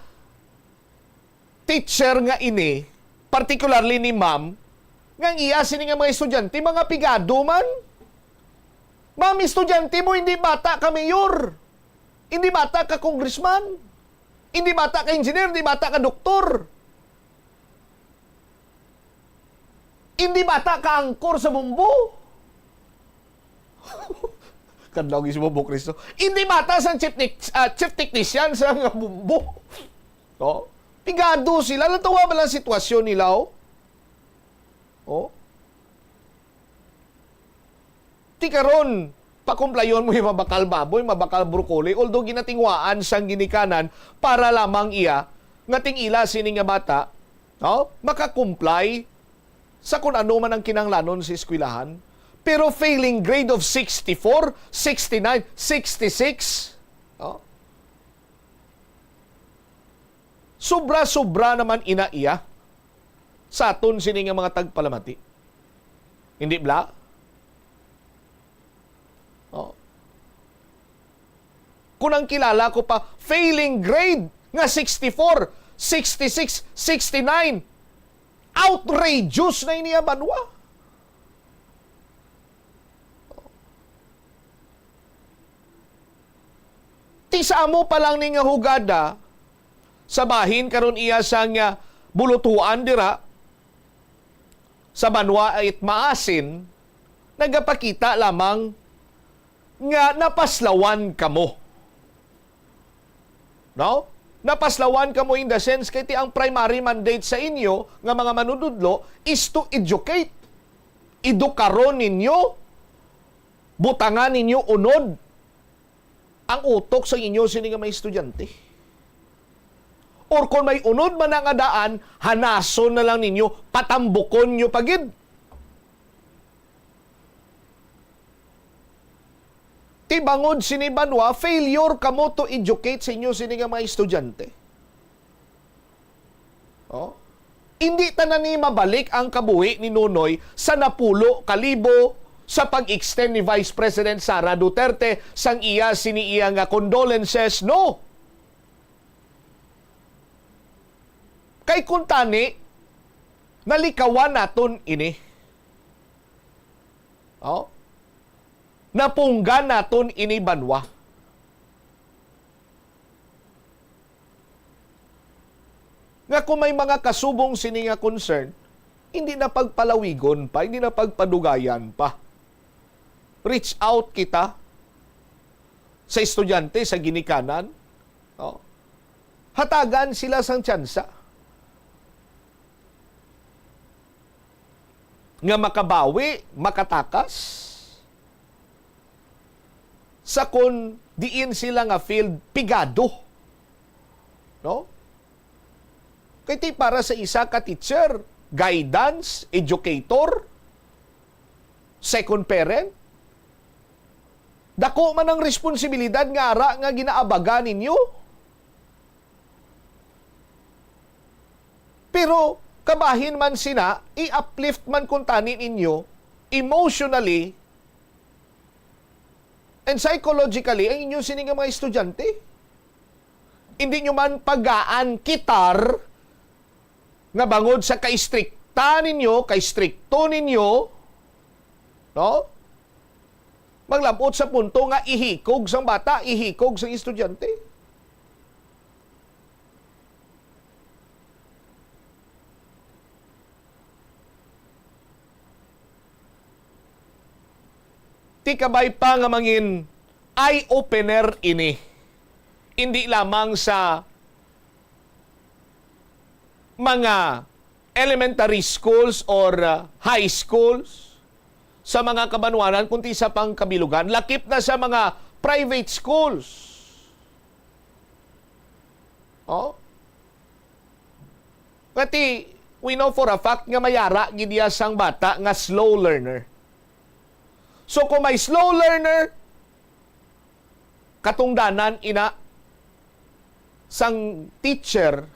teacher nga ini, particularly ni ma'am, nga ang iya sini nga mga estudyante, mga pigado man. Ma'am, estudyante mo, hindi bata ka mayor. Hindi bata ka congressman. Hindi bata ka engineer, hindi bata ka doktor. Hindi bata ka angkor sa Bombo. Kadlaw gid si Bombo Cristo. Hindi bata sang chief tech-, ah, chief technician sa nga Bombo. Oh. Pigado sila. Natuwa ba lang sitwasyon nila, oh? Oh. Ti karon, pakumplayon mo yung mabakal baboy, mabakal broccoli, although ginatingwaan sang ginikanan para lamang iya nga ting-ila sini nga bata, no, makakumply sa kun ano man ang kinahanglanon sa eskwelahan. Pero failing grade of sixty-four, sixty-nine, sixty-six, no? Sobra-sobra naman ina iya sa aton sini nga mga tagpalamati. Hindi bala? Oh. Kung ang kilala ko pa, failing grade nga sixty-four, sixty-six, sixty-nine. Outrageous na ini, ah, banwa. Ti sa amo pa lang ni nga hugada, sa bahin karon iya sang, ah, bulutuan dira sa banwa it maasin, nagapakita lamang nga napaslawan kamo. No? Napaslawan kamo in the sense kay ti ang primary mandate sa inyo nga mga manunudlo is to educate. Edukaron ninyo, butangan ninyo unod ang utok sa inyo sini nga mga estudyante. Or kung may unod man na nga daan, hanason na lang ninyo, patambukon nyo pa gid. Ti bangod sini banwa, failure kamo to educate sa inyo sini nga mga estudyante. Oh? Hindi tanan ni mabalik ang kabuhi ni Nonoy sa napulo ka libo, sa pag-extend ni Vice President Sara Duterte sang iya sini iya nga condolences, no? Kay kuntani, nalikawan naton ini. Oh? Napunggan naton ini banwa. Nga kung may mga kasubong sini nga concern, hindi na pagpalawigon pa, hindi na pagpadugayan pa. Reach out kita sa estudyante, sa ginikanan. Oh. Hatagan sila sang tsansa nga makabawi, makatakas sa kon diin sila nga field pigado. No? Kay ti para sa isa ka teacher, guidance, educator, second parent, dako man ang responsibilidad nga ara nga ginaabaga ninyo. Pero kabahin man sina, i-uplift man kuntani ninyo emotionally and psychologically ang inyo sini nga mga estudyante. Hindi nyo man pagaan kitar nga bangod sa kaistrikta ninyo, kaistrikto ninyo, no? Maglabot sa punto nga ihikog sang bata, ihikog sang estudyante. Ti kabay pa nga mangin eye-opener ini, hindi lamang sa mga elementary schools or, uh, high schools sa mga kabanwanan, kundi sa pangkabilugan, lakip na sa mga private schools. Oh? Kati, we know for a fact nga mayara gid iya sang bata nga slow learner. So, kung may slow learner, katungdanan ina sang teacher,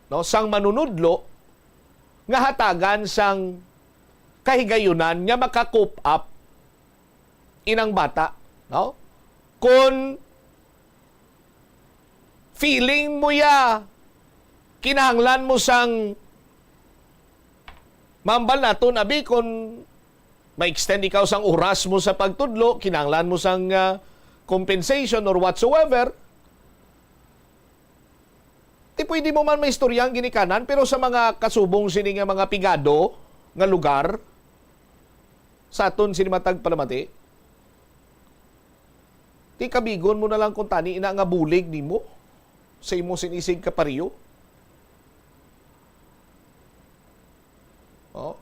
no, sang manunudlo, nga hatagan sang kahigayunan nga maka-cope up inang bata, no? Kon feeling mo ya, kinahanglan mo sang mambal naton, abi, kon ma-extend ikaw sang oras mo sa pagtudlo, kinahanglan mo sang, ah, compensation or whatsoever. Ti pwede mo man maistorya ang ginikanan, pero sa mga kasubong sini nga mga pigado nga lugar, sa aton sini matag palamati, ti kabigon mo na lang kung tani ina nga bulig nimo sa imo sinisig kapareho. Oh.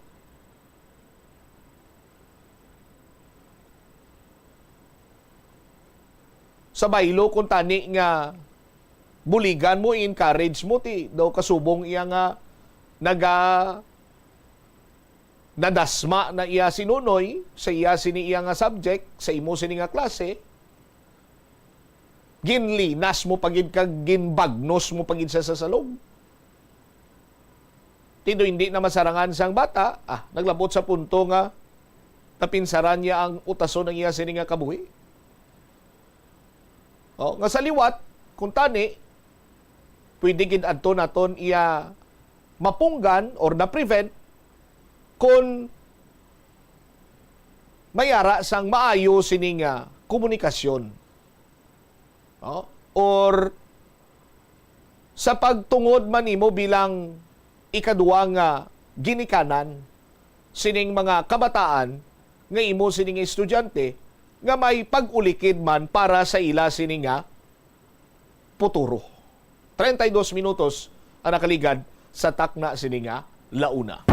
Sa baylo kung tani nga buligan mo, i-encourage mo, ti daw kasubong iya nga naga-, nadasma na iya si Nonoy sa iya sini iya nga subject, sa imo sini nga klase, ginlinas mo pa gid kag ginbagnos mo pa gid sa, sa salog. Ti do hindi na masarangan sang bata, ah, naglabot sa punto nga napinsaran niya ang utason ang iya sini nga kabuhi. Oh, nga sa liwat, kung tani, pwede gid adto naton iya mapunggan or na-prevent kung may ara sang maayo sini nga komunikasyon. Oh, or sa pagtungod man nimo bilang ikaduwa nga ginikanan sining mga kabataan nga imo sini nga estudyante nga may pag-ulikid man para sa ila sini nga futuro. Treinta y dos minutos ang nakaligad sa takna sini nga launa.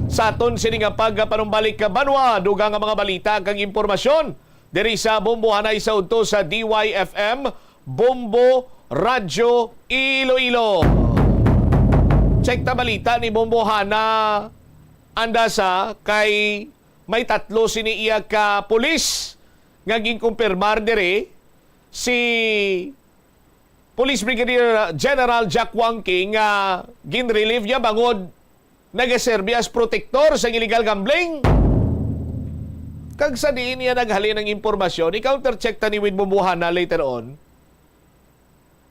Sa aton sini nga pagpanumbalik ka banwa, dugang nga mga balita kag impormasyon diri sa Bombo Hanay sa udto sa D Y F M, Bombo Radyo Iloilo. Check ta balita ni Bombo Hana Andasa kay may tatlo sini iya ka pulis nga ginkumpirmar diri, si Police Brigadier General Jack Wangking nga ginrelieve niya bangod nagaserbi as protektor sa illegal gambling. Kag sa diin niya naghalin ang impormasyon, i-countercheck ta ni with Bumbuhana later on.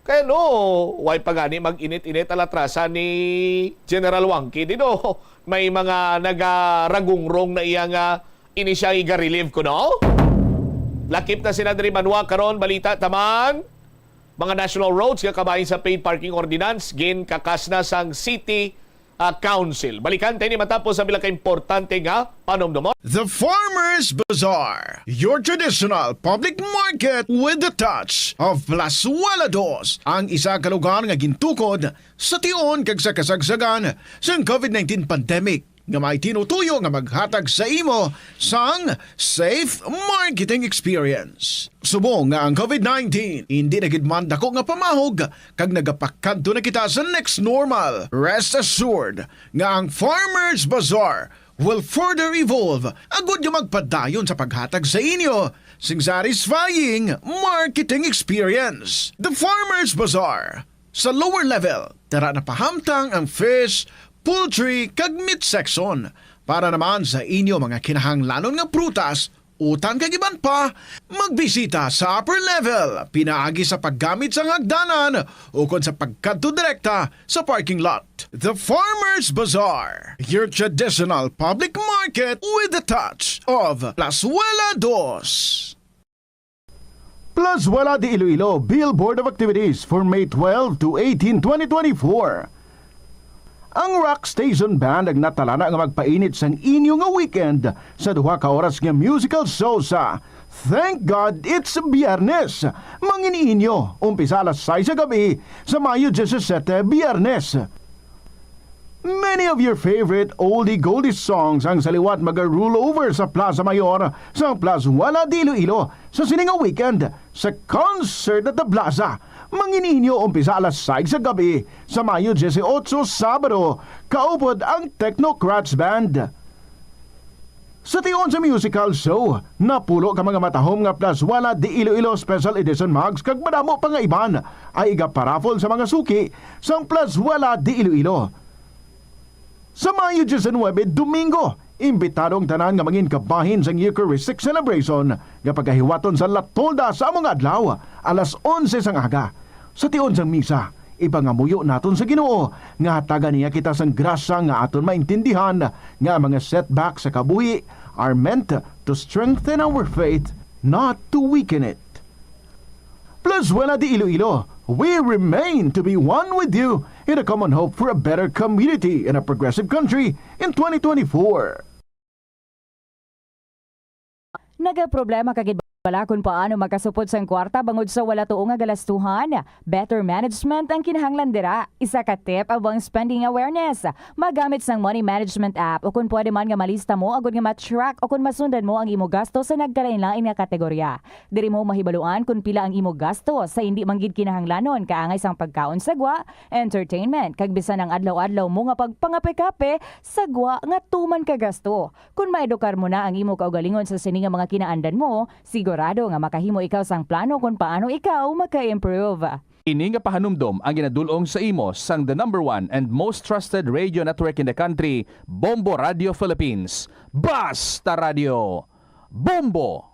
Kaya no, why pa gani mag-init-init alatrasa ni General Wangki? Di no, may mga nagaragungrong na iya nga ini siya iga-relieve ko, no? Lakip na sila diri banwa karon, balita taman. Mga national roads nga kabahin sa paid parking ordinance, ginkakas na sang city ah, Council. Balikan tayo ni matapos sa pila ka importante nga panumdumon. The Farmers Bazaar, your traditional public market with the touch of Plazuela Dos, ang isa ka lugar nga gintukod sa tion kag sa kasagsagan sang covid nineteen pandemic nga may tinutuyo nga maghatag sa imo sang safe marketing experience. Subong nga ang covid nineteen hindi na gid man dako nga pamahog kag nagapakadto na kita sa next normal, rest assured nga ang Farmers Bazaar will further evolve agud nga magpadayon sa paghatag sa inyo sing satisfying marketing experience. The Farmers Bazaar, sa lower level, tara na pahamtang ang fish, poultry, kag meat section. Para naman sa inyo mga kinahanglanon nga prutas, utan kag iban pa, magbisita sa upper level pinaagi sa paggamit sang hagdanan ukon sa pagkadto direkta sa parking lot. The Farmers Bazaar, your traditional public market with the touch of Plazuela Dos. Plazuela de Iloilo, Billboard of Activities for May twelve to eighteen, twenty twenty-four. Ang Rock Station Band ang natalana nga magpainit sang inyo nga weekend sa duha ka oras nga musical show sa Thank God It's Biyernes. Mangin inyo, umpisa alas sais sa gabi sa Mayo disisete, Biyernes. Many of your favorite oldie goldie songs ang sa liwat maga-roll over sa Plaza Mayor sa Plazuela de Iloilo sa sini nga weekend sa Concert at the Plaza. Mangin inyo umpisa alas sais sa gabi sa Mayo dieciocho, Sabado, kaupod ang Technocrats Band. Sa tion sa musical show, napulo ka mga matahom nga Plazuela de Iloilo Special Edition mugs kag madamo pa nga iban ay iga-paraffle sa mga suki sang Plazuela de Iloilo. Sa Mayo diecinuebe, Domingo, imbitado ang tanan nga mangin kabahin sang Eucharistic Celebration nga pagahiwaton sa La Tolda sa amo nga adlaw, alas onse sang aga. Sa tion sang misa, ipangamuyo naton sa Ginoo nga hatagan niya kita sang grasya nga aton maintindihan nga ang mga setbacks sa kabuhi are meant to strengthen our faith, not to weaken it. Plazuela de Iloilo, we remain to be one with you in a common hope for a better community and a progressive country in twenty twenty-four. Nagaproblema ka gid bala kon paano makasupot sang kwarta bangod sa wala tuo nga galastuhan? Better management ang kinahanglan dira. Isa ka tip amo ang spending awareness. Magamit sang money management app o kon pwede man nga malista mo agud nga ma-track o kon masundan mo ang imo gasto sa nagkalainlain nga kategorya. Diri mo mahibaluan kon pila ang imo gasto sa indi man gid kinahanglanon kaangay sang pagkaon sa gwa, entertainment, kag bisan ang adlaw-adlaw mo nga pagpangape-kape sa gwa nga tuman ka gasto. Kon maedukar mo na ang imo kaugalingon sa sini nga mga kinaandan mo, sigurado nga makahimo ikaw sang plano kon paano ikaw maka-improve. Ini nga pahanumdom ang ginadul-ong sa imo sang the number one and most trusted radio network in the country, Bombo Radio Philippines. Basta Radio! Bombo!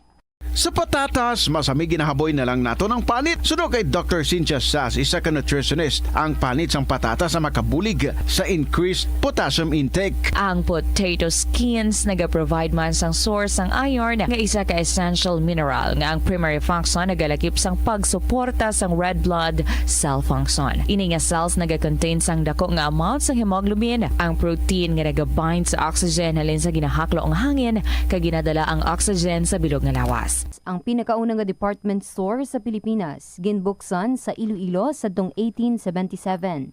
Sa patatas, masami ginahaboy na lang naton ang panit. Suno kay Doctor Cynthia Sass, isa ka nutritionist, ang panit sang patatas ang makabulig sa increased potassium intake. Ang potato skins nagaprovide man sang source sang iron, nga isa ka essential mineral nga ang primary function nagalakip sang pagsuporta sang red blood cell function. Ini nga cells nagacontain sang dako nga amount sang hemoglobin, ang protein nga nagabind sa oxygen halin sa ginahaklo nga hangin kag ginadala ang oxygen sa bilog nga lawas. Ang pinakauna nga department store sa Pilipinas ginbuksan sa Iloilo sadtong eighteen seventy-seven.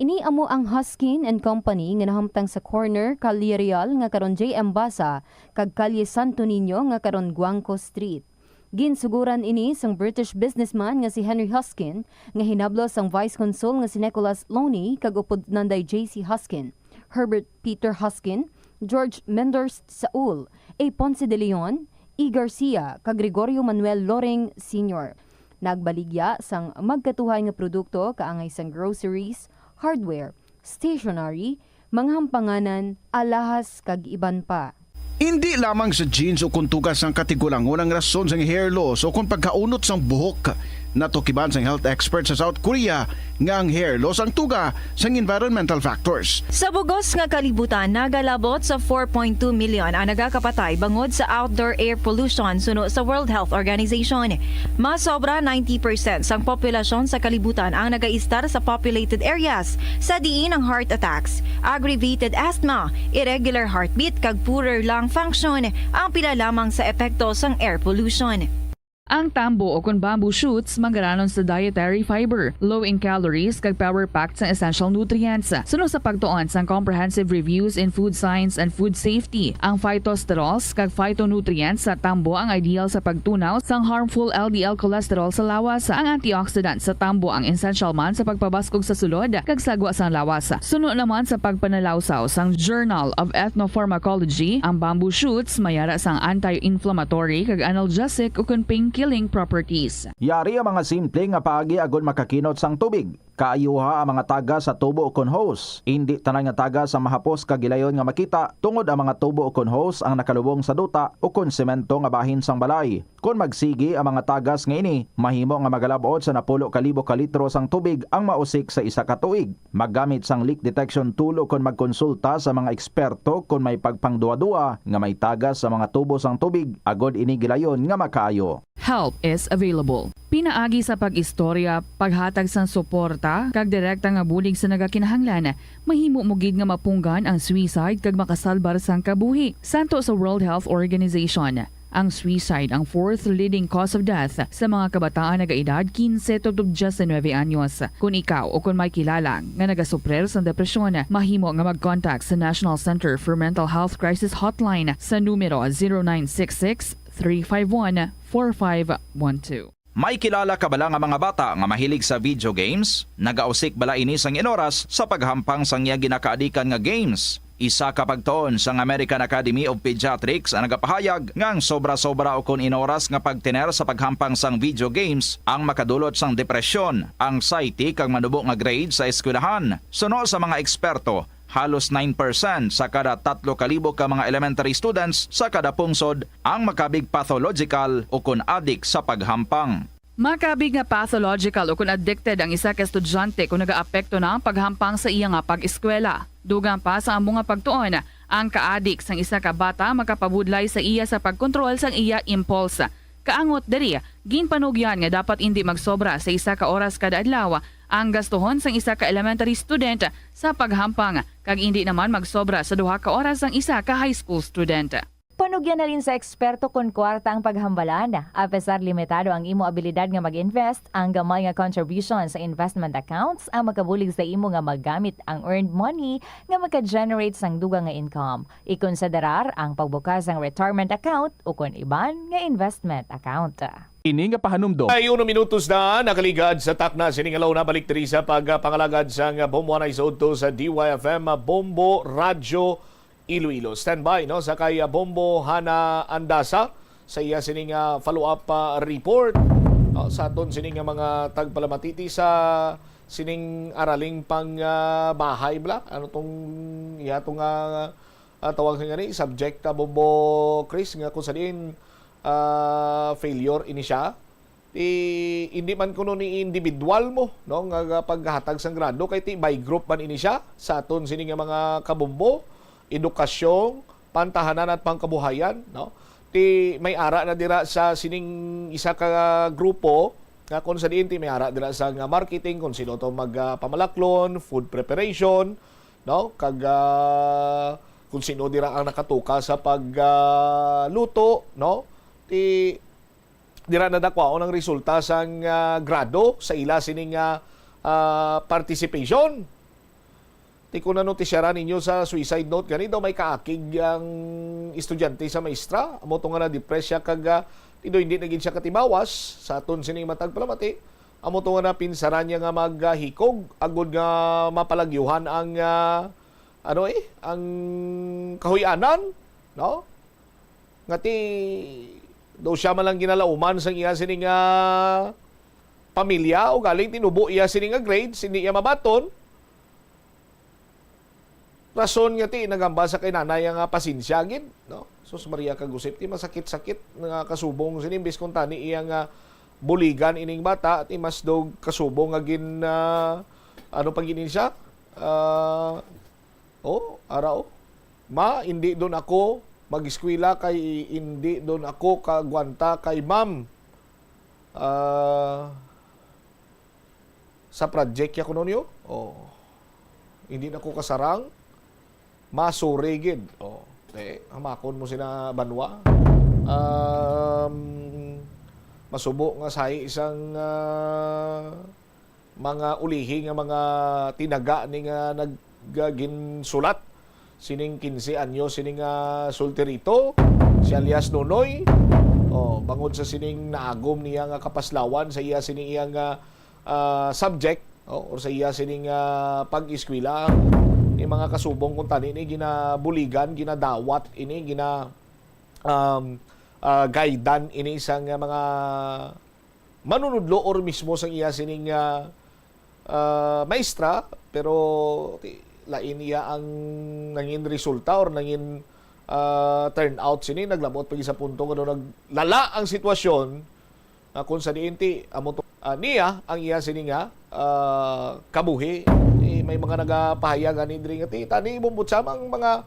Ini amo ang Huskin and Company nga nahamtang sa corner Calle Real nga karon J M Basa kag Calle Santo Niño nga karon Guangco Street. Ginsuguran ini sang British businessman nga si Henry Huskin, nga hinablos sang Vice Consul nga si Nicholas Loney kag upod nanday J C Huskin, Herbert Peter Huskin, George Menders Saul, A. Ponce de Leon, E. Garcia, kag Gregorio Manuel Loring Senior. Nagbaligya sang magkatuhay nga produkto kaangay sang groceries, hardware, stationery, mga hampanganan, alahas, kag iban pa. Indi lamang sa genes o kon tuga sang katigulangon ang rason sang hair loss o kon pagkaunot sang buhok. Natukiban sang health expert sa South Korea nga ang hair loss ang tuga sang environmental factors. Sa bugos nga kalibutan, nagalabot sa four point two million ang nagakapatay bangod sa outdoor air pollution, suno sa World Health Organization. Mas sobra ninety percent sang populasyon sa kalibutan ang nagaistar sa populated areas, sa diin ang heart attacks, aggravated asthma, irregular heartbeat, kag poorer lung function ang pila lamang sa epekto sang air pollution. Ang tambo o kon bamboo shoots manggaranon sa dietary fiber, low in calories, kag power-packed sang essential nutrients. Suno sa pagtuon sang Comprehensive Reviews in Food Science and Food Safety, ang phytosterols kag phytonutrients sa tambo ang ideal sa pagtunaw sang harmful L D L cholesterol sa lawas. Ang antioxidant sa tambo ang essential man sa pagpabaskog sa sulod kag sagwa sang lawas. Suno naman sa pagpanalawsaw sang Journal of Ethnopharmacology, ang bamboo shoots may ara sang anti-inflammatory kag analgesic ukon pain-killing properties. Yari ang mga simple nga paagi agod makakinot sang tubig. Kaayuha ang mga tagas sa tubo ukon hose. Indi tanan nga tagas ang mahapos kag gilayon nga makita, tungod ang mga tubo ukon hose ang nakalubong sa duta ukon semento nga bahin sang balay. Kon magsigi ang mga tagas nga ini, mahimo nga magalab-ot sa napulo ka libo ka litro sang tubig ang mausik sa isa ka tuig. Maggamit sang leak detection tool ukon magkonsulta sa mga eksperto kon may pagpangduhaduha nga may tagas sa mga tubo sang tubig, agod ini gilayon nga makaayo. Help is available. Pinaagi sa pag-istorya, paghatag sang suporta, kag direkta nga bulig sa nagakinahanglan, mahimo mo gid nga mapunggan ang suicide kag makasalbar sang kabuhi. Santo sa World Health Organization, ang suicide ang fourth leading cause of death sa mga kabataan nagaedad quince tubtob diecinuebe anyos. Kon ikaw o kon may kilala nga nagasuprir sang depresyon, mahimo nga mag-contact sa National Center for Mental Health Crisis Hotline sa numero zero nine six six, three five one, four five one two. May kilala ka bala nga mga bata nga mahilig sa video games? Nagausik bala ini sang inoras sa paghampang sang iya ginakaadikan nga games? Isa ka pagtuon sang American Academy of Pediatrics ang nagapahayag nga ang sobra-sobra ukon inoras nga pagtener sa paghampang sang video games ang makadulot sang depresyon, anxiety, kag manubo nga grade sa eskwelahan. Suno sa mga eksperto, halos nine percent sa kada tatlo ka libo ka mga elementary students sa kada pungsod ang makabig pathological ukon adik sa paghampang. Makabig nga pathological ukon addicted ang isa ka estudyante kon nagaapekto na ang paghampang sa iya nga pag-eskwela. Dugang pa sa amo nga pagtuon, ang kaadik sang isa ka bata makapabudlay sa iya sa pagkontrol sang iya impulse. Kaangot diri, ginpanugyan nga dapat indi magsobra sa isa ka oras kada adlaw ang gastuhon sang isa ka elementary student sa paghampang, kag indi naman magsobra sa duha ka oras ang isa ka high school student. Panugyan halin sa eksperto kon kwarta ang paghambalan. Apesar limitado ang imo abilidad nga mag-invest, ang gamay nga contribution sa investment accounts ang makabulig sa imo nga magamit ang earned money nga maka-generate sang dugang nga income. Ikonsiderar ang pagbukas sang retirement account ukon iban nga investment account. Ini nga pahanumdom. Ay, uno minutos na nakaligad sa takna sini nga launa. Balik diri sa pagpangalagad sang Bombo Anay sa udto sa D Y F M, Bombo Radyo Iloilo. Standby, no, sa kay, ah, Bombo Hana Andasa sa iya sining, ah, follow-up, ah, report, no, sa aton sining nga mga tagpalamatiti sa sining araling pang, ah, bahay bala. Ano tong iya tong, ah, ah, tawag sa gani, subject, ah, Bombo Chris, nga kung sa diin, ah, failure ini siya. Ti, hindi man kuno ni individual mo, no, nga, nga paghatag sang grado, kay ti by group man ini siya sa aton sini nga mga kabombo, edukasyon, pantahanan at pangkabuhayan, no? Ti may ara na dira sa sining isa ka grupo nga kung sa diin ti may ara dira sa nga marketing, kung sino to mag, ah, pamalaklon, food preparation, no? Kag, ah, kung sino dira ang nakatuka sa pag, ah, luto, no? Ti dira na dakwaon ang resulta sang, ah, grado sa ila sini nga, ah, participation. Ti kun ano ti siyaran ninyo sa suicide note, gani daw may kaakig ang estudyante sa maestra. Amo to nga na-depress siya kag, ah, ti daw hindi na gid siya katimawas sa aton sining matag palamati. Amo to nga napinsaran niya nga maghikog agod nga mapalagyuhan ang, ah, ano eh, ang kahuy-anan, no? Nga ti, daw siya man lang ginalauman sang iya sini nga pamilya, ugaling tinubo iya sini nga grades, hindi iya mabaton. rason nga ti nagamba sa kay nanay nga pasensya gid, no? Sus Maria, kagusip, ti masakit-sakit nga kasubong sini, imbis kung tani iya nga buligan ining bata, ti mas dog kasubong nga gin, ah, ano pa gid ni siya? Ah, oh, ara, oh. Ma, hindi doon ako mag-eskwela kay hindi doon ako kagwanta kay ma'am. Ah, sa project ya kuno niyo? Oh. Hindi na ko kasarang. Masuri gid. Oh. Te, hamakon mo sina banwa. Um, masubo nga sahi isang, ah, mga ulihi nga mga tinaga ni nga nag-, ah, ginsulat sining quince anyos sini nga sultirito, si alias Nonoy. Oh, bangod sa sining naagom niya nga kapaslawan sa iya sini iya nga, ah, subject, oh, or sa iya sini nga pag-eskwela, ni mga kasubong kung tani ni ginabuligan, ginadawat ini, gina, um, ah, guidean ini sa nga mga manunudlo or mismo sang iya sining, ah, ah, maestra, pero ti-, lain iya ang nangin resulta or nangin, ah, turn out sini. Naglabot pa gid sa punto nga daw naglala ang sitwasyon, ah, kung sa diin ti amo to, ah, niya ang iya sini nga, ah, kabuhi. Eh, may mga nagapahayag ani diri nga ti tani ibumbot sa mga,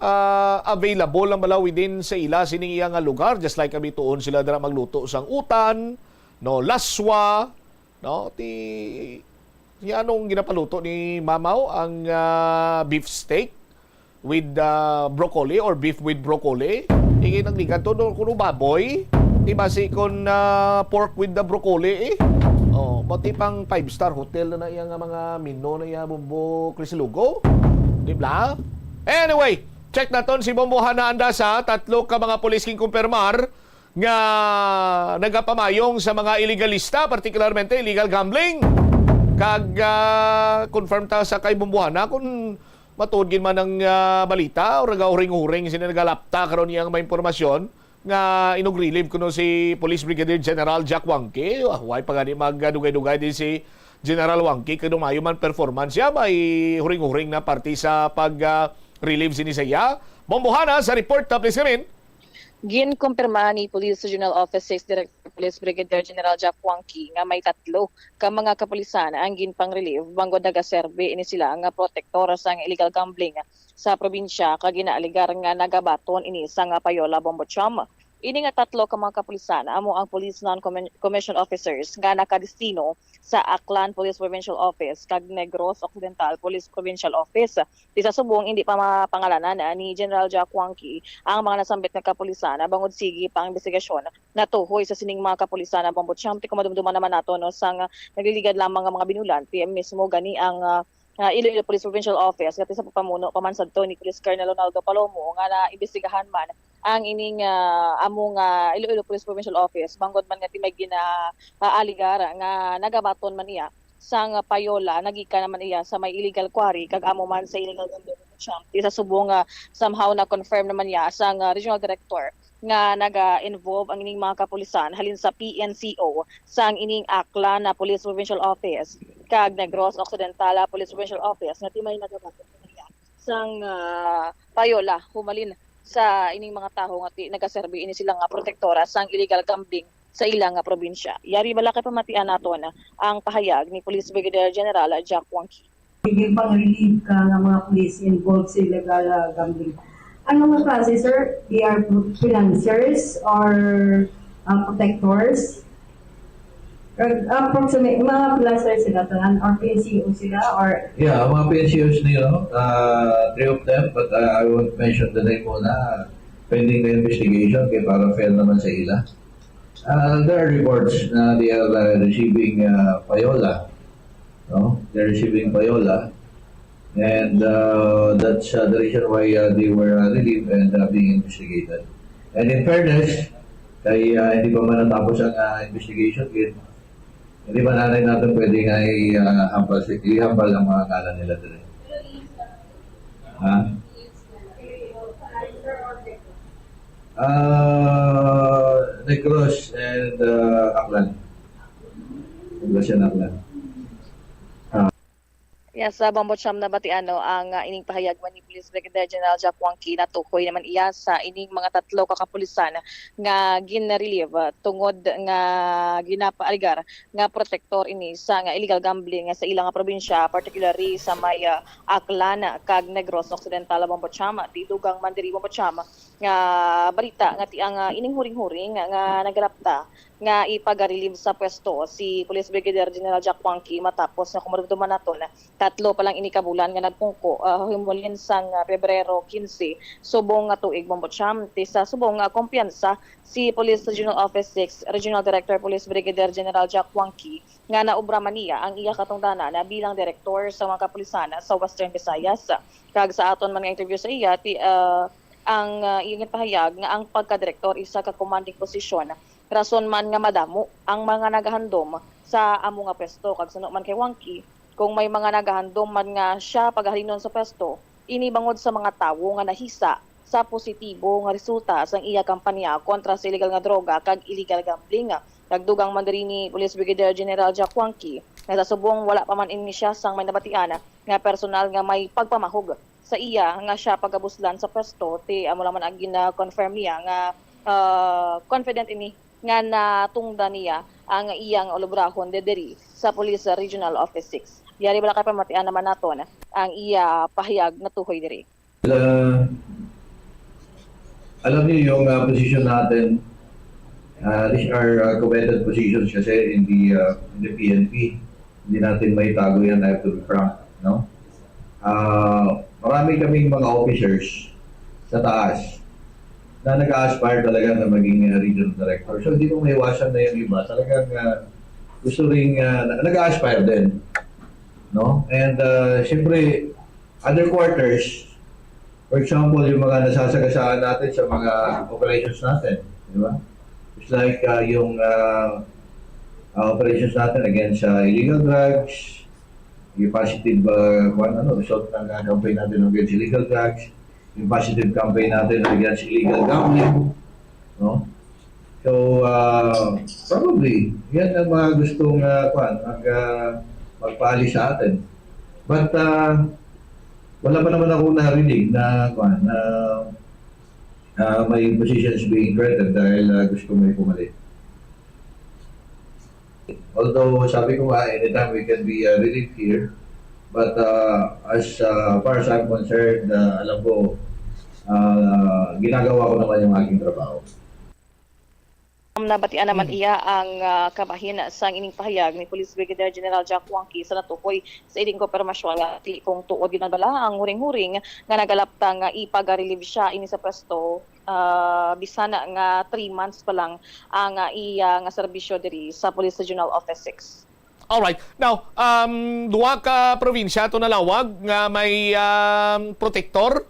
ah, available lang bala within sa ila sining iya nga lugar, just like kami tuon sila dira magluto sang utan, no, laswa, no, ti, ti anong ginapaluto ni Mamaw ang, ah, beef steak with, ah, broccoli or beef with broccoli. Igi nagligad to, no, kuno baboy. Di ba si kon, ah, pork with the broccoli, eh? Oh, pati pang five-star hotel na na iya nga mga menu na iya, Bombo Chris Lugo. Di ba? Anyway, check naton si Bombo Hana Andasa, tatlo ka mga pulis king kumpirmar nga nagapamayong sa mga iligalista, partikularmente illegal gambling. Kag, ah, confirm ta sa kay Bombo Hana kung matuod gid man ang, ah, balita o nagahuring-huring sini nagalapta karon iyang mga impormasyon nga inug-relieve kuno si Police Brigadier General Jack Wangki. Ah, way pa gani magdugay-dugay din si General Wangki kay dumayo man performance siya, may huring-huring na parte sa pag, ah, relieve sini sa iya. Bombo Hana sa report, ah, please, Kamin. Ginkumpirma ni Police Regional Office six Director Police Brigadier General Jack Wangki nga may tatlo ka mga kapulisan ang ginpang-relieve bangod nagaserbi ini sila nga protektor sang illegal gambling sa probinsya kag ginaaligar nga nagabaton ini sang payola, bombo cham. Ini nga tatlo ka mga kapulisan amo ang police non-commissioned officers nga nakadestino sa Aklan Police Provincial Office kag Negros Occidental Police Provincial Office. Ti sa subong, indi pa mapangalanan, ah, ni General Jack Wangki ang mga nasambit nga kapulisan, ah, bangod sige pa ang imbestigasyon natuhoy sa sining mga kapulisan, ah, bombo cham. Ti kung madumduman naman nato, no, sang, ah, nagliligad lamang nga mga binulan, ti mismo gani ang, ah, ah, Iloilo Police Provincial Office, kati sa pagpamuno pa man sadto ni Police Colonel Ronaldo Palomo, nga naimbestigahan man ang ining, ah, amo nga Iloilo Police Provincial Office, bangod man nga ti may gina-, ah, aligar nga nagabaton man iya sang payola, nagikan naman iya sa may illegal quarry kag amo man sa illegal gambling, bombo cham. Ti sa subong nga somehow na-confirm naman niya sang, ah, regional director nga naga-involve ang ining mga kapulisan halin sa P N C O sang ining Aklan na Police Provincial Office kag Negros Occidental, ah, Police Provincial Office nga ti may nagabaton niya sang, ah, payola humalin sa ining mga tawo nga ti nagaserbi ini sila nga protektora sang illegal gambling sa ila nga probinsya. Yari bala kay pamatian naton ang pahayag ni Police Brigadier General Jack Wangki. Ginpang-relieve ka nga mga police involved sa illegal, ah, gambling. Ano nga klase, sir? They are financiers or, ah, protectors? Or approximate, mga financiers sila tanan or P N C O sila or Yeah, ang mga P N C Os niyo, ah, three of them, but, ah, I won't mention the name muna. Pending the investigation, kay para fair naman sa ila. Ah, there are reports na they are, uh, receiving, uh, payola, no? They're receiving payola, and, uh, that's, uh, the reason why, uh, they were, uh, relieved and, uh, being investigated. And in fairness, kay, uh, hindi pa man natapos ang, uh, investigation, kay hindi man nanay natin pwede nga i-, uh, hambal, ihambal ang mga ngalan nila diri. Ha? Ah, Negros and, uh, Aklan. Negros and Aklan. Ah. Yes, sa Bombo Cham, nabatian, no, ang, ah, ining pahayag man ni Police Brigadier General Jack Wangki, natukoy naman iya sa ining mga tatlo ka kapulisan nga gin-relieve, ah, tungod nga ginapaaligar nga protektor ini sa nga illegal gambling sa ilang probinsya, particularly sa may, ah, Aklan kag Negros Occidental, Bombo Cham. Ti dugang man diri, Bombo Cham, nga balita nga ti ang, ah, ining huring-huring nga, nga nagalapta nga ipag-relieve sa pwesto si Police Brigadier General Jack Wangki, matapos nga kumudumduman naton tatlo pa lang ini ka bulan nga nagpungko, ah, himulin sang, ah, Pebrero quince subong nga tuig, Bombo Cham. Ti sa subong nga kumpiyansa si Police Regional Office six Regional Director Police Brigadier General Jack Wangki nga naobra man niya ang iya katungdanan na bilang direktor sa mga kapulisan sa Western Visayas. Kag sa aton man nga interview sa iya, ti, ah, ang, ah, iyang pahayag nga ang pagkadirektor isa ka commanding posisyon, rason man nga madamo ang mga nagahandom sa amo nga pwesto. Kag suno man kay Wangki, kung may mga nagahandom man nga siya pagahalinon sa pwesto, ini bangod sa mga tawo nga nahisa sa positibo nga resulta sang iya kampanya kontra sa iligal nga droga kag illegal gambling. Nagdugang man diri ni Police Brigadier General Jack Wangki nga sa subong wala pa man ini siya sang may nabatian nga personal nga may pagpamahog sa iya nga siya pagabuslan sa pwesto, ti amo lang man ang gina-confirm niya nga, ah, confident ini nga natungdan niya ang iyang ulubrahon didiri sa Police Regional Office six. Yari bala kay pamatian naman naton ang iya pahayag natuhoy diri. Uh, alam niyo yung, uh, position natin, uh, these are, uh, coveted positions kasi in the, uh, in the P N P. Hindi natin maitago yan, I have to be frank, no? Ah, marami kaming mga officers sa taas na nag-a-aspire talaga na maging, uh, regional director. So, hindi mo maiwasan na yung iba. Talagang, uh, gusto rin, uh, na- nag-a-aspire din, no? And, uh, siyempre, other quarters, for example, yung mga nasasagasaan natin sa mga operations natin, di ba? It's like, uh, yung, uh, uh, operations natin against sa illegal drugs, yung positive, uh, kwan, ano, result ng, uh, campaign natin against illegal drugs, yung positive campaign natin against illegal gambling, no? So, uh, probably, yan ang mga gustong, uh, kwan, mag, uh, magpaalis sa atin. But, uh, wala pa naman ako narinig na, kwan, na, uh, may positions being created dahil, uh, gusto may pumalit. Although, sabi ko nga, anytime we can be, uh, relieved here. But, uh, as, uh, far as I'm concerned, uh, alam ko, uh, ginagawa ko naman yung aking trabaho. Nabatian naman iya ang, ah, kabahin sang ining pahayag ni Police Brigadier General Jack Wangki sa natukoy sa ining kumpirmasyon nga ti kung tuod gid man bala ang huring-huring nga nagalapta nga ipag-relieve siya ini sa pwesto, ah, bisan nga three months pa lang ang, ah, iya nga serbisyo diri sa Police Regional Office six. Alright. Now, um, duha ka probinsya ato nalawag nga may, um, protektor.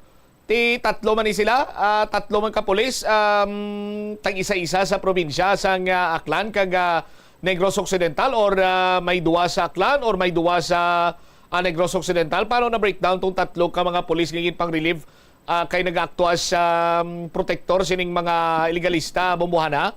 Ti tatlo man ni sila, ah, tatlo man ka pulis, um, tag-isa-isa sa probinsya sang, ah, Aklan kag, ah, Negros Occidental, or, ah, may duwa sa Aklan or may duwa sa, ah, Negros Occidental? Paano na breakdown tong tatlo ka mga pulis nga ginpang-relieve, ah, kay nag-aakto as, um, protektor sining mga ilegalista, Bombohana?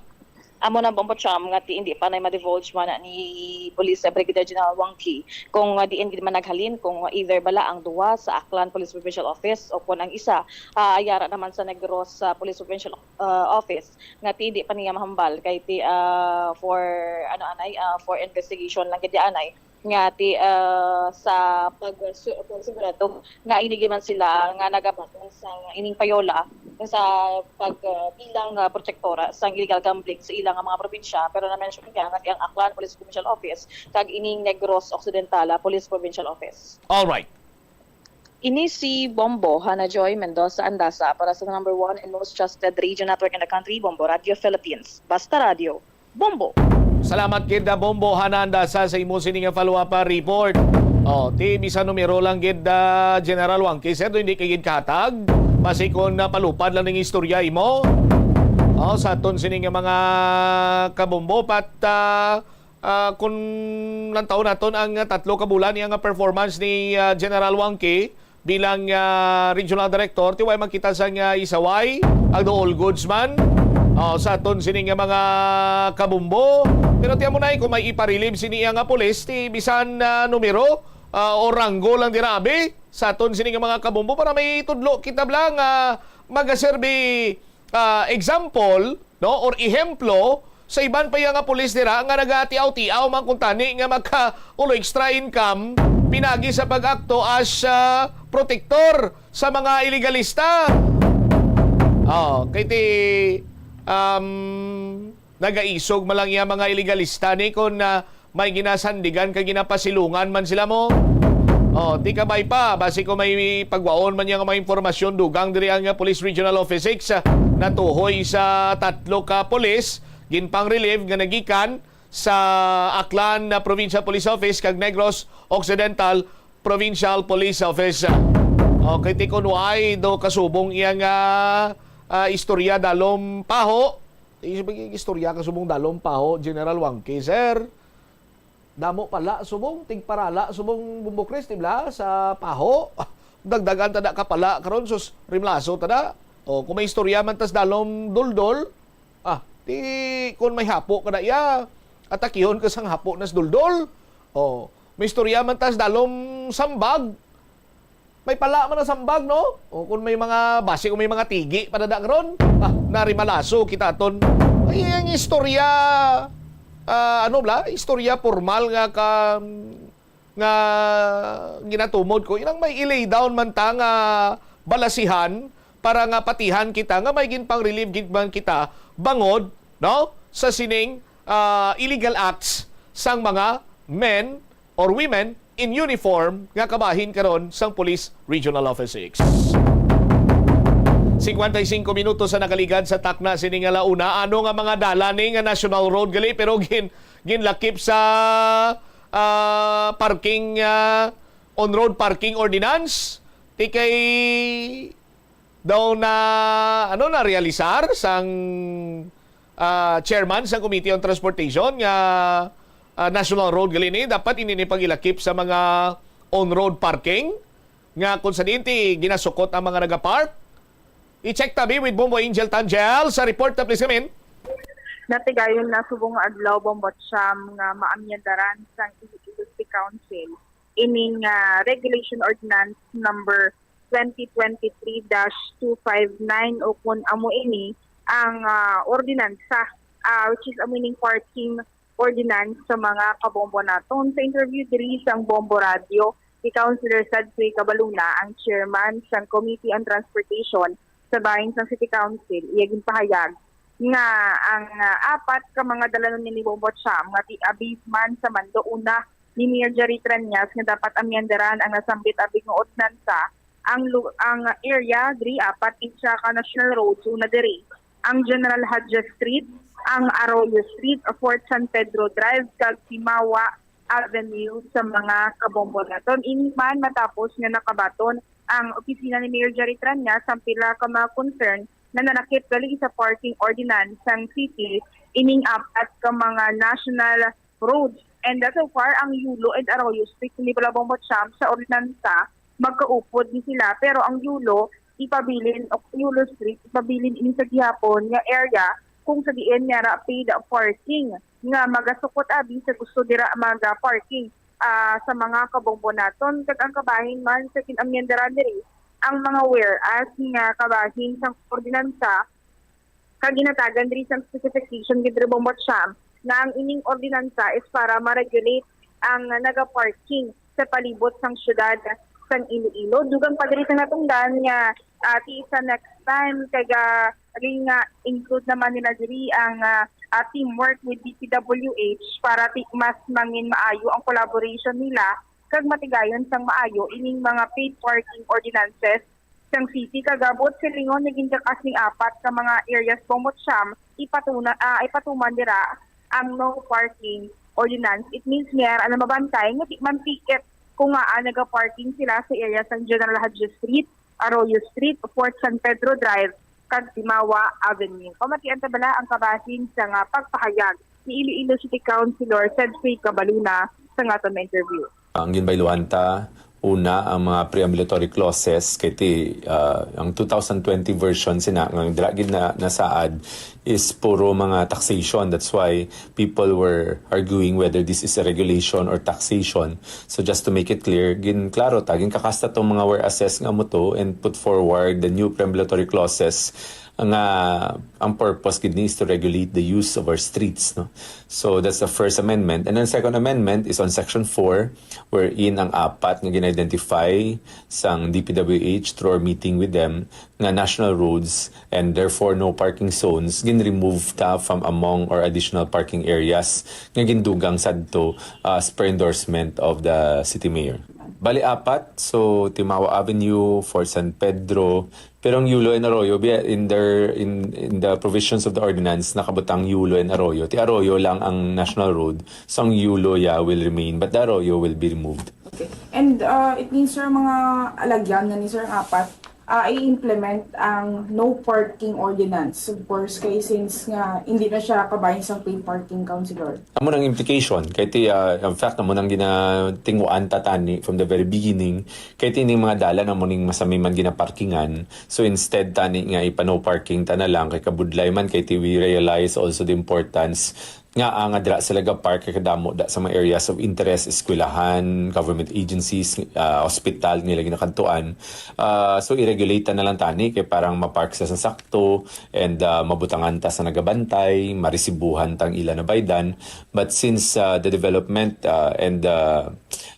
Amo na, Bombo Cham, nga ti indi pa na ma-divulge man ni Police Brigadier General Wangki kung, ah, diin gid man naghalin, kung either bala ang duwa sa Aklan Police Provincial Office o kung ang isa, ah, yara naman sa Negros, ah, Police Provincial, ah, Office, nga ti indi pa niya mahambal kay ti, ah, for, ano anay, ah, for investigation lang gid anay. Nga ti, ah, sa pag-, su-, pagsigurado nga ini gid man sila nga nagabaton sa ining payola sa pag, ah, bilang, ah, protektora sa illegal gambling sa ilang mga probinsya, pero na-mention niya nga ti ang Aklan Police Provincial Office kag ining Negros Occidental, ah, Police Provincial Office. All right. Ini si Bombo Hana Joy Mendoza Andasa para sa number one and most trusted radio network in the country, Bombo Radio Philippines. Basta Radio, Bombo. Salamat gid, ah, Bombo Hana Andasa, sa imo sini nga follow-up, ah, report. Oh, ti bisan numero lang gid, ah, General Wangki, sir, hindi kay gid kahatag. Basi kon, ah, palupad lang ning istorya imo. Oh, sa aton sini nga mga kabombo, pat, ah, ah, kung lantaw naton ang tatlo ka bulan niya nga performance ni, ah, General Wangki, bilang, ah, regional director, ti way makita sang, ah, Isaway, ang do all goods man. Oh, sa aton sini nga mga kabumbo. Pero ti amo na, eh, kung may ipa-relieve sini nga pulis, ti bisan, ah, numero, ah, o ranggo lang dira, abi, sa aton sini nga mga kabombo para may tudlo kita bala nga magaserbi, ah, example, no, or ehemplo sa iban pa iya nga pulis dira nga nagatiaw-tiaw man kuntani nga magka-ulo extra income pinagi sa pag-akto as, ah, protektor sa mga ilegalista. Oh, kay ti, um, nagaisog man lang iya mga ilegalista ni kon, ah, may ginasandigan kag ginapasilungan man sila mo. Oh, ti kabay pa, basi ko may pagwaon man niya nga mga impormasyon, dugang diri ang, ah, Police Regional Office six, ah, natuhoy sa tatlo ka pulis, ginpang-relieve nga nagikan sa Aklan na Provincial Police Office kag Negros Occidental Provincial Police Office. Okay, ti kun why do kasubong iya nga, ah, istorya dalom paho. Ti istorya kasubong dalom paho, General Wangke, sir. Damo pala subong, tigparala subong Bumbo Chris, di ba? Sa paho. Dagdagan ta na ka pala karon, sus, rimlaso ta na. O, kung may istorya man tas dalom duldol, ah, ti, kung may hapo ka na iya, atakihon ka sang hapo nas duldol. O, may istorya man tas dalom sambag, may pala man ang sambag, no? O, kung may mga, basi kung may mga tigi pa na da karon, ah, narimalaso kita aton. Ay, ang istorya, ah, ano bla? Istorya formal nga ka, nga ginatumod ko. Inang may i-lay down man ta nga balasihan para nga patihan kita nga may ginpang-relieve gid man kita bangod, no? Sa sining, ah, illegal acts sang mga men or women in uniform nga kabahin karon sang Police Regional Office six. Cincuenta y cinco minutos sa nakaligad sa takna sini nga launa. Ano nga mga dalan ni nga National Road gali pero gin, ginlakip sa, ah, parking, ah, on-road parking ordinance? Ti kay daw na, ano, na-realisar sang, ah, chairman sang Committee on Transportation nga, ah, National Road gali ni, dapat ini ni pagilakip sa mga on-road parking nga kung sa diin ti ginasukot ang mga nagapark. I-check tabi with Bombo Angel Tangel sa report na, please, kamin. Natigayon na subong nga adlaw, Bombo Cham, nga maamyandaran sang Iloilo City Council ining, ah, Regulation Ordinance Number twenty twenty-three dash two five nine, o kun amo ini ang, ah, ordinansa, ah, which is amo ining parking ordinance sa mga kabombo naton. Sa interview diri sang Bombo Radio, si Councilor Sadfrey Cabaluna, ang chairman sang Committee on Transportation sa bahin sang City Council, iya ginpahayag nga ang, ah, apat ka mga dalanon ni Bombo Cham nga ti-, abis man sa mando una ni Mayor Jerry Treñas nga dapat amyendaran ang nasambit abig nga ordinansa, ang lu-, ang area diri apat isa ka national roads, una diri ang General Hodges Street, ang Arroyo Street, Fourth San Pedro Drive, kag Timawa Avenue sa mga kabombo naton. Ini man matapos nga nakabaton ang opisina ni Mayor Jerry Treñas ang pila ka mga concern na nanakip gali sa parking ordinance sang city ining apat ka mga national roads. And, uh, so far, ang Yulo and Arroyo Street, hindi pala Bombo Champ sa ordinansa, magkaupod ni sila. Pero ang Yulo, ipabilin, o Yulo Street, ipabilin ini sa gihapon nga area kung sa diin nga ra paid parking nga magasukot abi sa gusto dira maga parking, ah, sa mga kabombo naton. Kag ang kabahin man sa ginamyendaran diri, ang mga whereas nga kabahin sang ordinansa, kag ginatagan diri sang specification gid diri, Bombo Cham, nga ang ining ordinansa is para ma-regulate ang naga-parking sa palibot sang syudad sang Iloilo. Dugang pa diri sa natungdan nga, ah, ti sa next time, kag, ah, rin nga include naman nila diri ang, ah, ah, teamwork with D P W H para ti mas mangin maayo ang collaboration nila kag matigayon sang maayo ining mga paid parking ordinances sang city. Kag buot silingon, naging jakas ning apat ka mga areas, Bombo Cham, ipatuna-, ah, ipatuman dira ang no parking ordinance. It means may ara na mabantay nga di man ticket kung ngaa naga-parking sila sa area sang General Hodges Street, Arroyo Street, Fourth San Pedro Drive, kag Timawa Avenue. Pamatian ta bala ang kabahin sa nga pagpahayag ni Iloilo City Councilor Cedric Cabaluna sa nga aton interview. Ang ginbayluhan ta, Una, ang mga preambulatory clauses, kay ti, ah, ang two thousand twenty version sina, nga dira gid na, nasaad, is puro mga taxation. That's why people were arguing whether this is a regulation or taxation. So just to make it clear, gin klaro ta, gin kakasta tong mga were assessed nga mo to and put forward the new preambulatory clauses nga ang purpose gid ni is to regulate the use of our streets, no? So that's the first amendment. And then second amendment is on section four, wherein ang apat nga gin-identify sang D P W H through our meeting with them nga national roads and therefore no parking zones, gin-remove ta from among or additional parking areas nga gindugang sadto, uh, as per endorsement of the city mayor. Bali apat, so Timawa Avenue, Fort San Pedro, pero ang Yulo and Arroyo, bi-, in their, in, in the provisions of the ordinance, nakabutang Yulo and Arroyo. Ti Arroyo lang ang national road, so ang Yulo, yeah, will remain, but the Arroyo will be removed. Okay. And uh, it means, sir, mga alagyan nga ni Sir Apat, uh, i-implement ang no parking ordinance, of course, kay since nga hindi na siya kabahin sang paid parking, Councilor. Amo nang implication, kay ti, ah, in fact, amo nang ginatinguan ta tani from the very beginning, kay ti ning mga dalan amo ning masami man ginaparkingan. So instead tani nga ipa no parking ta na lang, kay kabudlay man, kay ti we realize also the importance nga, ah, nga dira sila ga-park kay kadamo da sa mga areas of interest, eskwelahan, government agencies, ah, hospital nila ginakadtuan. Ah, so i-regulate ta na lang tani kay parang ma-park sa sakto and, ah, mabutangan ta sa nagabantay, marisibuhan tang ila na baydan. But since, ah, the development, ah, and, ah,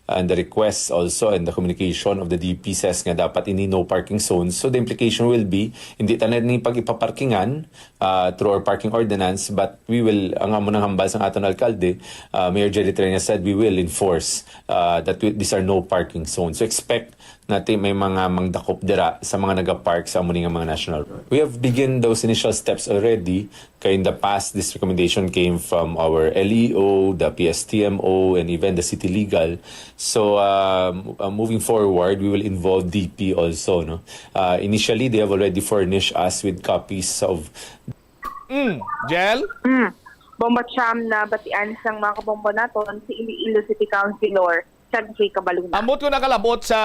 and the request also and the communication of the D P says nga dapat ini no parking zones, so the implication will be hindi ta na ni pag-ipaparkingan, ah, through our parking ordinance, but we will, ang amo nang hambal sang aton alkalde, ah, Mayor Jerry Treñas said, we will enforce, ah, that we, these are no parking zones. So expect natin may mga mangdakop dira sa mga nagapark sa amo ni nga mga national road. We have begun those initial steps already. Kay in the past, this recommendation came from our L E O, the P S T M O, and even the city legal. So, um, uh, moving forward, we will involve D P also, no? Uh, initially, they have already furnished us with copies of Mm, Jel? Mm. Bomba Cham na batian sang mga kabombo naton si Iloilo City Councilor Chad J. Cabaluna. Ambot ko nakalabot sa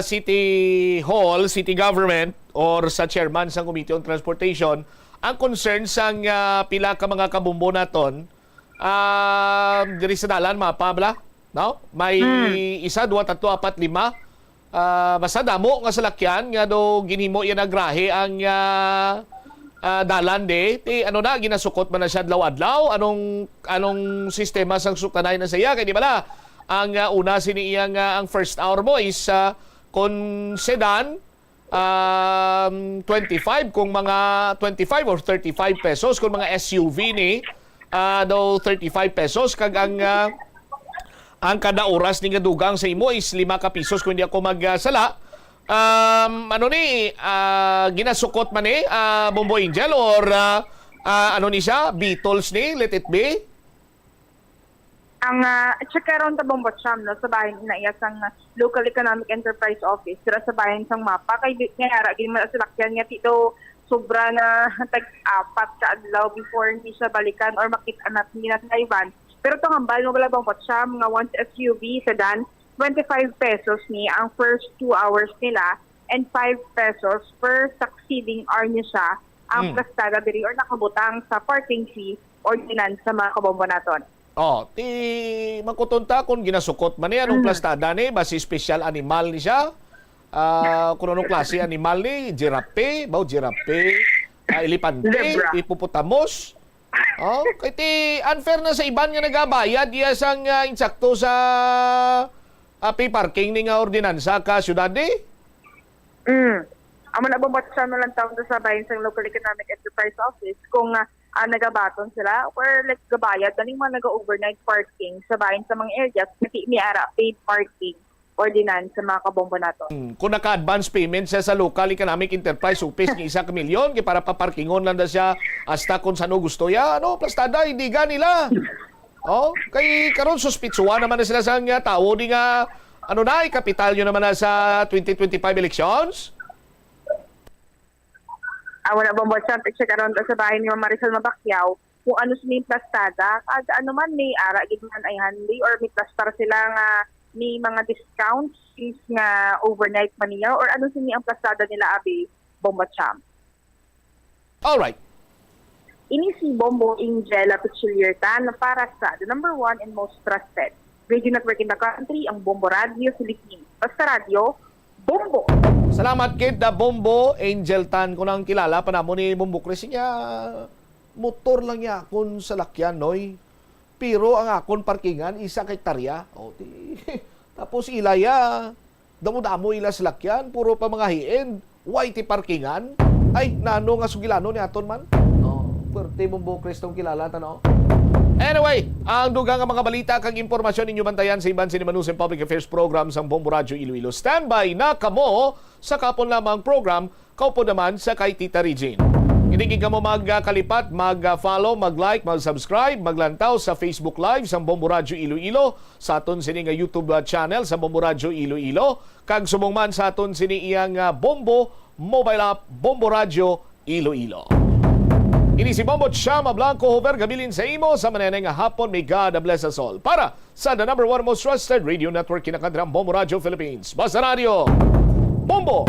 City Hall, City Government, or sa chairman sang Committee on Transportation, ang concern sang ah, pila ka mga kabombo naton, ah, diri sa dalan, mapa bala, no? May isa, duwa, tatlo, apat, lima. Ah, basta damo nga salakyan nga do ginhimo iya nagrahe ang ah, ah, dalan di. Ti ano na, ginasukot man na siya adlaw-adlaw? Anong anong sistema sang suktanay na sa iya? Kay di bala ang ah, una sini iya nga ang first hour mo is ah, kon sedan, um, twenty-five, kung mga twenty-five or thirty-five pesos, kung mga S U V ni, ah, daw thirty-five pesos, kag ang ah, ang kada oras ni nga dugang sa imo is lima ka pisos, kung di ako magsala. Um, ano ni, ah, ginasukot man ni, ah, Bombo Angel, or ah, ah, ano ni siya, Beatles ni, let it be? Ang ah, check karon ta, Bombo Cham, no, sa bahin ina iya sang Local Economic Enterprise Office, sila sa bahin sang mapa, kay di- may ara gid man ang salakyan nga ti daw sobra na tag apat ka adlaw before hindi siya balikan or makita natin ginasayban. Pero tong hambal mo bala, Bombo Cham, nga once S U V sedan, twenty-five pesos ni ang first two hours nila and five pesos per succeeding hour niya siya ang Mm. plastada diri or nakabutang sa parking fee ordinance sa mga kabombo naton. Oh, ti makuton ta kung ginasukot man ni anong plastada ni, basi special animal ni siya. Ah, kung anong klase animal ni, giraffe, baw giraffe, ah, elepante, Zebra. Hippopotamus. Oh, kay ti unfair na sa iban nga nagabayad iya sang ah, insakto sa ah, pay parking ni nga ordinansa ka syudad ni. Mm. Amo na, Bombo Cham, na lang taon sa bahin sang Local Economic Enterprise Office kung ah, ah, nagabaton sila or like gabayad na ning mga naga-overnight parking sa bahin sa mga areas nga di may ara paid parking ordinance sa mga kabombo naton. Hmm, kung naka-advance payment siya sa Local Economic Enterprise Office nga isa ka milyon, kay para paparkingon lang na siya hasta kung sano gusto ya, ano, plastada, hindi nila. Oh, kay karon suspitsuhan naman na sila sa nga tawo di nga ano na, ikapital nyo naman na sa twenty twenty-five elections? Ah, wala, Bombo Cham, check karon ta sa bahin ni Ma'am Marisol Mabacquiao kung ano sila yung plastada. Kag ano man, may ara gid man ay hanli or may plastar sila nga may mga discounts since nga overnight man niya, or ano sini ang plasada nila, abi, Bombo Champ? Alright. Ini si Bombo Angela Pichiliertan para sa the number one and most trusted radio network in the country, ang Bombo Radio Philippines. Basta radyo, Bombo! Salamat kid na Bombo Angel Tan, ko nang kilala pa namo ni Bombo Chris niya. Motor lang niya akon salakyan, noy. Pero ang akon parkingan, isa ka hektarya. O, di, tapos ila ya, damo-damo ila salakyan, puro pa mga high-end. Why ti parkingan? Ay, nano nga sugilanon ni aton man? Oh, pwerte Bombo Chris tong kilala ta, no? Anyway, ang dugang nga mga balita kag impormasyon ninyo bantayan sa iban sini Manusim Public Affairs Program sang Bombo Radyo Iloilo. Standby na kamo sa kapon lamang program, kaupod naman sa kay Tita Regine. Hindi gid kamo magkalipat, mag-follow, mag-like, mag-subscribe, maglantaw sa Facebook Live sang Bombo Radyo Iloilo, sa aton sini nga YouTube, ah, channel sa Bombo Radyo Iloilo, kag subong man sa aton sini iyang, ah, Bombo mobile app, Bombo Radyo Iloilo. Ini si Bombo Chama Blanco Hover, gabilin sa imo sa maneneng nga hapon. May God bless us all. Para sa the number one most trusted radio network, kinakadram Bombo Radio Philippines. Basta Radio, Bombo!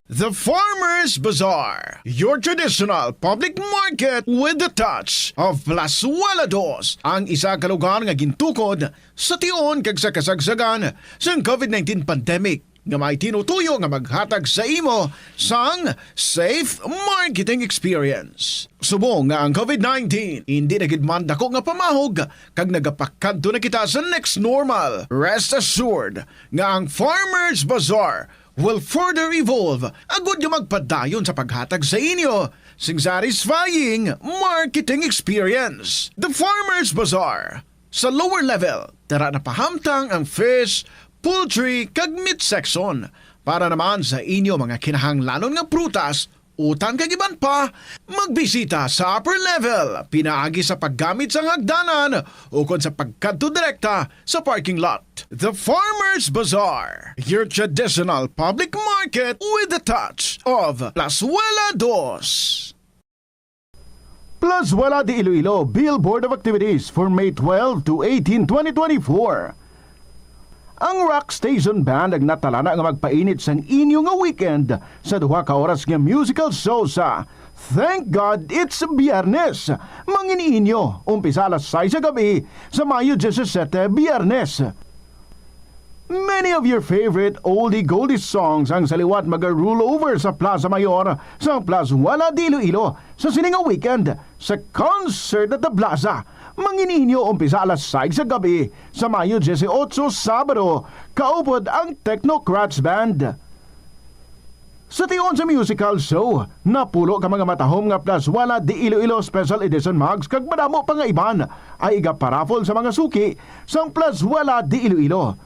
The Farmers Bazaar, your traditional public market with the touch of Plazuela Dos, ang isa ka lugar nga gintukod sa tion kag sa kasagsagan sang COVID nineteen pandemic, nga may tinutuyo nga maghatag sa imo sang safe marketing experience. Subong nga ang COVID nineteen hindi na gid man dako nga pamahog kag nagapakadto na kita sa next normal, rest assured nga ang Farmers Bazaar will further evolve agud nga magpadayon sa paghatag sa inyo sing satisfying marketing experience. The Farmers Bazaar, sa lower level, tara na pahamtang ang fish, poultry, kag meat section. Para naman sa inyo mga kinahanglanon nga prutas, utan kag iban pa, magbisita sa upper level, pinaagi sa paggamit sang hagdanan ukon sa pagkadto direkta sa parking lot. The Farmers Bazaar, your traditional public market with the touch of Plazuela Dos. Plazuela de Iloilo, Billboard of Activities for May twelve to eighteen, twenty twenty-four. Ang Rock Station Band ang natalana nga magpainit sang inyo nga weekend sa duha ka oras nga musical show sa Thank God It's Biyernes. Mangin-inyo, umpisa alas sais sa gabi sa Mayo disisete, Biyernes. Many of your favorite oldie goldie songs ang sa liwat maga-roll over sa Plaza Mayor sang Plazuela de Iloilo sa sini nga weekend sa Concert at the Plaza. Mangin-inyo umpisa alas sais sa gabi sa Mayo dieciocho, Sabado, kaupod ang Technocrats Band. Sa tion sa musical show, napulo ka mga matahom nga Plazuela de Iloilo Special Edition mugs kag madamo pa nga iban ay igaparaffle sa mga suki sang Plazuela de Iloilo.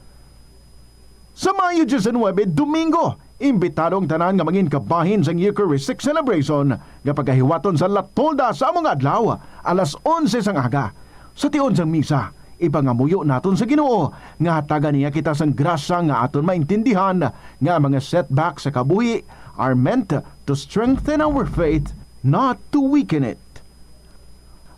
Sa Mayo diecinuebe, Domingo, imbitado ang tanan nga mangin kabahin sang Eucharistic Celebration nga pagahiwaton sa La Tolda sa amo nga adlaw, alas onse sang aga. Sa tion sang misa, ipangamuyo naton sa Ginoo nga hatagan niya kita sang grasya nga aton maintindihan nga ang mga setbacks sa kabuhi are meant to strengthen our faith, not to weaken it.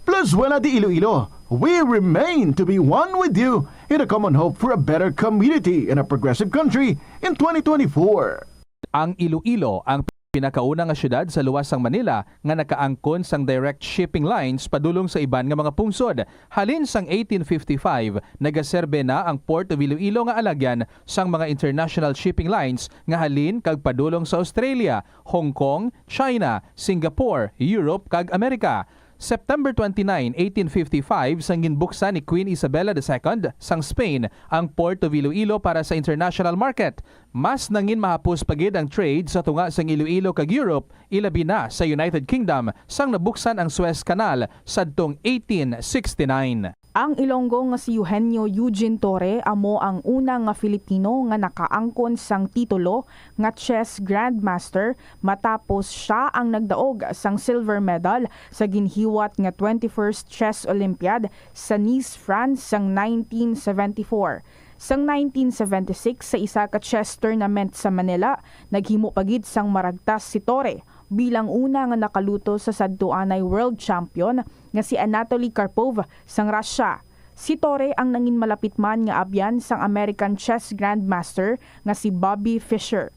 Plazuela de Iloilo, we remain to be one with you in a common hope for a better community and a progressive country in twenty twenty-four. Ang Iloilo ang pinakauna nga siyudad sa luwas sang Manila nga nakaangkon sang direct shipping lines padulong sa iban nga mga pungsod. Halin sang eighteen fifty-five, nagaserbe na ang Port of Iloilo nga alagyan sang mga international shipping lines nga halin kag padulong sa Australia, Hong Kong, China, Singapore, Europe, kag Amerika. September twenty-nine, eighteen fifty-five, sang ginbuksan ni Queen Isabella the Second sang Spain ang Port of Iloilo para sa international market. Mas nangin mahapos pa gid ang trade sa tunga sang Iloilo kag Europe, ilabi na sa United Kingdom, sang nabuksan ang Suez Canal sadtong eighteen sixty-nine. Ang Ilonggo nga si Eugenio Eugene Torre amo ang una nga Filipino nga nakaangkon sang titulo nga chess grandmaster, matapos sia ang nagdaog sang silver medal sa ginhiwat nga twenty-first Chess Olympiad sa Nice, France sang nineteen seventy-four. Sang nineteen seventy-six, sa isa ka chess tournament sa Manila, naghimo pa gid sang maragtas si Torre bilang una nga nakaluto sa sadtuanay world champion nga si Anatoly Karpov sang Russia. Si Torre ang nangin malapit man nga abyan sang American chess grandmaster nga si Bobby Fischer.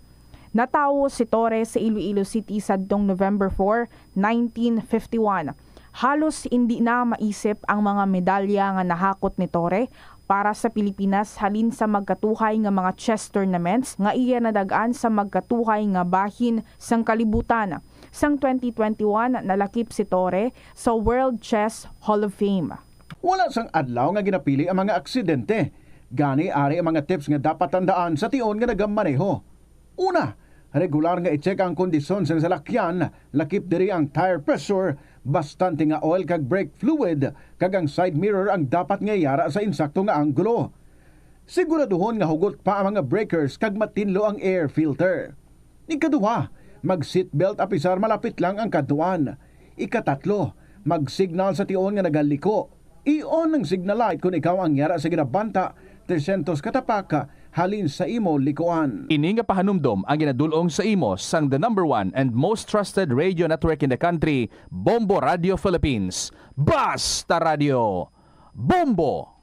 Natawo si Torre sa Iloilo City sadtong November four, nineteen fifty-one. Halos indi na maisip ang mga medalya nga nahakot ni Torre para sa Pilipinas halin sa magkatuhay nga mga chess tournaments nga iya nadag-an sa magkatuhay nga bahin sang kalibutan. Sang twenty twenty-one, nalakip si Torre sa World Chess Hall of Fame. Wala sang adlaw nga ginapili ang mga aksidente. Gani, ari ang mga tips nga dapat tandaan sa tion nga nagamaneho. Una, regular nga i-check ang kondisyon sang salakyan, lakip diri ang tire pressure, bastante nga oil kag brake fluid, kag ang side mirror ang dapat nga yara sa insakto nga anggulo. Siguraduhon nga hugot pa ang mga brakers kag matinlo ang air filter. Ikaduha, mag-seatbelt apisar malapit lang ang kadtuan. Ikatatlo, mag-signal sa tion nga nagaliko. I-on ang signal light kon ikaw ang yara sa ginabanta tresyentos ka tapak halin sa imo likuan. Ini nga pahanumdom ang ginadul-ong sa imo sang the number one and most trusted radio network in the country, Bombo Radio Philippines. Basta Radio, Bombo!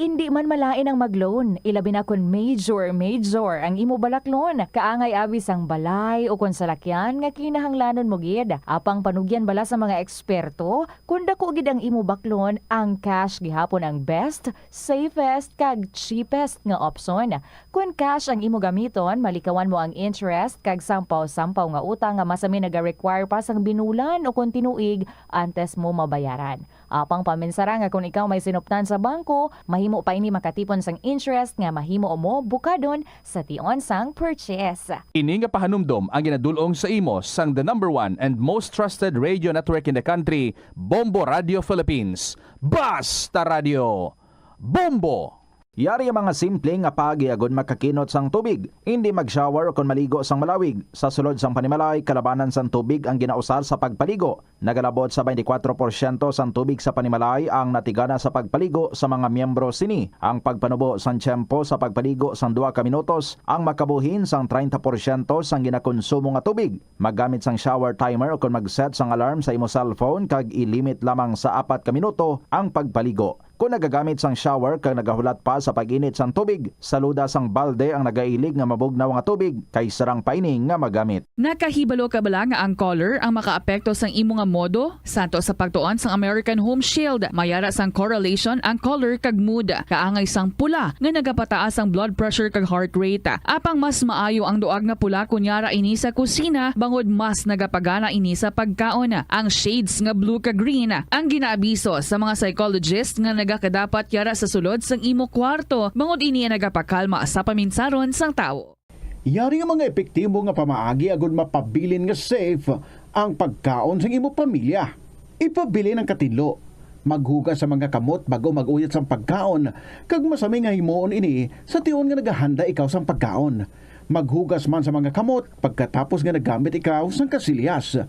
Indi man malain ang mag-loan, ilabi na kon major, major ang imo balaklon. Kaangay abi sang balay o kon salakyan nga kinahanglanon mo gid. Apang panugyan bala sa mga eksperto, kon dako gid ang imo baklon, ang cash gihapon ang best, safest, kag cheapest nga opsyon. Kon cash ang imo gamiton, malikawan mo ang interest kag sampaw-sampaw nga utang nga masami naga-require pa sang binulan o kon tinuig antes mo mabayaran. Apang paminsara nga kon ikaw may sinuptan sa bangko, mahimo pa ini makatipon sang interest nga mahimo mo bukadon sa tion sang purchase. Ini nga pahanumdom ang ginadul-ong sa imo sang the number one and most trusted radio network in the country, Bombo Radio Philippines. Basta Radio, Bombo! Yari ang mga simple nga paagi agud makakinot sang tubig. Indi mag-shower kon maligo sang malawig. Sa sulod sang panimalay, kalabanan sang tubig ang ginausar sa pagpaligo. Nagalabot sa twenty-four porsyento sang tubig sa panimalay ang natigana sa pagpaligo sa mga miyembro sini. Ang pagpanubo sang tiyempo sa pagpaligo sang duha ka minutos ang makabuhin sang treinta porsyento sang ginakonsumo nga tubig. Maggamit sang shower timer ukon mag-set sang alarm sa imo cellphone kag i-limit lamang sa apat ka minuto ang pagpaligo. Kon nagagamit sang shower kag nagahulat pa sa pag-init sang tubig, saluda sang balde ang nagailig nga mabugnaw nga tubig kay sarang pa ini nga magamit. Nakahibalo ka bala nga ang color ang makaapekto sang imo nga modo? Santo sa pagtuon sang American Home Shield, may ara sang correlation ang color kag mood. Kaangay sang pula nga nagapataas ang blood pressure kag heart rate. Apang mas maayo ang duag nga pula kon yara ini sa kusina, bangod mas nagapagana ini sa pagkaon. Ang shades nga blue kag green ang ginaabiso sa mga psychologist nga nagakadapat yara sa sulod sang imo kwarto, bangod ini ang nagapakalma sa paminsaron sang tawo. Yari nga mga epektibo nga pamaagi agud mapabilin nga safe ang pagkaon sang imo pamilya. Ipabilin ang katinlo. Maghugas sa mga kamot bag-o mag-uyat sang pagkaon, kag masami nga himuon ini sa tion nga nagahanda ikaw sang pagkaon. Maghugas man sa mga kamot pagkatapos nga naggamit ikaw sang kasilyas.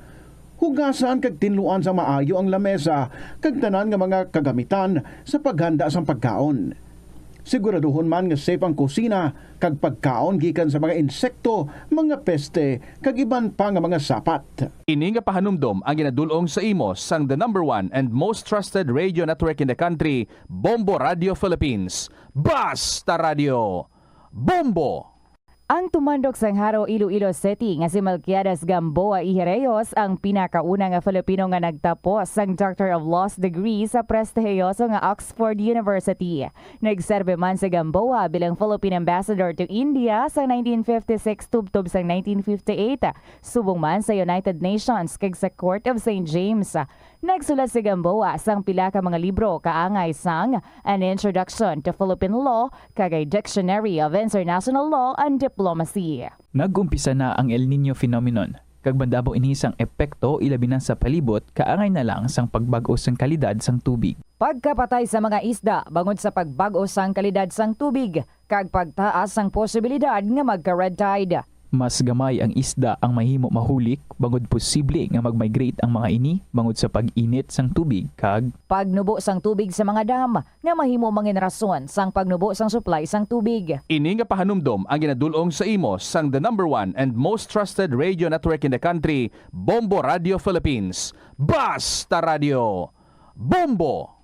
Hugasan kag tinluan sa maayo ang lamesa kag tanan nga mga kagamitan sa paghanda sang pagkaon. Siguraduhon man nga safe ang kusina kag pagkaon gikan sa mga insekto, mga peste, kag iban pa nga mga sapat. Ini nga pahanumdom ang ginadul-ong sa imo sang the number one and most trusted radio network in the country, Bombo Radio Philippines. Basta Radio, Bombo! Ang tumandok sang Jaro, Iloilo City nga si Melquiades Gamboa y Reyes ang pinakauna nga Filipino nga nagtapos sang Doctor of Laws degree sa prestihiyoso nga Oxford University. Nagserbi man si Gamboa bilang Philippine Ambassador to India sa nineteen fifty-six tubtob sang nineteen fifty-eight, subong man sa United Nations kag sa Court of Saint James. Nagsulat si Gamboa sang pila ka mga libro kaangay sang An Introduction to Philippine Law kag A Dictionary of International Law and Diplomacy. Nag-umpisa na ang El Niño phenomenon, kag madamo ini sang epekto ilabi na sa palibot kaangay na lang sang pagbag-o sang kalidad sang tubig. Pagkapatay sa mga isda bangod sa pagbag-o sang kalidad sang tubig, kag pagtaas sang posibilidad nga magka-red tide. Mas gamay ang isda ang mahimo mahulik bangod posible nga mag-migrate ang mga ini bangod sa pag-init sang tubig kag pagnubo sang tubig sa mga dam nga mahimo mangin rason sang pagnubo sang supply sang tubig. Ini nga pahanumdom ang ginadul-ong sa imo sang the number one and most trusted radio network in the country, Bombo Radio Philippines. Basta Radio, Bombo!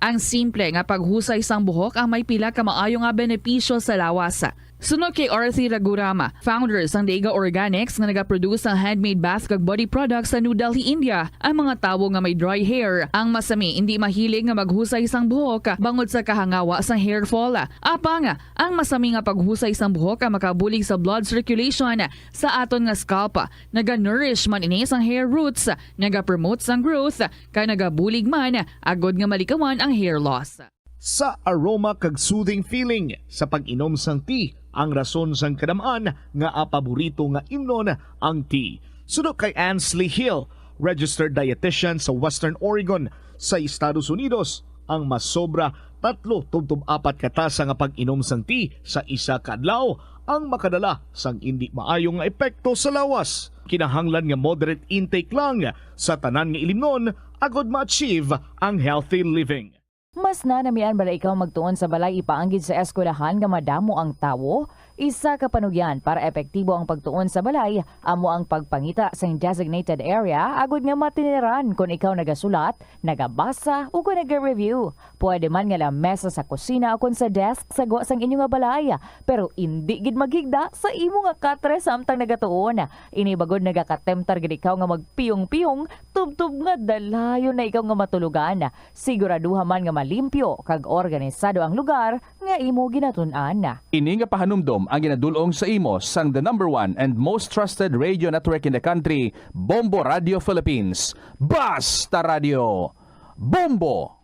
Ang simple nga paghusay sang buhok ang may pila ka maayo nga benepisyo sa lawas. Suno kay Arthi Ragurama, founder sang Dega Organics nga nagaproduce sang handmade bath kag body products sa New Delhi, India, ang mga tawo nga may dry hair, ang masami indi mahilig nga maghusay sang buhok bangod sa kahangawa sang hair fall. Apang, ang masami nga paghusay sang buhok ang makabulig sa blood circulation sa aton nga scalp. Naga-nourish man ini sang hair roots, nagapromote sang growth, kag nagabulig man agod nga malikawan ang hair loss. Sa aroma kag soothing feeling sa pag-inom sang tea ang rason sang kadam-an nga paborito nga imnon ang tea. Suno kay Ansley Hill, registered dietitian sa Western Oregon sa Estados Unidos, ang masobra tatlo tubtob apat ka tasa nga pag-inom sang tea sa isa ka adlaw ang makadala sang indi maayo nga epekto sa lawas. Kinahanglan nga moderate intake lang sa tanan nga ilimnon agod ma-achieve ang healthy living. Mas nanamian bala ikaw magtuon sa balay ipaanggid sa eskwelahan nga madamo ang tawo? Isa ka panugyan para epektibo ang pagtuon sa balay amo ang pagpangita sang designated area agud nga matiniran kon ikaw nagasulat, nagabasa, o kon naga-review. Pwede man nga lamesa sa kusina o kon sa desk sa gwa sang inyo nga balay, pero indi gid maghigda sa imo nga katre samtang nagatuon. Ini bagod nagakatemtar gid ikaw nga magpiyong-piyong tubtob nga dalayon na ikaw nga matulogan. Siguraduha man nga malimpyo kag organisado ang lugar nga imo ginatun-an. Ini nga pahanumdom ang ginadul-ong sa imo sang the number one and most trusted radio network in the country, Bombo Radio Philippines. Basta Radio, Bombo!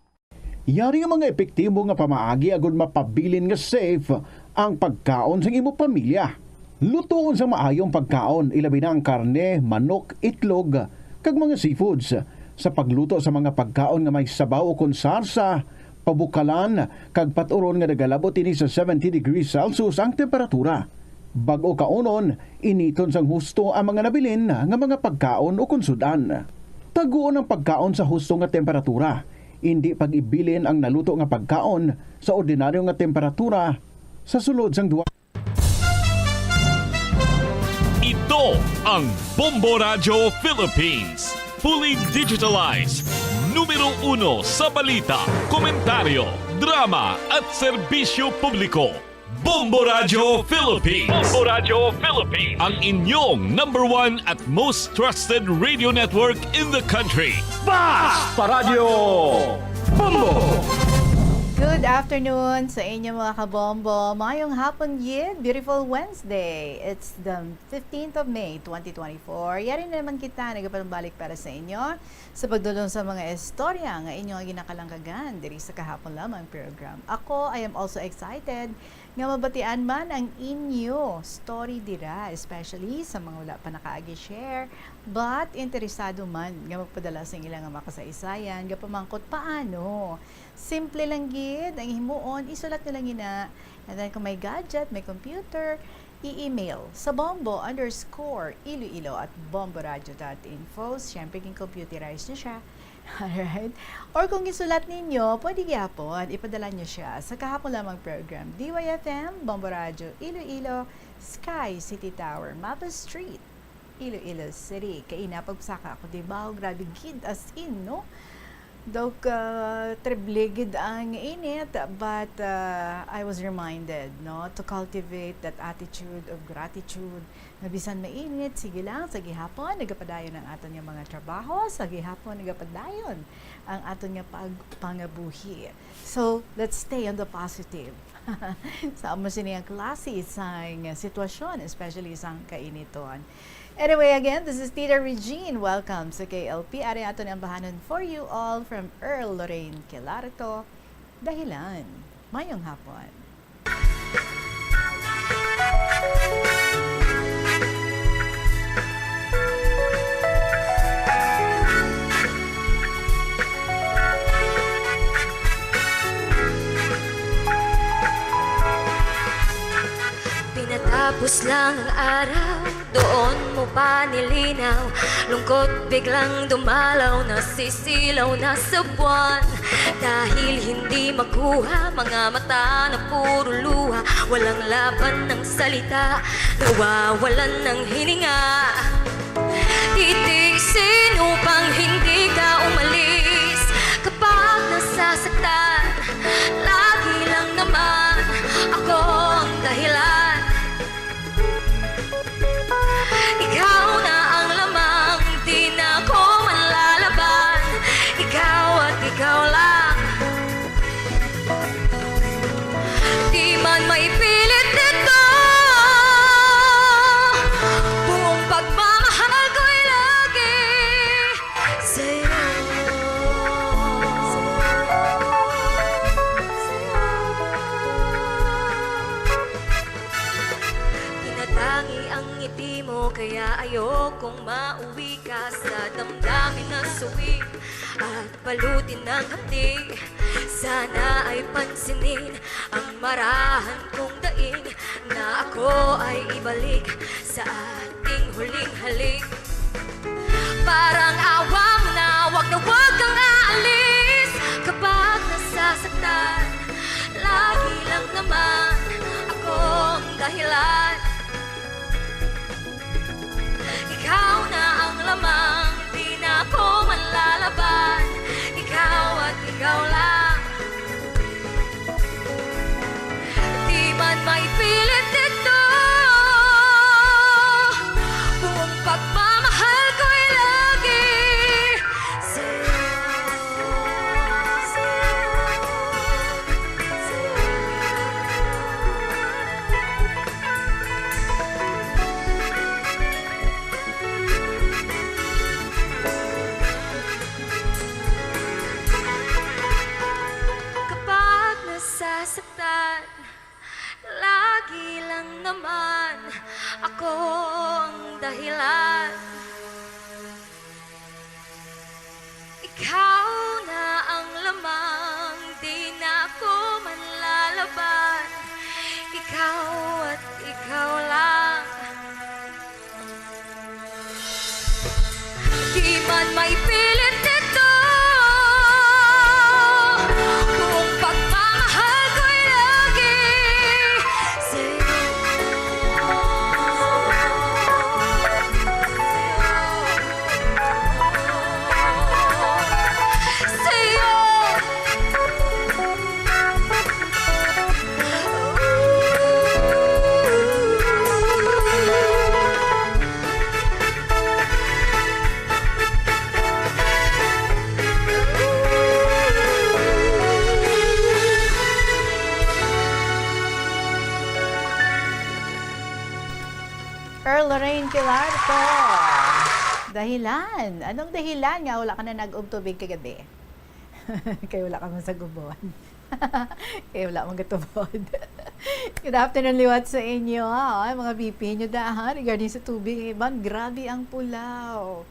Yari nga mga epektibo nga pamaagi agud mapabilin nga safe ang pagkaon sang imo pamilya. Lutoon sang maayo ang pagkaon, ilabi na ang karne, manok, itlog, kag mga seafoods. Sa pagluto sa mga pagkaon nga may sabaw ukon sarsa, pabukalan, kag pat-uron nga nagalabot ini sa seventy degrees Celsius ang temperatura. Bag-o kaunon, initon sang husto ang mga nabilin nga mga pagkaon ukon sud-an. Taguon ang pagkaon sa husto nga temperatura. Indi pag-ibilin ang naluto nga pagkaon sa ordinaryo nga temperatura sa sulod sang duha. Ito ang Bombo Radyo Philippines. Fully digitalized. Numero uno sa balita, komentaryo, drama at serbisyo publiko. Bombo Radyo Philippines. Bombo Radyo Philippines. Ang inyong number one at most trusted radio network in the country. Basta Radyo Bombo! Good afternoon sa inyo, mga kabombo. Mayong hapon gid. Beautiful Wednesday. It's the fifteenth of May, twenty twenty-four. Yari na naman kita nagapanumbalik para sa inyo sa pagdulong sa mga istorya nga inyo nga ginakalangkagan diri sa kahapon lamang program. Ako, I am also excited nga mabatian man ang inyo story dira, especially sa mga wala pa nakaagi share, but interesado man nga magpadala sa ila nga makasaysayan, nga pamangkot paano. Simple lang gid ang himuon, isulat nyo lang ina. And then kung may gadget, may computer, i-email sa bombo underscore iloilo at bomboradio dot info. Siyempre, king computerize nyo siya. Alright? Or kung isulat ninyo, pwede gyapon, ipadala nyo siya sa kahapon lamang program, D Y F M, Bombo Radio, Iloilo, Sky City Tower, Mapa Street, Iloilo City. Kay ina, pagsaka ako, di ba? Grabe gid, as in, no? Daw ka triple gid ang init, but, uh, I was reminded, no, to cultivate that attitude of gratituid. Nga bisan mainit, sige lang, sa gihapon nagapadayon ang aton nga mga trabaho, sa gihapon nagapadayon ang aton nga pagpangabuhi. So, let's stay on the positive. Sa amo sini ang klase sang sitwasyon, especially sang kainiton. Anyway, again, this is Tita Regine. Welcome sa K L P. Ari aton ang bahanon for you all from Earl Lorraine Kelarto. Dahilan. Mayong hapon. Pinatapos lang ang araw, doon mo pa nilinaw. Lungkot biglang dumalaw, nasisilaw na sa buwan. Dahil hindi makuha, mga mata na puro luha. Walang laban ng salita, nawawalan ng hininga. Titiisin upang hindi ka umalis. Kapag nasasaktan, Kaya ayokong mauwi ka sa damdamin na suwi at balutin ng hapdi. Sana ay pansinin ang marahan kong daing na ako ay ibalik sa ating huling halik. Parang awa mo na, wag na wag kang aalis. Kapag nasasaktan, lagi lang naman akong dahilan. Ikaw na ang lamang, di na ako manlalaban. Ikaw at ikaw lang. Di man maipilit ito, buong pagmamahal ko'y lagi sa'yo. Kapag nasasaktan, lagi lang naman ako ang dahilan. Ikaw na ang lamang, di na ako manlalaban. Ikaw at ikaw lang. Di man maipilit ito, buong pagmamahal ko'y lagi sa'yo. Sa'yo. Earl Lorraine Quilarto. Dahilan. Anong dahilan nga wala ka na nag-ub tubig kagabi? Kay wala ka man sa gubon. Kay wala man gatubod. Good afternoon liwat sa inyo, ha? Ay, mga B P nyo da, ha? Regarding sa tubig, iban, grabe ang pulaw.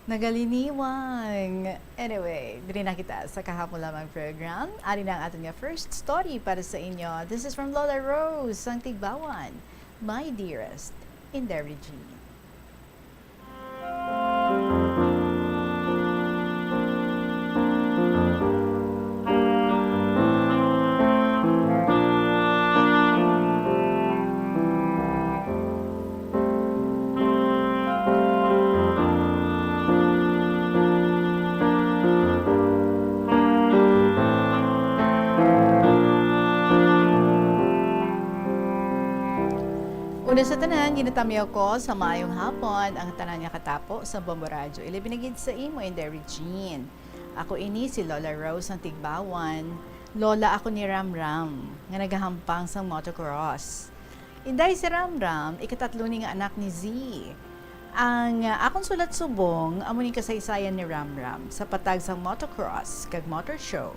Nagaliniwang. Anyway, diri na kita sa kahapon lamang program. Ari na ang aton nga first story para sa inyo. This is from Lola Rose, ang Tigbawan. My Dearest, Inday Regine. Una sa tanan, ginatamyaw ko sa maayong hapon ang tanan nga katapo sa Bombo Radyo. Ilabi na gid sa imo, Inday Regine. Ako ini si Lola Rose ang Tigbawan. Lola ako ni Ramram, nga nagahampang sang motocross. Inday, si Ramram, ikatatlo ni nga anak ni Z. Ang, ah, akon sulat subong amo ning kasaysayan ni Ramram sa patag sang motocross kag motor show.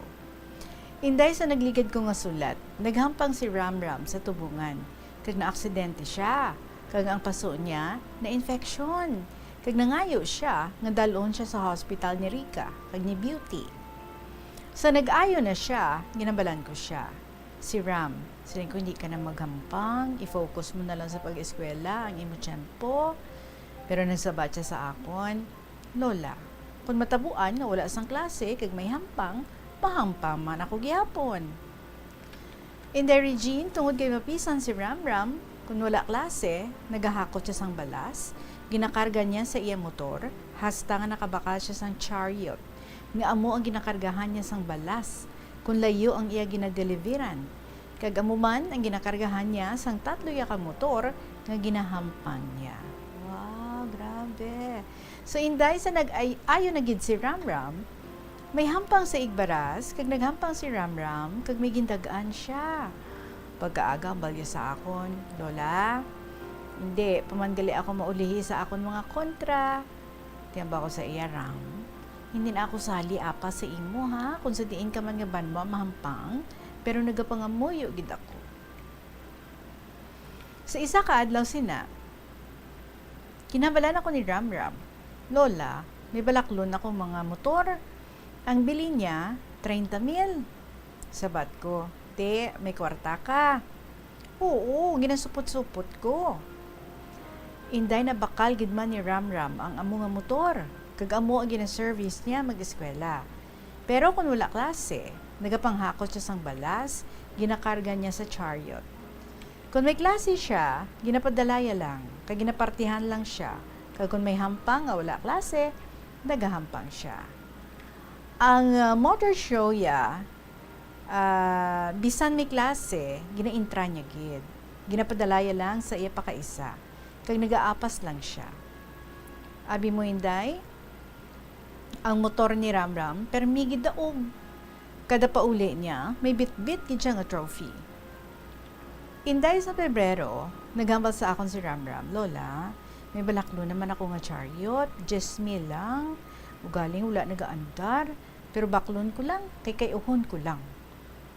Inday, sa nagligad ko nga sulat, naghampang si Ramram sa tubungan, kag naaksidente sia, kag ang paso niya na-infeksyon, kag nangayo sia nga dal-on sia sa hospital ni Rica kag ni Beauty. Sa nag-ayo na sia, ginambalan ko sia. Si Ram, siling ko, "Hindi ka na maghampang, i-focus mo na lang sa pag-eskwela ang imo tiyempo." Pero nagsabat siya sa akon, "Lola, kon matabuan nga wala sang klase kag may hampang, mahampang man ako gihapon." Inday Regine, tungod kay mapisan si Ramram, kon wala klase, nagahakot siya sang balas, ginakarga niya sa iya motor, hasta nga nakabakal siya sang chariot, nga amo ang ginakargahan niya sang balas, kon layo ang iya ginadeliveran. Kag amo man ang ginakargahan niya sang tatlo ya ka motor nga ginahampang niya. Wow, grabe. So, Inday, sa nag-ay-, ayo na gid si Ramram, may hampang sa igbaras, kag naghampang si Ramram, kag may gindag-an sia. Pagkaaga, hambal niya sa akon, "Lola, hindi pa man gali ako maulihi sa akon mga kontra." Tiyamba ko sa iya, "Ram, hindi na ako sali apa sa imo, ha, kung sa diin ka man nga banwa mahampang, pero nagapangamuyo gid ako." Sa isa ka adlaw sina, Ginhambalan ako ni Ramram, "Lola, may balaklon akong mga motor. Ang bili niya, treinta mil." Sabat ko, "Ti, may kwarta ka?" "Oo, ginasupot-supot ko." Inday, nabakal gid man ni Ramram ang amo nga motor, kag amo ang ginaservice niya mag-eskwela. Pero kon wala klase, nagapanghakot siya sang balas, ginakarga niya sa chariot. Kon may klase siya, ginapadalaya lang, kag ginapartihan lang siya, kag kon may hampang nga wala klase, nagahampang siya. Ang, ah, motor show ya, ah, bisan may klase, ginaintra niya gid. Ginapadalaya lang sa iya pakaisa, kag nagaapas lang siya. Abi mo, Inday, ang motor ni Ramram, permi gid daog. Kada pauli niya, may bitbit gid siya nga trophy. Inday, sa Pebrero, naghambal sa akon si Ramram, "Lola, may balaklon naman ako nga chariot, diyes mil lang. Ugaling wala nagaandar, pero baklon ko lang, kay kay-uhon ko lang."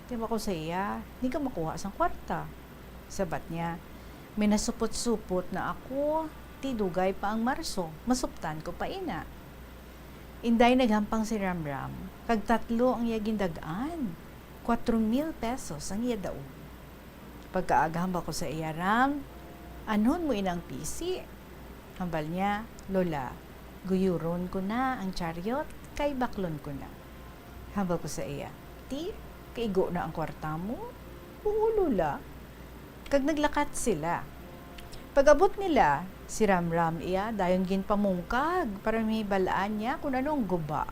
Tiwa ko sa iya, "Di ka makuha sang kwarta." Sabat niya, "May nasupot-supot na ako, ti dugay pa ang Marso, masuptan ko pa ina." Inday, naghampang si Ramram, kag tatlo ang iya gindag-an. Kuwatro mil pesos ang iya daog. Pagkaaga, hambal ko sa iya, "Ram, anhon mo inang pisi?" Hambal niya, "Lola, guyuron ko na ang chariot, kay baklon ko na." Hambal ko sa iya, "Ti, kaigo na ang kwarta mo?" "Oo, Lola." Kag naglakat sila. Pag-abot nila, si Ramram iya dayon ginpamungkag para mahibal-an niya kon ano ang guba.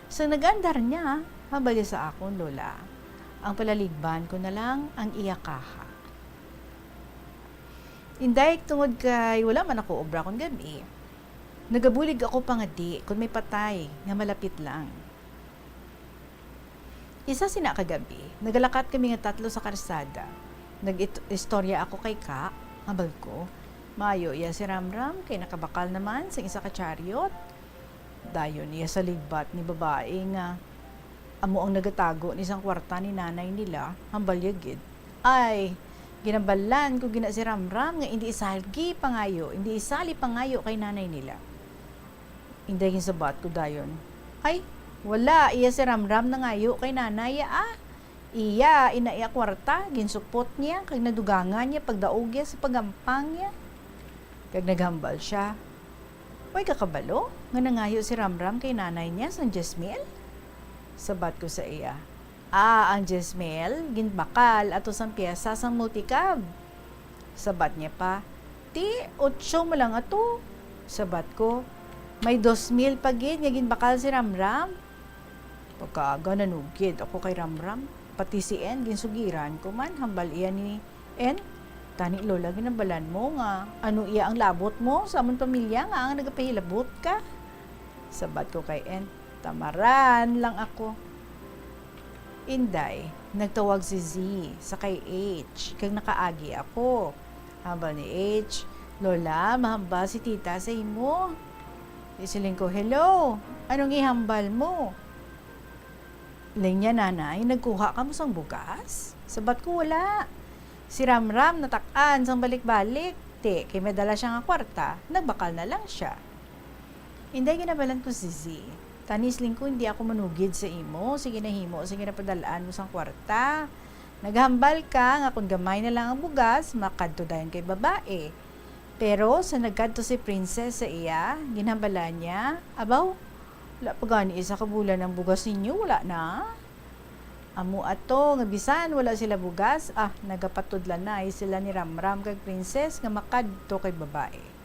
Sang nag-andar niya, hambal niya sa akon, "Lola, ang palaligban ko na lang ang iya kaha." Inday, tungod kay wala man ako obra kon gab-i, nagabulig ako pangadi kon may patay nga malapit lang. Isa sina ka gab-i, nagalakat kami nga tatlo sa karsada. Nag-istorya ako kay Ka, hambal ko, "Maayo iya si Ramram kay nakabakal naman sing isa ka chariot." Dayon iya sa ligbat ni babae nga amo ang nagatago ni sang kwarta ni nanay nila, hambal iya gid. Ay, ginhambalan ko gina si Ramram nga indi isalgi pangayo, indi isali pangayo kay nanay nila. Inday, ginsabat ko dayon, "Ay, wala, iya si Ramram nangayo kay nanay, ah. Iya, ina iya kwarta, ginsupot niya, kag nadugangan niya pagdaog niya sa pagampang niya." Kag naghambal siya, "Way ka kabalo nga nangayo si Ramram kay nanay niya sang diyes mil?" Sabat ko sa iya, "Ah, ang diyes mil ginbakal ato sang pyesa sang multicab." Sabat niya pa, "Ti, otso mo lang ato." Sabat ko, "May dos mil pa gid nga ginbakal si Ramram." Pagkaaga, nanugid ako kay Ramram, pati si En ginsugiran ko man, hambal iya ni En, "Tani, Lola, ginhambalan mo nga ano iya ang labot mo sa amon pamilya nga ang nagapahilabot ka." Sabat ko kay En, "Tamaran lang ako." Inday, nagtawag si Z sa kay H, kag nakaagi ako. Hambal ni H, "Lola, mahambal si tita sa imo." Isiling ko, "Hello, anong ihambal mo?" Linya, "Nanay, nagkuha kamo sang bugas?" Sabat ko, "Wala. Si Ramram natak-an sang balik-balik. Ti, kay may dala siya nga kwarta, nagbakal na lang siya." Inday, ginhambalan ko si Z. Tani, siling ko, hindi ako manugid sa imo. Sige na, himo, sige na, padal-an mo sang kwarta. Naghambal ka nga kung gamay na lang ang bugas, makadto dayon kay babae. Pero sa nagkadto si Princess sa iya, ginhambalan niya, "Abaw, wala pa gani isa ka bulan ang bugas ninyo, wala na?" Amo ato nga bisan wala sila bugas, ah, nagapatudlanay sila ni Ramram kag Princess nga makadto kay babae.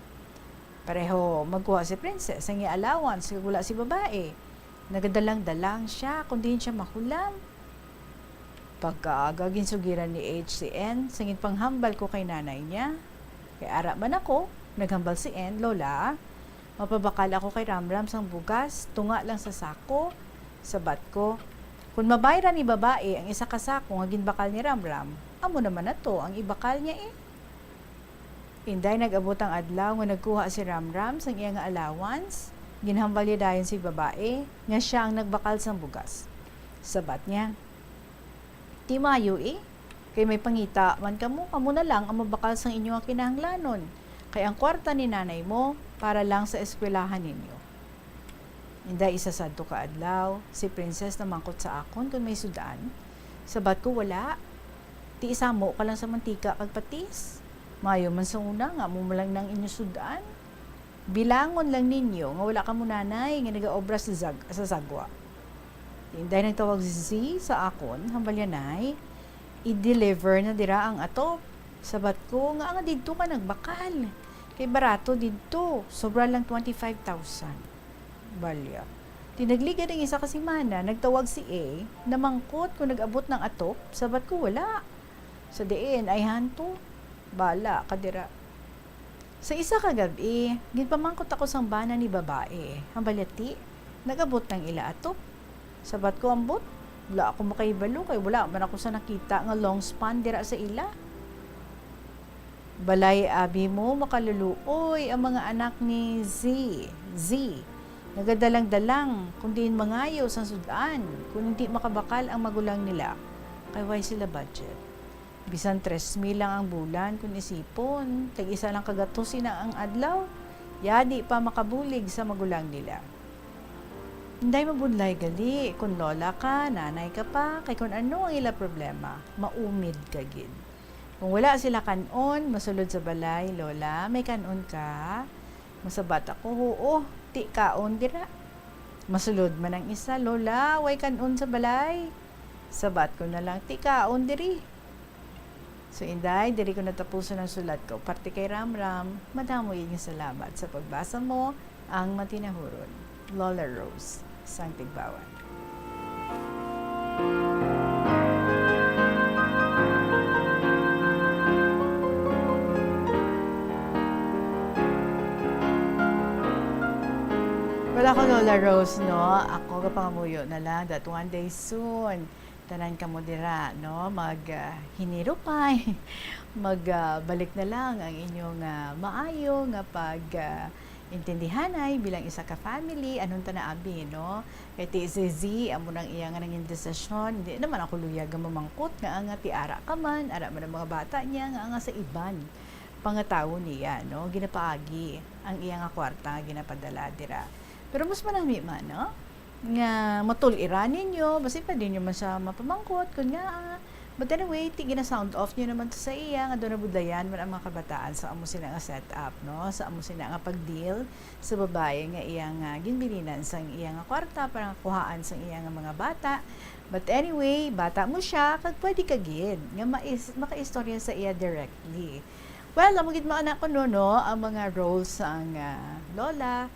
Pareho magkuha si Princess sang iya allowance kag wala si babae. Nagadalang-dalang siya kon diin siya mahulam. Pagkaaga, ginsugiran ni H si N sa ginpanghambal ko kay nanay niya. Kay ara man ako, naghambal si N, "Lola, mapabakal ako kay Ramram sang bugas, tunga lang sa sako." Sabat ko, "Kon mabayran ni babae ang isa ka sako nga ginbakal ni Ramram, amo naman ato ang ibakal niya, eh." Inday, nag-abot ang adlaw nga nagkuha si Ramram sang iya nga allowance. Ginhambal niya dayon si babae nga sia ang nagbakal sang bugas. Sabat niya, "Ti maayo, eh, kay may pangita man kamo, kamo na lang ang mabakal sang inyo nga kinahanglanon. Kay ang kwarta ni nanay mo para lang sa eskwelahan ninyo. Inday, isa sadto ka adlaw, si Princess namangkot sa akon kon may sud-an. Sabat ko, "Wala. Ti isamo ka lang sa mantika kag patis. Maayo man sa una nga amo man lang nang inyo sud-an. Bilangon lang ninyo nga wala kamo nanay nga nagaobra sa zag-, sa sagwa." Inday nagtawag si Z sa akon, "Hambalyanay, i-deliver na dira ang atop." Sabat ko, "Ngaa nga didto ka nagbakal? Kay barato didto, sobra lang twenty-five thousand." Balya. Ti nagligad ang isa ka semana, nagtawag si A, namangkot kon nag-abot nang atop, sabat ko, "Wala." Sa diin ay hanto, bala ka dira. Sa isa ka gab-i, ginpamangkot ako sang bana ni babae, "Hambalya ti, nag-abot nang ila atop?" Sabat ko, "Ambot, wala ako makahibalo kay wala man ako sa nakita nga long span dira sa ila." "Balay abi mo makaluluoy ang mga anak ni Z, Z. Nagadalang-dalang kung diin mangayo sang sud-an, kung hindi makabakal ang magulang nila, kay way sila budget. Bisan tres mil lang ang bulan, kung isipon, tag-isa lang ka gatos ina ang adlaw, yadi pa makabulig sa magulang nila." Inday, mabudlay gali, kung lola ka, nanay ka pa, kay kung ano ang ila problema, maumid ka gid. Kung wala sila kan-on, masulod sa balay, "Lola, may kan-on ka?" Masabat ako, "Huo, ti kaon dira." Masulod man ang isa, "Lola, way kan-on sa balay?" Sabat ko na lang, "Ti kaon diri." So, Inday, diri ko natapuson ang sulat ko. Parte kay Ramram, madamo gid nga salamat sa pagbasa mo. Ang matinahuron, Lola Rose sang Tigbawan. Wala ko, Lola Rose, no? Ako, kapangamuyo na lang that one day soon, tanan kamo dira, no? Mag, ah, hinirupay. Mag, ah, balik na lang ang inyong, ah, maayo nga pag, ah, intindihanay bilang isa ka family. Anong ta na, abi, no? Kay ti si Z, amo nang iya nga nangin desisyon. Di naman ako luyag nga mamangkot nga, nga ti ara ka man, ara man ang mga bata niya, nga, nga sa iban pangatawo niya, no? Ginapaagi ang iya nga kwarta nga ginapadala dira. Pero mas manami man, no? Nga matul-iran ninyo, basi pwede nyo man siya mapamangkot, kun nga, ah, but anyway, ti gina-sound off nyo naman to sa iya, nga daw nabudlayan man ang mga kabataan sa amo sina nga setup, no? Sa amo sina nga pag-deal sa babae nga iya nga ginbilinan sang iya nga kwarta para nga kuhaan sang iya nga mga bata. But anyway, bata mo siya, kag pwede ka gid nga mais-, makaistorya sa iya directly. Well, amo gid mga anak ko, no, no, ang mga roles sang, ah, lola,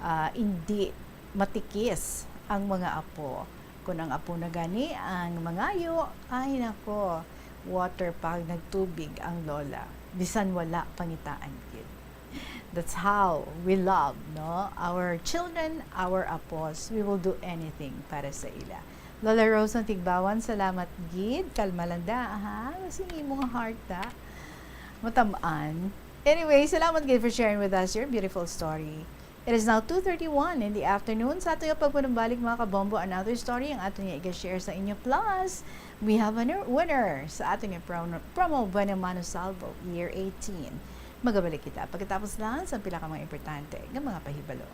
ah, indi matikis ang mga apo. Kun ang apo na gani ang mangayo, ay nako, water pa nagtubig ang lola. Bisan wala pangitaan gid. That's how we love, no? Our children, our apos, we will do anything para sa ila. Lola Rose ng Tigbawan, salamat gid. Kalma lang da, ha? Kasi imong heart, da. Matamaan. Anyway, salamat gid for sharing with us your beautiful story. It is now two thirty-one in the afternoon. Sa ato nga pagpanumbalik, mga kabombo, another story ang ato niya i-share sa inyo. Plus, we have a ner-, winner sa ato nga promo, promo Buena Mano Salvo Year eighteen. Magabalik kita pagkatapos lang sa pila ka mga importante nga mga pahibalo.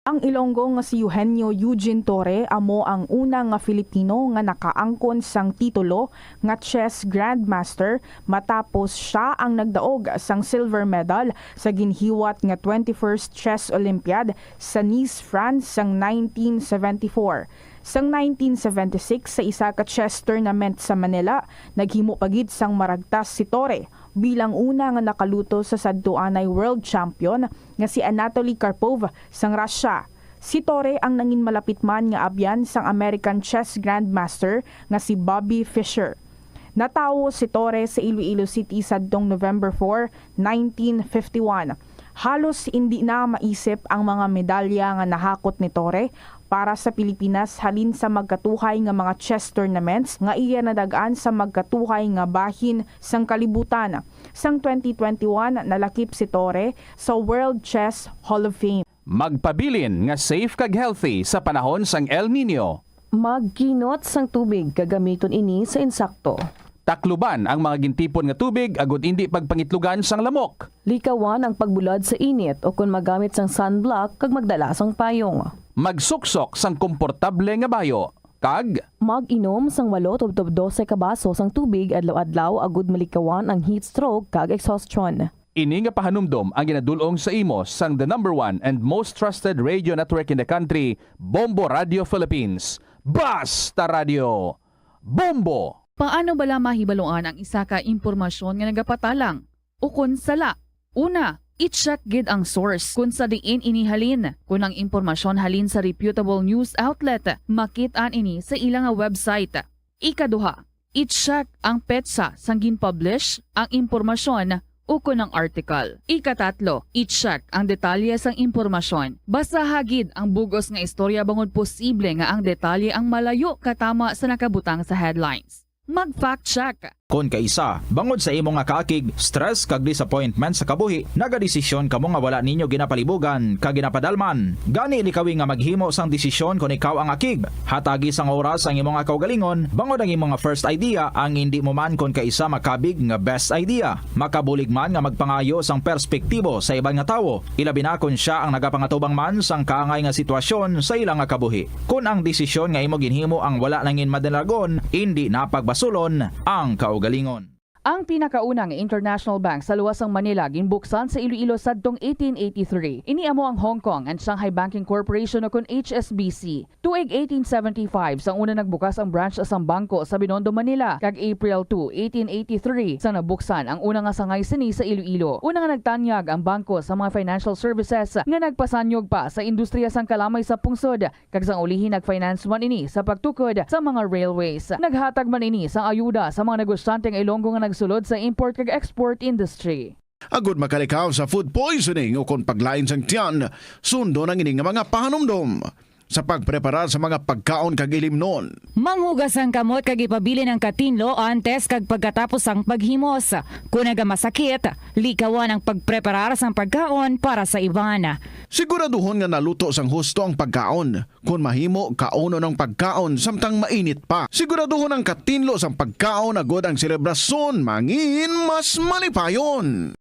Ang Ilonggo nga si Eugenio Eugene Torre amo ang una nga Filipino nga nakaangkon sang titulo nga chess grandmaster, matapos sia ang nagdaog sang silver medal sa ginhiwat nga twenty-first Chess Olympiad sa Nice, France sang nineteen seventy-four. Sang nineteen seventy-six, sa isa ka chess tournament sa Manila, naghimo pa gid sang maragtas si Torre bilang una nga nakaluto sa sadtuanay world champion nga si Anatoly Karpov sang Russia. Si Torre ang nangin malapit man nga abyan sang American chess grandmaster nga si Bobby Fischer. Natawo si Torre sa Iloilo City sadtong November four, nineteen fifty-one. Halos indi na maisip ang mga medalya nga nahakot ni Torre para sa Pilipinas halin sa magkatuhay nga mga chess tournaments nga iya nadag-an sa magkatuhay nga bahin sang kalibutan. Sang twenty twenty-one, nalakip si Torre sa World Chess Hall of Fame. Magpabilin nga safe kag healthy sa panahon sang El Niño. Magkinot sang tubig kag gamiton ini sa insakto. Takluban ang mga gintipon nga tubig agud indi pagpangitlugan sang lamok. Likawan ang pagbulad sa init o kon magamit sang sunblock kag magdala sang payong. Magsuksok sang komportable nga bayo kag mag-inom sang walo tubtob dose ka baso sang tubig adlaw-adlaw agud malikawan ang heat stroke kag exhaustion. Ini nga pahanumdom ang ginadul-ong sa imo sang the number one and most trusted radio network in the country, Bombo Radio Philippines. Basta Radio! Bombo! Paano bala mahibaluan ang isa ka impormasyon nga nagapatalang ukon sala? Una, i-check gid ang source kon sa diin ini halin. Kon ang impormasyon halin sa reputable news outlet, makit-an ini sa ila nga website. Ikaduha, i-check ang petsa sang gin-publish ang impormasyon ukon ang article. Ikatatlo, i-check ang detalye sang impormasyon. Basaha gid ang bug-os nga istorya bangod posible nga ang detalye ang malayo katama sa nakabutang sa headlines. Mag-fact check. Kon kaisa, bangod sa imo nga kaakig, stress kag disappointment sa kabuhi, nagadesisyon kamo nga wala ninyo ginapalibugan kag ginapadalman. Gani likawi nga maghimo sang desisyon kon ikaw ang akig. Hatagi sang oras ang imo nga kaugalingon, bangod ang imo nga first idea ang indi mo man kon kaisa makabig nga best idea. Makabulig man nga magpangayo sang perspektibo sa iban nga tawo, ilabi na kon sia ang nagapangatubang man sang kaangay nga sitwasyon sa ila nga kabuhi. Kon ang desisyon nga imo ginhimo ang wala nangin madalagon, indi na pagbasulon ang kaugalingon. Ang pinakauna nga international bank sa luwas sang Manila ginbuksan sa Iloilo sadtong eighteen eighty-three. Ini amo ang Hong Kong and Shanghai Banking Corporation o kon H S B C. Tuig eighteen seventy-five sang una nagbukas ang branch sang bangko sa Binondo, Manila, kag April two, eighteen eighty-three sang nabuksan ang una nga sangay sini sa Iloilo. Una nga nagtanyag ang bangko sa mga financial services nga nagpasanyog pa sa industriya sang kalamay sa pungsod, kag sang ulihi nag-finance man ini sa pagtukod sa mga railways. Naghatag man ini sang ayuda sa mga negosyante nga Ilonggo nga nagsulod sa import kag export industry. Agud makalikaw sa food poisoning o kon paglain sang tiyan, sundon ang ini nga mga pahanumdom sa pagpreparar sa mga pagkaon kag ilimnon. Manghugas ang kamot kag ipabilin ang katinlo antes kag pagkatapos sang paghimos. Kon nagamasakit, likawan ang pagpreparar sang pagkaon para sa iban. Siguraduhon nga naluto sang husto ang pagkaon. Kon mahimo, kaunon ang pagkaon samtang mainit pa. Siguraduhon ang katinlo sang pagkaon agud ang selebrasyon mangin mas malipayon.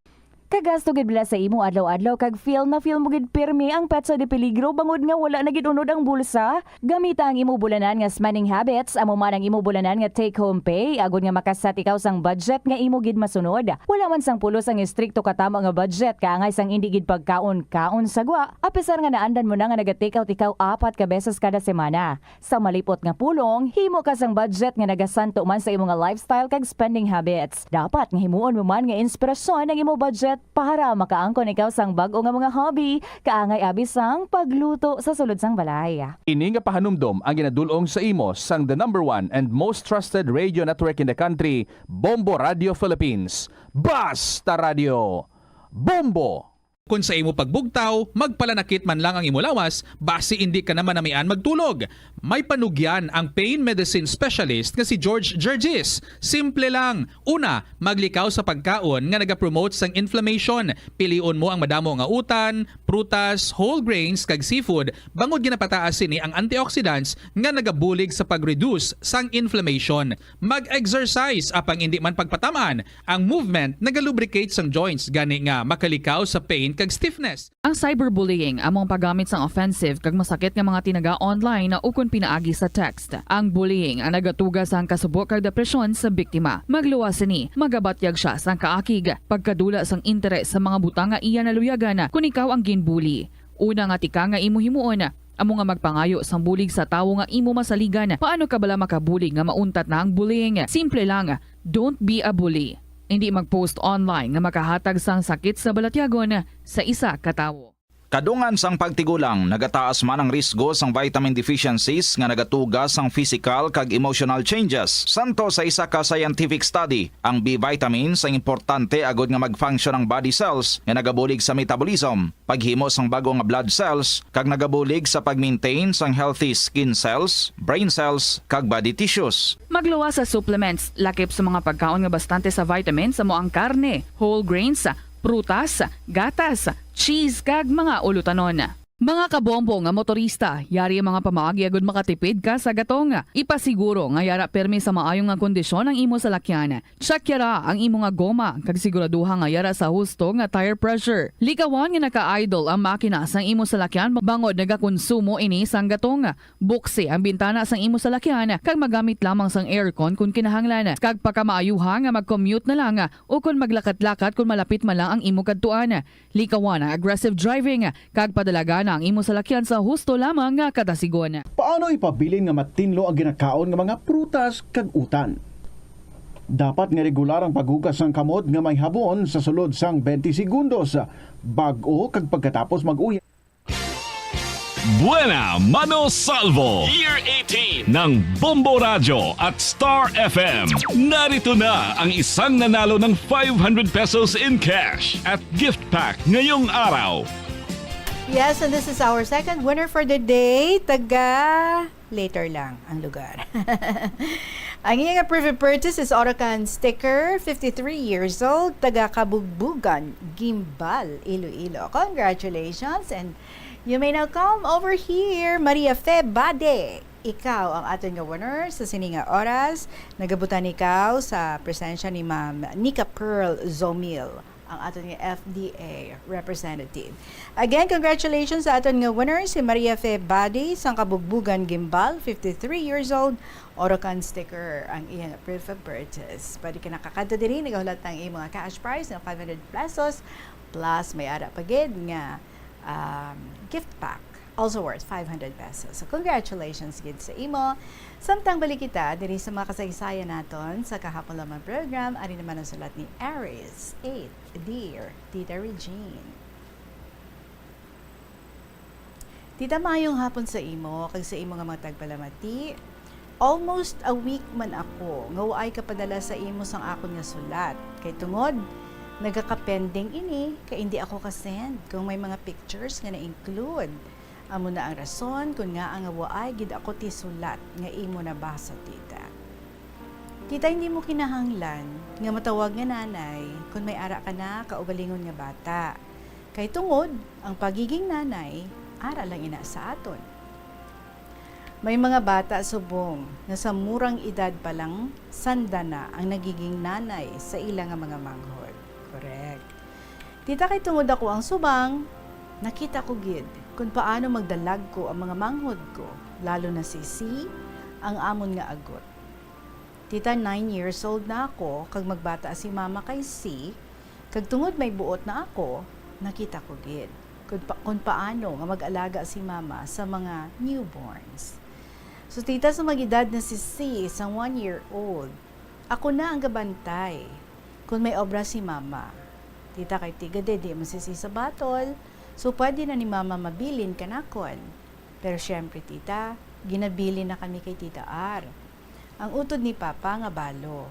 Kagasto gid bala sa imo adlaw-adlaw kag feel na feel mo gid pirmi ang petsa de peligro bangod nga wala na gid unod ang bulsa? Gamita ang imo bulanan nga spending habits, amo man ang imo bulanan nga take-home pay, agod nga maka-set ikaw sang budget nga imo gid masunod. Wala man sang pulos ang estrikto katama nga budget, kaangay sang indi gid pagkaon-kaon sa gwa, apisar nga naandan mo na nga naga-take out ikaw apat ka beses kada semana. Sa malipot nga pulong, himo ka sang budget nga nagasanto man sa imo nga lifestyle kag spending habits. Dapat nga himuon mo man nga inspirasyon ang imo budget para makaangkon ikaw sang bag-o nga mga hobby, kaangay abi sang pagluto sa sulod sang balay. Ini nga pahanumdom ang ginadul-ong sa imo sang the number one and most trusted radio network in the country, Bombo Radio Philippines. Basta Radio! Bombo! Kon sa imo pagbugtaw, magpalanakit man lang ang imo lawas, basi indi ka na manamian magtulog. May panugyan ang pain medicine specialist nga si George Gergis. Simple lang. Una, maglikaw sa pagkaon nga nagapromote sang inflammation. Pilion mo ang madamo nga utan, prutas, whole grains, kag seafood, bangod ginapataas sini ang antioxidants nga nagabulig sa pag-reduce sang inflammation. Mag-exercise, apang indi man pagpatam-an. Ang movement nagalubricate sang joints, gani nga makalikaw sa pain kag stiffness. Ang cyberbullying amo ang paggamit sang offensive kag masakit nga mga tinaga online ukon pinaagi sa text. Ang bullying ang nagatuga sang kasubo kag depresyon sa biktima. Magluwas sini, magabatyag sia sang kaakig, pagkadula sang interes sa mga butang nga iya naluyagan kon ikaw ang ginbully. Una nga tika nga imo himuon, amo nga magpangayo sang bulig sa tawo nga imo masaligan. Paano ka bala makabulig nga mauntat na ang bullying? Simple lang, don't be a bully. Indi mag-post online nga makahatag sang sakit sa balatyagon sa isa ka tawo. Kadungan sang pagtigulang, nagataas man ang risgo sang vitamin deficiencies nga nagatuga sang physical kag emotional changes. Santo sa isa ka scientific study, ang B vitamins ang importante agod nga mag-function ang body cells nga nagabulig sa metabolism, paghimo sang bag-o nga blood cells, kag nagabulig sa pag-maintain sang healthy skin cells, brain cells, kag body tissues. Magluwas sa supplements, lakip sa mga pagkaon nga bastante sa vitamins, amo ang karne, whole grains, prutas, gatas, cheese, kag mga ulutanon. Mga kabombo nga motorista, yari ang mga pamaagi agud makatipid ka sa gatong. Ipasiguro nga yara pirmi sa maayo nga kondisyon ang imo salakyan. Check yara ang imo nga goma, kag siguraduha nga yara sa husto nga tire pressure. Likawan nga naka-idle ang makina sang imo salakyan bangod nagakonsumo ini sang gatong. Buksi ang bintana sang imo salakyan kag magamit lamang sang aircon kon kinahanglan, kag pakamaayuha nga mag-commute na lang o kon maglakat-lakat kon malapit man lang ang imo kadtuan. Likawan ang aggressive driving kag padalagana ang imo salakyan sa husto lamang nga kadasigon. Paano ipabilin nga matinlo ang ginakaon nga mga prutas kag utan? Dapat nga regular ang paghugas sang kamot nga may habon sa sulod sang twenty segundos, bag-o kag pagkatapos mag-uyab. Buena Mano Salvo, Year eighteen, ng Bombo Radyo at Star F M. Narito na ang isang nanalo ng five hundred pesos in cash at gift pack ngayong araw. Yes, and this is our second winner for the day. Taga later lang ang lugar. Ang iya nga proof of purchase is Orocan Sticker, fifty-three years old, taga Kabugbugan, Guimbal, Iloilo. Congratulations, and you may now come over here, Maria Fe Bade. Ikaw ang aton nga winner sa sini nga oras. Nagabutan ikaw sa presensya ni Ma'am Nika Pearl Zomil, ang aton nga F D A representative. Again, congratulations sa aton nga winner, si Maria Fe Badi, sang Kabugbugan, Guimbal, fifty-three years old. Orocan sticker ang iyang proof of purchase. Pwede ka nakakadto diri, nagahulat ang imo nga cash prize nga five hundred pesos, plus may ara pa gid nga, um, gift pack, also worth five hundred pesos. So, congratulations gid sa imo. Samtang balik kita diri sa mga kasaysayan naton sa kahapon lamang program, ari naman ang sulat ni Aris eight. Dear Tita Regine. Tita, maayong hapon sa imo kag sa imo nga mga tagpalamati. Almost a week man ako nga waay ka padala sa imo sang akon nga sulat. Kay tungod nagaka-pending ini, kay indi ako ka-send kung may mga pictures nga na-include. Amo na ang rason kon ngaa nga waay gid ako ti sulat nga imo nabasa, tita. Tita, hindi mo kinahanglan nga matawag nga nanay kon may ara ka na kaugalingon nga bata. Kay tungod ang pagiging nanay, ara lang ina sa aton. May mga bata subong nga sa murang edad pa lang, sanda na ang nagiging nanay sa ila nga mga manghod. Correct. Tita, kay tungod ako ang subang, nakita ko gid kon paano magdalagko ang mga manghod ko, lalo na si C, ang amon nga agot. Tita, nine years old na ako kag magbata si mama kay C, kag tungod may buot na ako, nakita ko gid kon pa-, kon paano nga mag-alaga si mama sa mga newborns. So, tita, sa mag-edad na si C, sa one year old, ako na ang gabantay kon may obra si mama. Tita, kay tiga-dedi man si C sa batol, so pwede na ni mama mabilin kanakon. Pero siyempre, tita, ginabilin na kami kay Tita R. Ang utod ni Papa nga balo.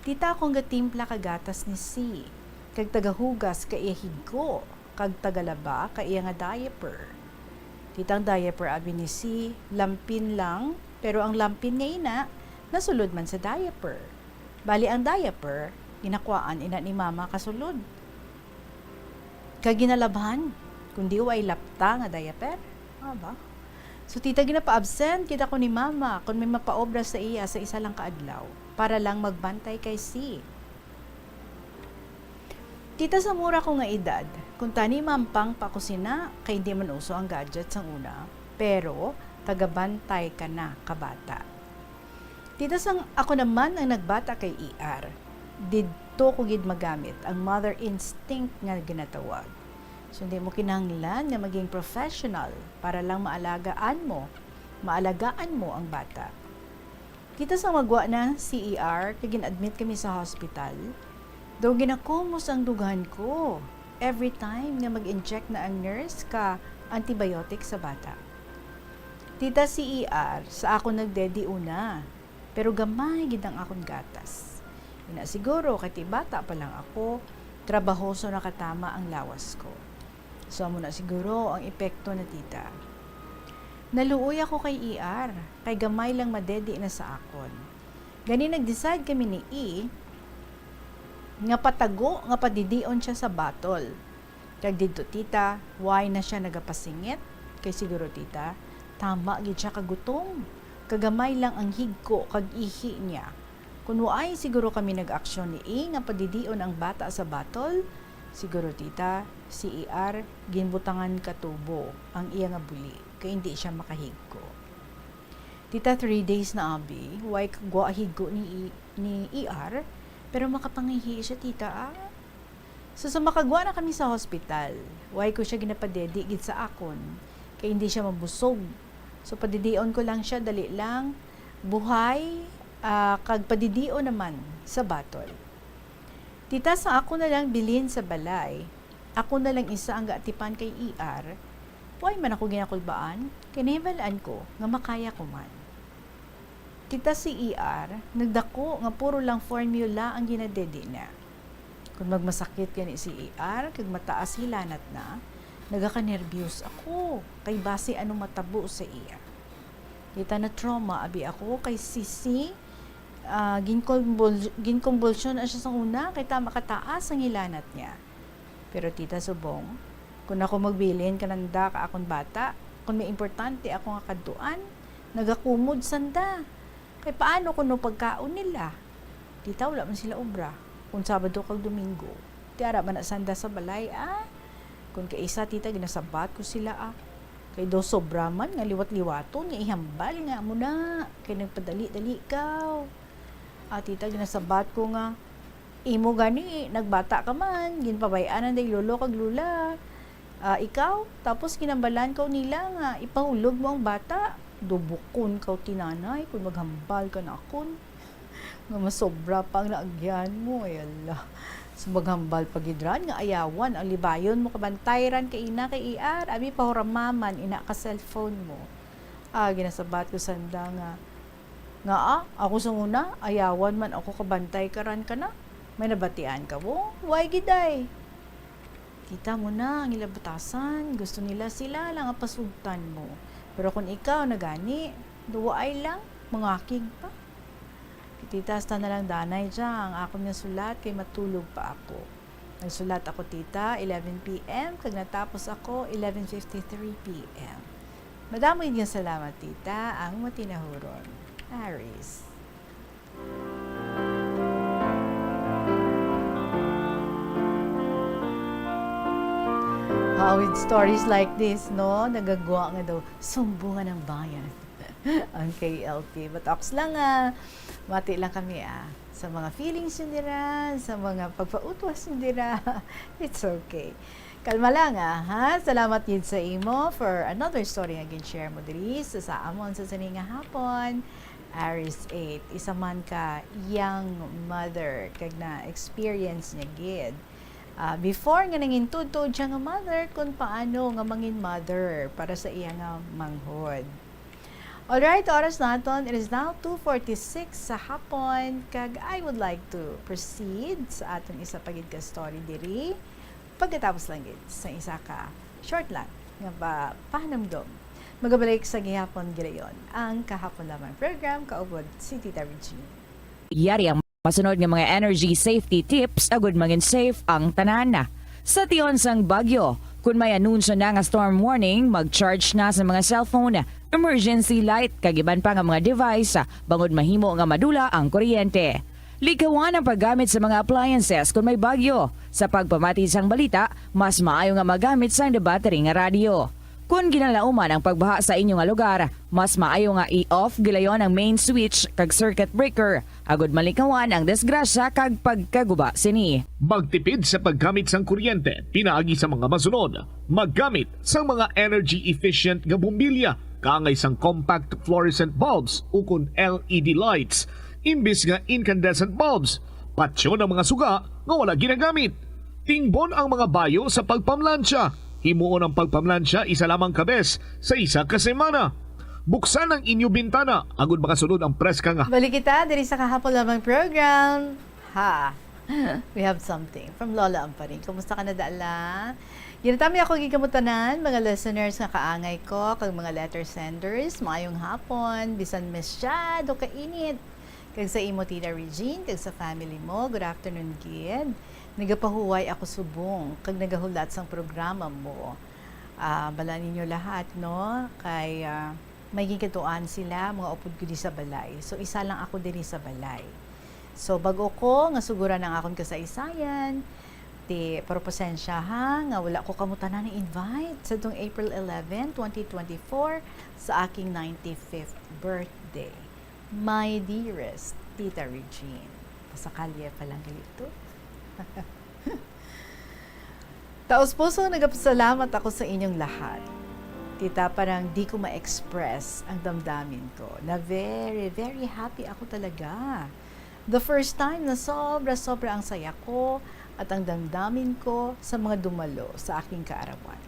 Tita, akong gatimpla ka gatas ni C, kag tagahugas ka iya higko, kag tagalaba ka iya nga diaper. Tita, ang diaper abi ni C, lampin lang, pero ang lampin nga ina, nasulod man sa diaper. Bali, ang diaper, ginakwaan ina ni Mama kasulod. Kag ginalabhan, kundi way lapta nga diaper. Aba. So, tita, ginapaabsent kita ko ni Mama kon may mapaobra sa iya sa isa lang ka adlaw, para lang magbantay kay C. Tita, sa mura ko nga edad, kuntani mampang pa ko sina, kay hindi man uso ang gadget sang una, pero tagabantay ka na ka bata. Tita, sang ako naman ang nagbata kay E R, didto ko gid magamit ang mother instinct nga ginatawag. So, hindi mo kinahanglan nga maging professional para lang maalagaan mo, maalagaan mo ang bata. Tita, sang magwa na si E R kag gin-admit kami sa hospital, daw ginakumos ang dughan ko every time nga mag-inject na ang nurse ka antibiotic sa bata. Tita, si E R sa akon nagdedi una, pero gamay gid ang akon gatas. Ina siguro kay ti bata pa lang ako, trabahoso na katama ang lawas ko. So, amo na siguro ang epekto na, tita. Naluoy ako kay E R, kay gamay lang madedi na sa akon. Gani nag-decide kami ni E nga patago nga padidion siya sa batol. Kag didto, tita, why na sia nagapasingit? Kay siguro, tita, tama gid sia kagutom. Kagamay lang ang higko kag ihi niya. Kun waay siguro kami nag-aksyon ni nga padidion ang bata sa batol, siguro, tita, si E R ginbutangan ka tubo ang iya nga buli, kay indi sia makahigko. Tita, three days na abi, way kagwa higko ni, ni E R, pero makapangihi siya, tita, ah. So, sa makagwa na kami sa hospital, way ko siya ginapadedi gid sa akon, kay hindi siya mabusog. So, padidion ko lang siya, dali lang, buhay, ah, kag padidion naman sa batol. Tita, sa ako na lang bilin sa balay, ako na lang isa ang gaatipan kay E R, way man ako ginakulbaan, kay nahibalaan ko nga makaya ko man. Tita, si E R, nagdako nga puro lang formula ang ginadedi na. Kung magmasakit gani si E R, kag mataas hilanat na, nagakanerbiyos ako, kay basi ano matabo sa iya. Tita, na-trauma abi ako kay si C, ah, ginkonbul-, ginkonbulsyon na siya sa una, kay tama kataas ang hilanat niya. Pero, tita, subong, kung ako magbilin kananda ka akon bata, kung may importante ako nga kadtuan, nagakumod sanda. Kay paano kuno pagkaon nila? Tita, wala man sila obra kung Sabado kag Domingo. Ti ara man na sanda sa balay, ah. Kung kaisa, tita, ginasabat ko sila, ah. Kay daw sobra man nga liwat-liwaton nga ihambal nga amo na. Kay nagpadali-dali ka. Ah, tita, ginasabat ko nga, "Imo gani, nagbata ka man, ginpabay-an na day lolo kag lola. Ah, ikaw, tapos ginambalan ko nila nga ipahulog mo ang bata. Dubukon kaw ti nanay kung maghambal ka nakon. Nga masobra pa ang naagyan mo, ay ala. So, maghambal pa gid ran nga ayawan ang libayon mo kabantay ran kay ina kay E R, abi pahuramaman ina ka cellphone mo." Ah, ginasabat ko sanda nga, "Ngaa, ako sa una, ayawan man ako kabantay karan ka na. May nabatian ka mo? Way gid ay." Kita mo na ang ila batasan. Gusto nila sila lang ang pasugtan mo. Pero kung ikaw na gani, duwaay lang, mangakig pa. Tita, hasta na lang danay dya ang akon nga sulat kay matulog pa ako. Nagsulat ako, tita, eleven P M, kag natapos ako eleven fifty-three P M. Madamo gid nga salamat, tita, ang matinahuron. Aris. Ah, with stories like this, no? Nagagwa nga daw, sumbungan ng bayan ang K L T. But ox lang, ah. Mati lang kami, ah. Sa mga feelings nyo dira, sa mga pagpautwas nyo dira, it's okay. Kalma lang, ah, ha? Salamat gid sa imo for another story nga gin-share mo diri sa, sa amon sa sini nga hapon. Aris eight, isa man ka young mother, kag na-experience niya gid. Ah, before nga nangin tuod-tuod siya nga mother, kung paano nga mangin mother para sa iya nga manghod. Alright, oras naton, it is now two forty-six sa hapon, kag I would like to proceed sa aton isa pa gid ka story diri. Pagkatapos lang gid sa isa ka short lang nga pa-, pahanumdom. Magabalik sa gihapon gilayon ang Kahapon Lamang program, kaupod si Tita Regine. Yari ang masunod nga mga energy safety tips agud mangin safe ang tanan. Sa tion sang bagyo, kun may anunsyo na nga storm warning, mag-charge na sa mga cellphone, emergency light, kag iban pa nga mga device, bangod mahimo nga madula ang kuryente. Likawan ang paggamit sa mga appliances kun may bagyo. Sa pagpamati sang balita, mas maayo nga magamit sang debattery nga radyo. Kun ginalauman ang pagbaha sa inyo nga lugar, mas maayo nga i-off gilayon ang main switch kag circuit breaker agud malikawan ang disgrasya kag pagkaguba sini. Magtipid sa paggamit sang kuryente pinaagi sa mga masunod. Maggamit sang mga energy efficient nga bombilya, kaangay sang compact fluorescent bulbs ukon L E D lights, imbis nga incandescent bulbs. Patyon ang mga suga nga wala ginagamit. Tingbon ang mga bayo sa pagpamlansya. Himuon ang pagpamlansya isa lamang ka bes sa isa ka semana. Buksan ang inyo bintana agud makasulod ang preska nga. Balik kita diri sa Kahapon Lamang program. Ha. We have something from Lola Amparing. Kumusta ka na, Dala? Ginatami ako gid kamo tanan, mga listeners nga kaangay ko, kag mga letter senders. Maayong hapon, bisan masyado kainit. Kag sa imo, Tita Regine, kag sa family mo, good afternoon gid. Nagapahuway ako subong kag nagahulat sang programa mo. Ah, bala ninyo lahat, no? Kay, ah, may ginkaduan sila, mga upod ko di sa balay. So, isa lang ako diri sa balay. So, bag-o ko nga suguran ang akon kasaysayan, ti, pero pasensya ha, nga wala ko kamo tanan na-invite sa tong April eleven, twenty twenty-four, sa aking ninety-fifth birthday. My dearest Tita Regine, pasakalye pa lang gali to. Taos puso, nagapasalamat ako sa inyong lahat. Tita, parang di ko ma-express ang damdamin ko na very, very happy ako talaga. The first time na sobra-sobra ang saya ko at ang damdamin ko sa mga dumalo sa aking kaarawan.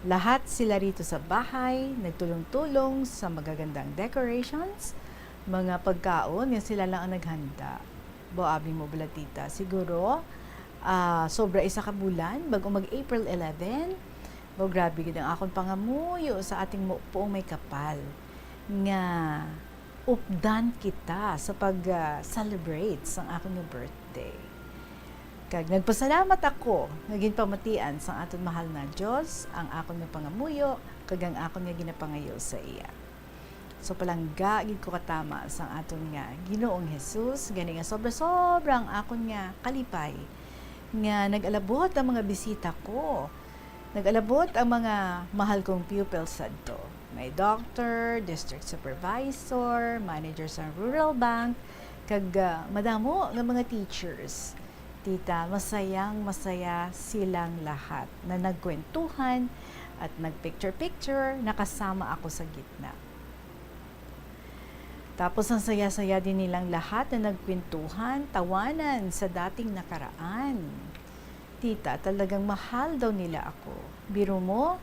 Lahat sila rito sa bahay, nagtulong-tulong sa magagandang decorations, mga pagkaon nga sila lang ang naghanda. Bo, abi mo bala, Tita. Siguro, ah, sobra isa ka bulan, bago mag-April eleven. Bo, grabe gid ang akon pangamuyo sa ating mo-, puong may kapal nga updan kita sa pag, ah, celebrate sang akon nga birthday. Kag nagpasalamat ako nga ginpamatian sang aton mahal na Dios ang akon nga pangamuyo kag ang akon nga ginapangayo sa iya. So, palangga gid ko katama sang aton nga Ginoong Jesus, gani nga sobra-sobra ang akon nga kalipay nga nag-alabot ang mga bisita ko. Nag-alabot ang mga mahal kong pupils sadto. May doctor, district supervisor, manager sa rural bank, kag, ah, madamo nga mga teachers. Tita, masayang masaya silang lahat na nagkwentuhan at nag-picture-picture, nakasama ako sa gitna. Tapos ang saya-saya din nilang lahat na nagkwentuhan, tawanan sa dating nakaraan. Tita, talagang mahal daw nila ako. Biro mo,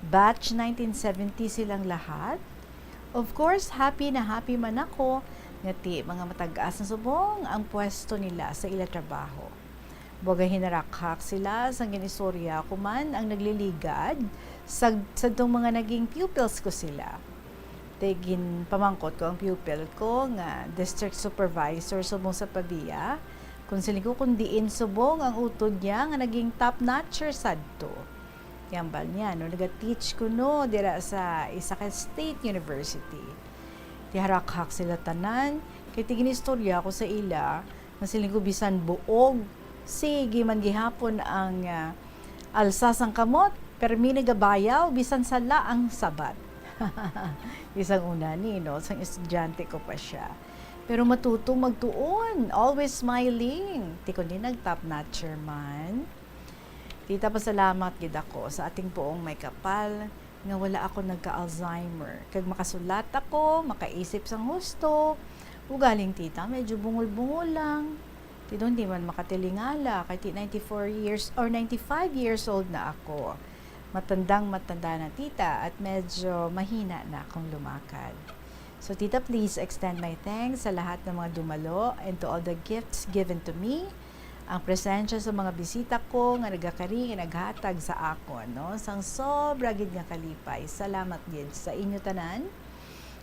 batch nineteen seventy silang lahat. Of course, happy na happy man ako nga ti mga matag-as na subong ang pwesto nila sa ila trabaho. Baga hinarakhak sila sang gin-istorya ko man ang nagliligad sa, sa tong mga naging pupils ko sila. Te, ginpamangkot ko ang pupil ko nga district supervisor subong sa Pavia, kung siling ko kung diin subong ang utod niya nga naging top notcher sadto. Ti hambal niya, no, naga-teach ko, no, dira sa isa ka state university. Ti harakhak sila tanan, kay ti ginistorya ko sa ila, nga siling ko bisan buog, sige man gihapon ang, ah, alsa sang kamot, permi nagabayaw, bisan sala ang sabat. Isang una ni, no, sang estudyante ko pa siya. Pero matuto magtuon, always smiling. Ti kundi nag-top notcher man. Tita, pasalamat gid ako sa ating puong may kapal nga wala ako nagka-Alzheimer. Kag makasulat ako, makaisip sang husto. Ugaling, tita, medyo bungol-bungol lang. Ti daw hindi man makatilingala, kay ti ninety-four years or ninety-five years old na ako. Matandang matanda na, tita, at medyo mahina na akong lumakad. So, tita, please extend my thanks sa lahat ng mga dumalo and to all the gifts given to me. Ang presensya sa mga bisita ko nga nagakari nga naghatag sa akon, no, sang sobra gid nga kalipay. Salamat gid sa inyo tanan.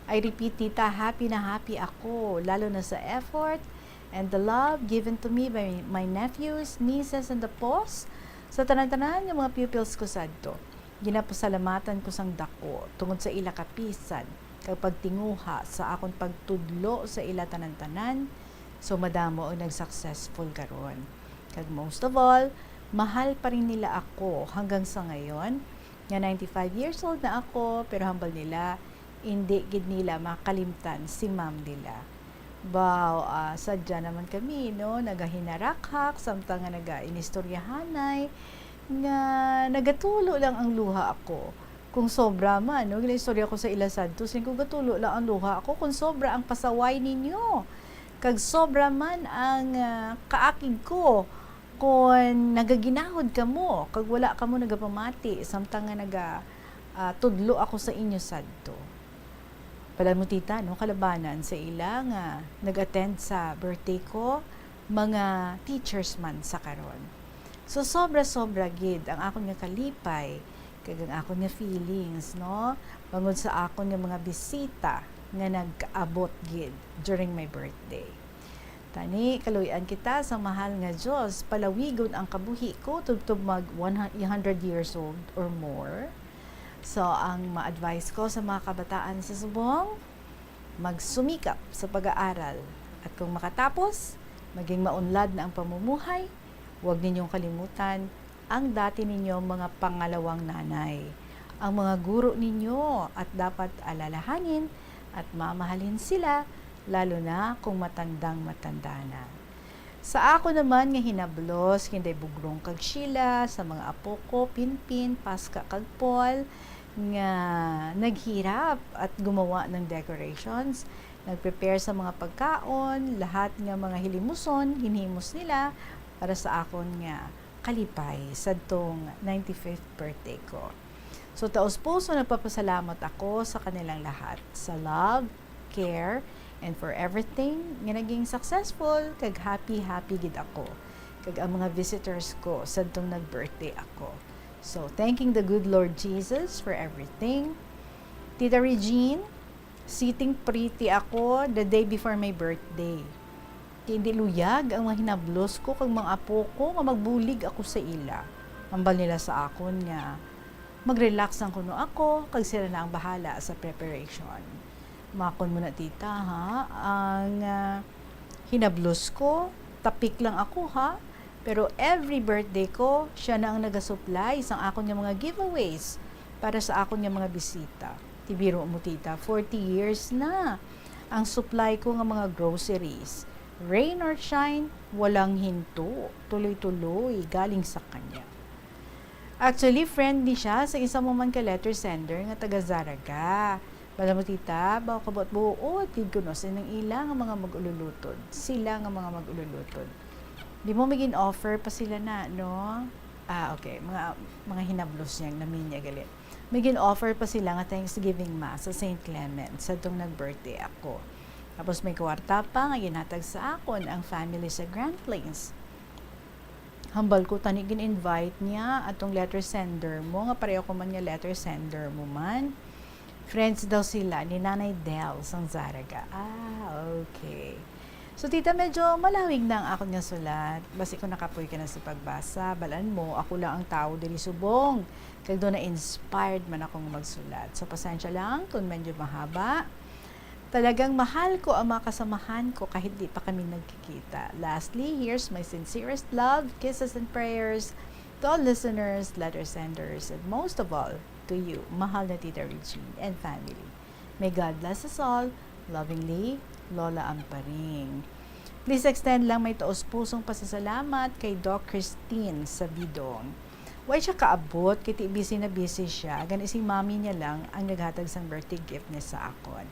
I repeat, tita, happy na happy ako, lalo na sa effort and the love given to me by my nephews, nieces, and the pos, sa tanan-tanan nga mga pupils ko sadto. Ginapasalamatan ko sang dako tungod sa ila kapisan kag pagtinguha sa akon pagtudlo sa ila tanan-tanan. So, madamo ang nag-successful karon. Kag most of all, mahal pa rin nila ako hanggang sa ngayon, nga ninety-five years old na ako, pero hambal nila, indi gid nila makalimtan si ma'am nila. Baw, ah, sadya naman kami, no? Nagahinarak-hak, samtang nga naga-inistoryahanay, nga nagatulo lang ang luha ako. Kung sobra man, no? Ginaistorya ko sa ila sadto, siling ko, gatulo lang ang luha ako kung sobra ang pasaway ninyo. Kag sobra man ang, ah, kaakig ko kon nagaginahod kamo, kag wala kamo nagapamati, samtang nga naga, ah, tudlo ako sa inyo sadto. Pala mo, tita, no, kalabanan sa ila nga nag-attend sa birthday ko, mga teachers man sa karon. So, sobra-sobra gid ang akon nga kalipay kag ang akon nga feelings, no, bangod sa akon nga mga bisita nga nag-abot gid during my birthday. Tani, kaluy-an kita sa mahal nga Dios, palawigon ang kabuhi ko tubtob mag one hundred years old or more. So, ang ma-advise ko sa mga kabataan sa subong, magsumikap sa pag-aaral. At kung makatapos, maging maunlad na ang pamumuhay, huwag ninyong kalimutan ang dati ninyong mga pangalawang nanay, ang mga guro ninyo, at dapat alalahanin at mamahalin sila, lalo na kung matandang matanda na. Sa ako naman nga hinablos, kay Inday Bugrong kag Sheila, sa mga apo ko, Pinpin, Pasca kag Paul, nga naghirap at gumawa ng decorations, nag-prepare sa mga pagkaon, lahat nga mga hilimuson, hinhimos nila para sa akon nga kalipay sadtong ninety-fifth birthday ko. So, taos-puso nagpapasalamat ako sa kanilang lahat, sa love, care, and for everything nga naging successful, kag happy-happy gid ako, kag ang mga visitors ko sadtong nag-birthday ako. So, thanking the good Lord Jesus for everything. Tita Regine, sitting pretty ako the day before my birthday. Kay hindi luyag ang mga hinablos ko kag mga apo ko nga magbulig ako sa ila. Hambal nila sa akon nga mag-relax lang kuno ako kag sila na ang bahala sa preparation. Makon mo na, tita, ha? Ang, ah, hinablos ko, tapik lang ako, ha? Pero every birthday ko, siya na ang nagasupply sang akon nga mga giveaways para sa akon nga mga bisita. Ti biro mo, tita, forty years na ang supply ko nga mga groceries. Rain or shine, walang hinto. Tuloy-tuloy, galing sa kanya. Actually, friend ni siya sa isa mo man ka letter sender nga taga Zarraga. Bala mo, tita, baw kabuot-buot gid kuno sa nang ila nga mga mag-ululutod. Sila nga mga mag-ululutod. Di mo, may gin-offer pa sila na, no? Ah, okay. Mga, mga hinablos niyang naminya gali. May gin-offer pa sila nga Thanksgiving Mass sa Saint Clement sa tong nag-birthday ako. Tapos may kwarta pa nga ginhatag sa akon ang family sa Grand Plains. Hambal ko, tani gin-invite niya atong letter sender mo, nga pareho ko man nga letter sender mo man. Friends daw sila ni Nanay Del sang Zarraga. Ah, okay. So, tita, medyo malawig na ang akon nga sulat. Basi kung nakapoy ka na sa pagbasa, balan mo, ako lang ang tawo diri subong. Kag do na-inspired man ako nga magsulat. So, pasensya lang kung medyo mahaba. Talagang mahal ko ang mga kasamahan ko kahit di pa kami nagkikita. Lastly, here's my sincerest love, kisses and prayers to all listeners, letter senders, and most of all, to you, mahal na Tita Regine and family. May God bless us all. Lovingly, Lola Amparing. Please extend lang my taos-pusong pasasalamat kay Doc Christine Sabidong. Way siya kaabot kay ti busy na busy siya, gani si mommy niya lang ang naghatag sang birthday gift niya sa akon.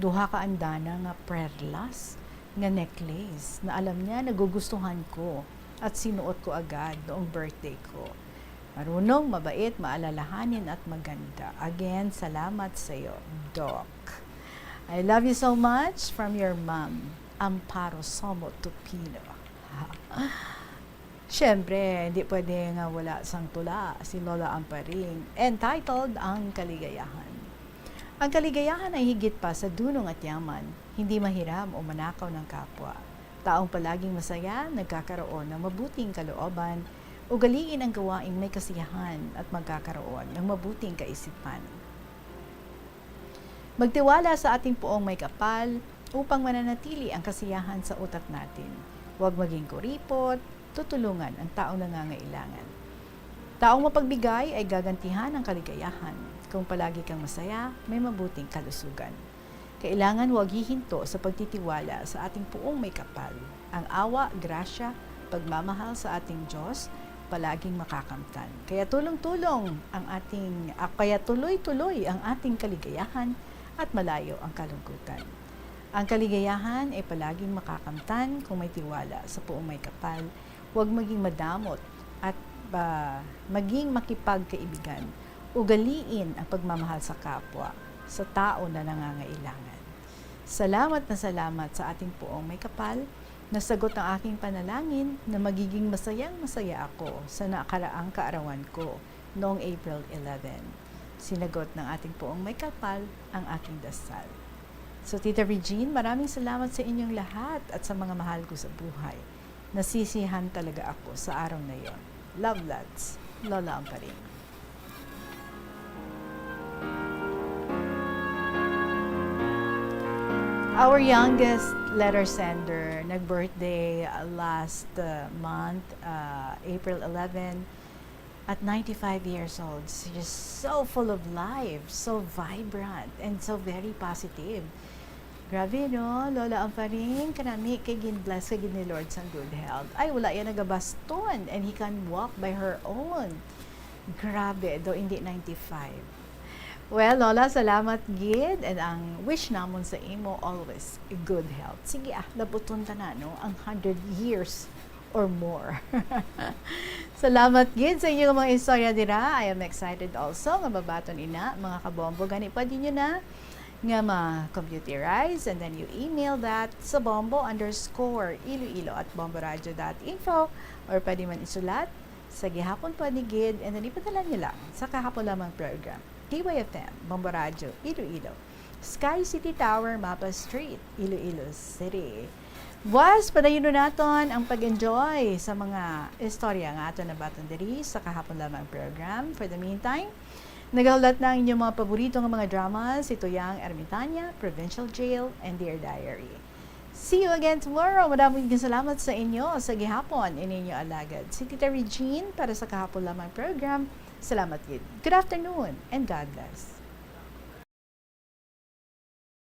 Duha ka andana nga perlas nga necklace na alam niya nagugustuhan ko at sinuot ko agad noong birthday ko. Marunong, mabait, maalalahanin at maganda. Again, salamat sa'yo, Doc. I love you so much. From your mom, Amparo Somo Tupino. Siyempre, hindi pwede nga wala sang tula si Lola Amparing, entitled Ang Kaligayahan. Ang kaligayahan ay higit pa sa dunong at yaman, hindi mahiram o manakaw ng kapwa. Taong palaging masaya, nagkakaroon ng mabuting kalooban, ugaliin ang gawaing may kasiyahan at magkakaroon ng mabuting kaisipan. Magtiwala sa ating Poong May Kapal upang mananatili ang kasiyahan sa utak natin. Huwag maging kuripot, tutulungan ang taong nangangailangan. Taong mapagbigay ay gagantihan ang kaligayahan. Kung palagi kang masaya, may mabuting kalusugan. Kailangan huwag hihinto sa pagtitiwala sa ating Poong May Kapal. Ang awa, grasya, pagmamahal sa ating Diyos, palaging makakamtan. Kaya tulong-tulong ang ating, ah, kaya tuloy-tuloy ang ating kaligayahan at malayo ang kalungkutan. Ang kaligayahan ay palaging makakamtan kung may tiwala sa Poong May Kapal. Huwag maging madamot at, ah, maging makipagkaibigan. Ugaliin ang pagmamahal sa kapwa, sa tao na nangangailangan. Salamat na salamat sa ating Poong May Kapal. Nasagot ang aking panalangin na magiging masayang-masaya ako sa nakaraang kaarawan ko noong April eleven. Sinagot ng ating Poong May Kapal ang aking dasal. So, Tita Regine, maraming salamat sa inyong lahat at sa mga mahal ko sa buhay. Nasisiyahan talaga ako sa araw na yon. Love, lots. Lola Amparing. Our youngest letter sender, nag-birthday, uh, last, uh, month, uh, April eleven, at ninety-five years old. She's so full of life, so vibrant, and so very positive. Grabe, no? Lola Amparing, kanami kay gin-bless ka gid ni Lord sang good health. Ay, wala yan nagabaston, and he can walk by her own. Grabe, daw hindi ninety-five. Well, Lola, salamat gid, and ang wish namon sa imo, always good health. Sige, ah, labuton ta na, no? Ang hundred years or more. Salamat gid sa inyong mga istorya dira. I am excited also nga mabaton ina, mga kabombo. Gani, pwede nyo na nga ma-computerize, and then you email that sa bombo underscore iloilo at bomboradio dot info, or pwede man isulat sa gihapon, pwede gid, and then ipadala nyo lang sa kahapon lamang program. D Y F M, Bombo Radyo, Iloilo. Sky City Tower, Mapa Street, Iloilo City. Buwas, padayon naton ang pag-enjoy sa mga istorya nga aton nabaton diri sa kahapon lamang program. For the meantime, nagahulat na ang inyong mga paborito nga mga drama, si Tuyang Ermitania, Provincial Jail, and Dear Diary. See you again tomorrow. Madaming salamat sa inyo sa gihapon. Ini inyo alagad, si Tita Regine, para sa kahapon lamang program. Salamat gid. Good afternoon and God bless.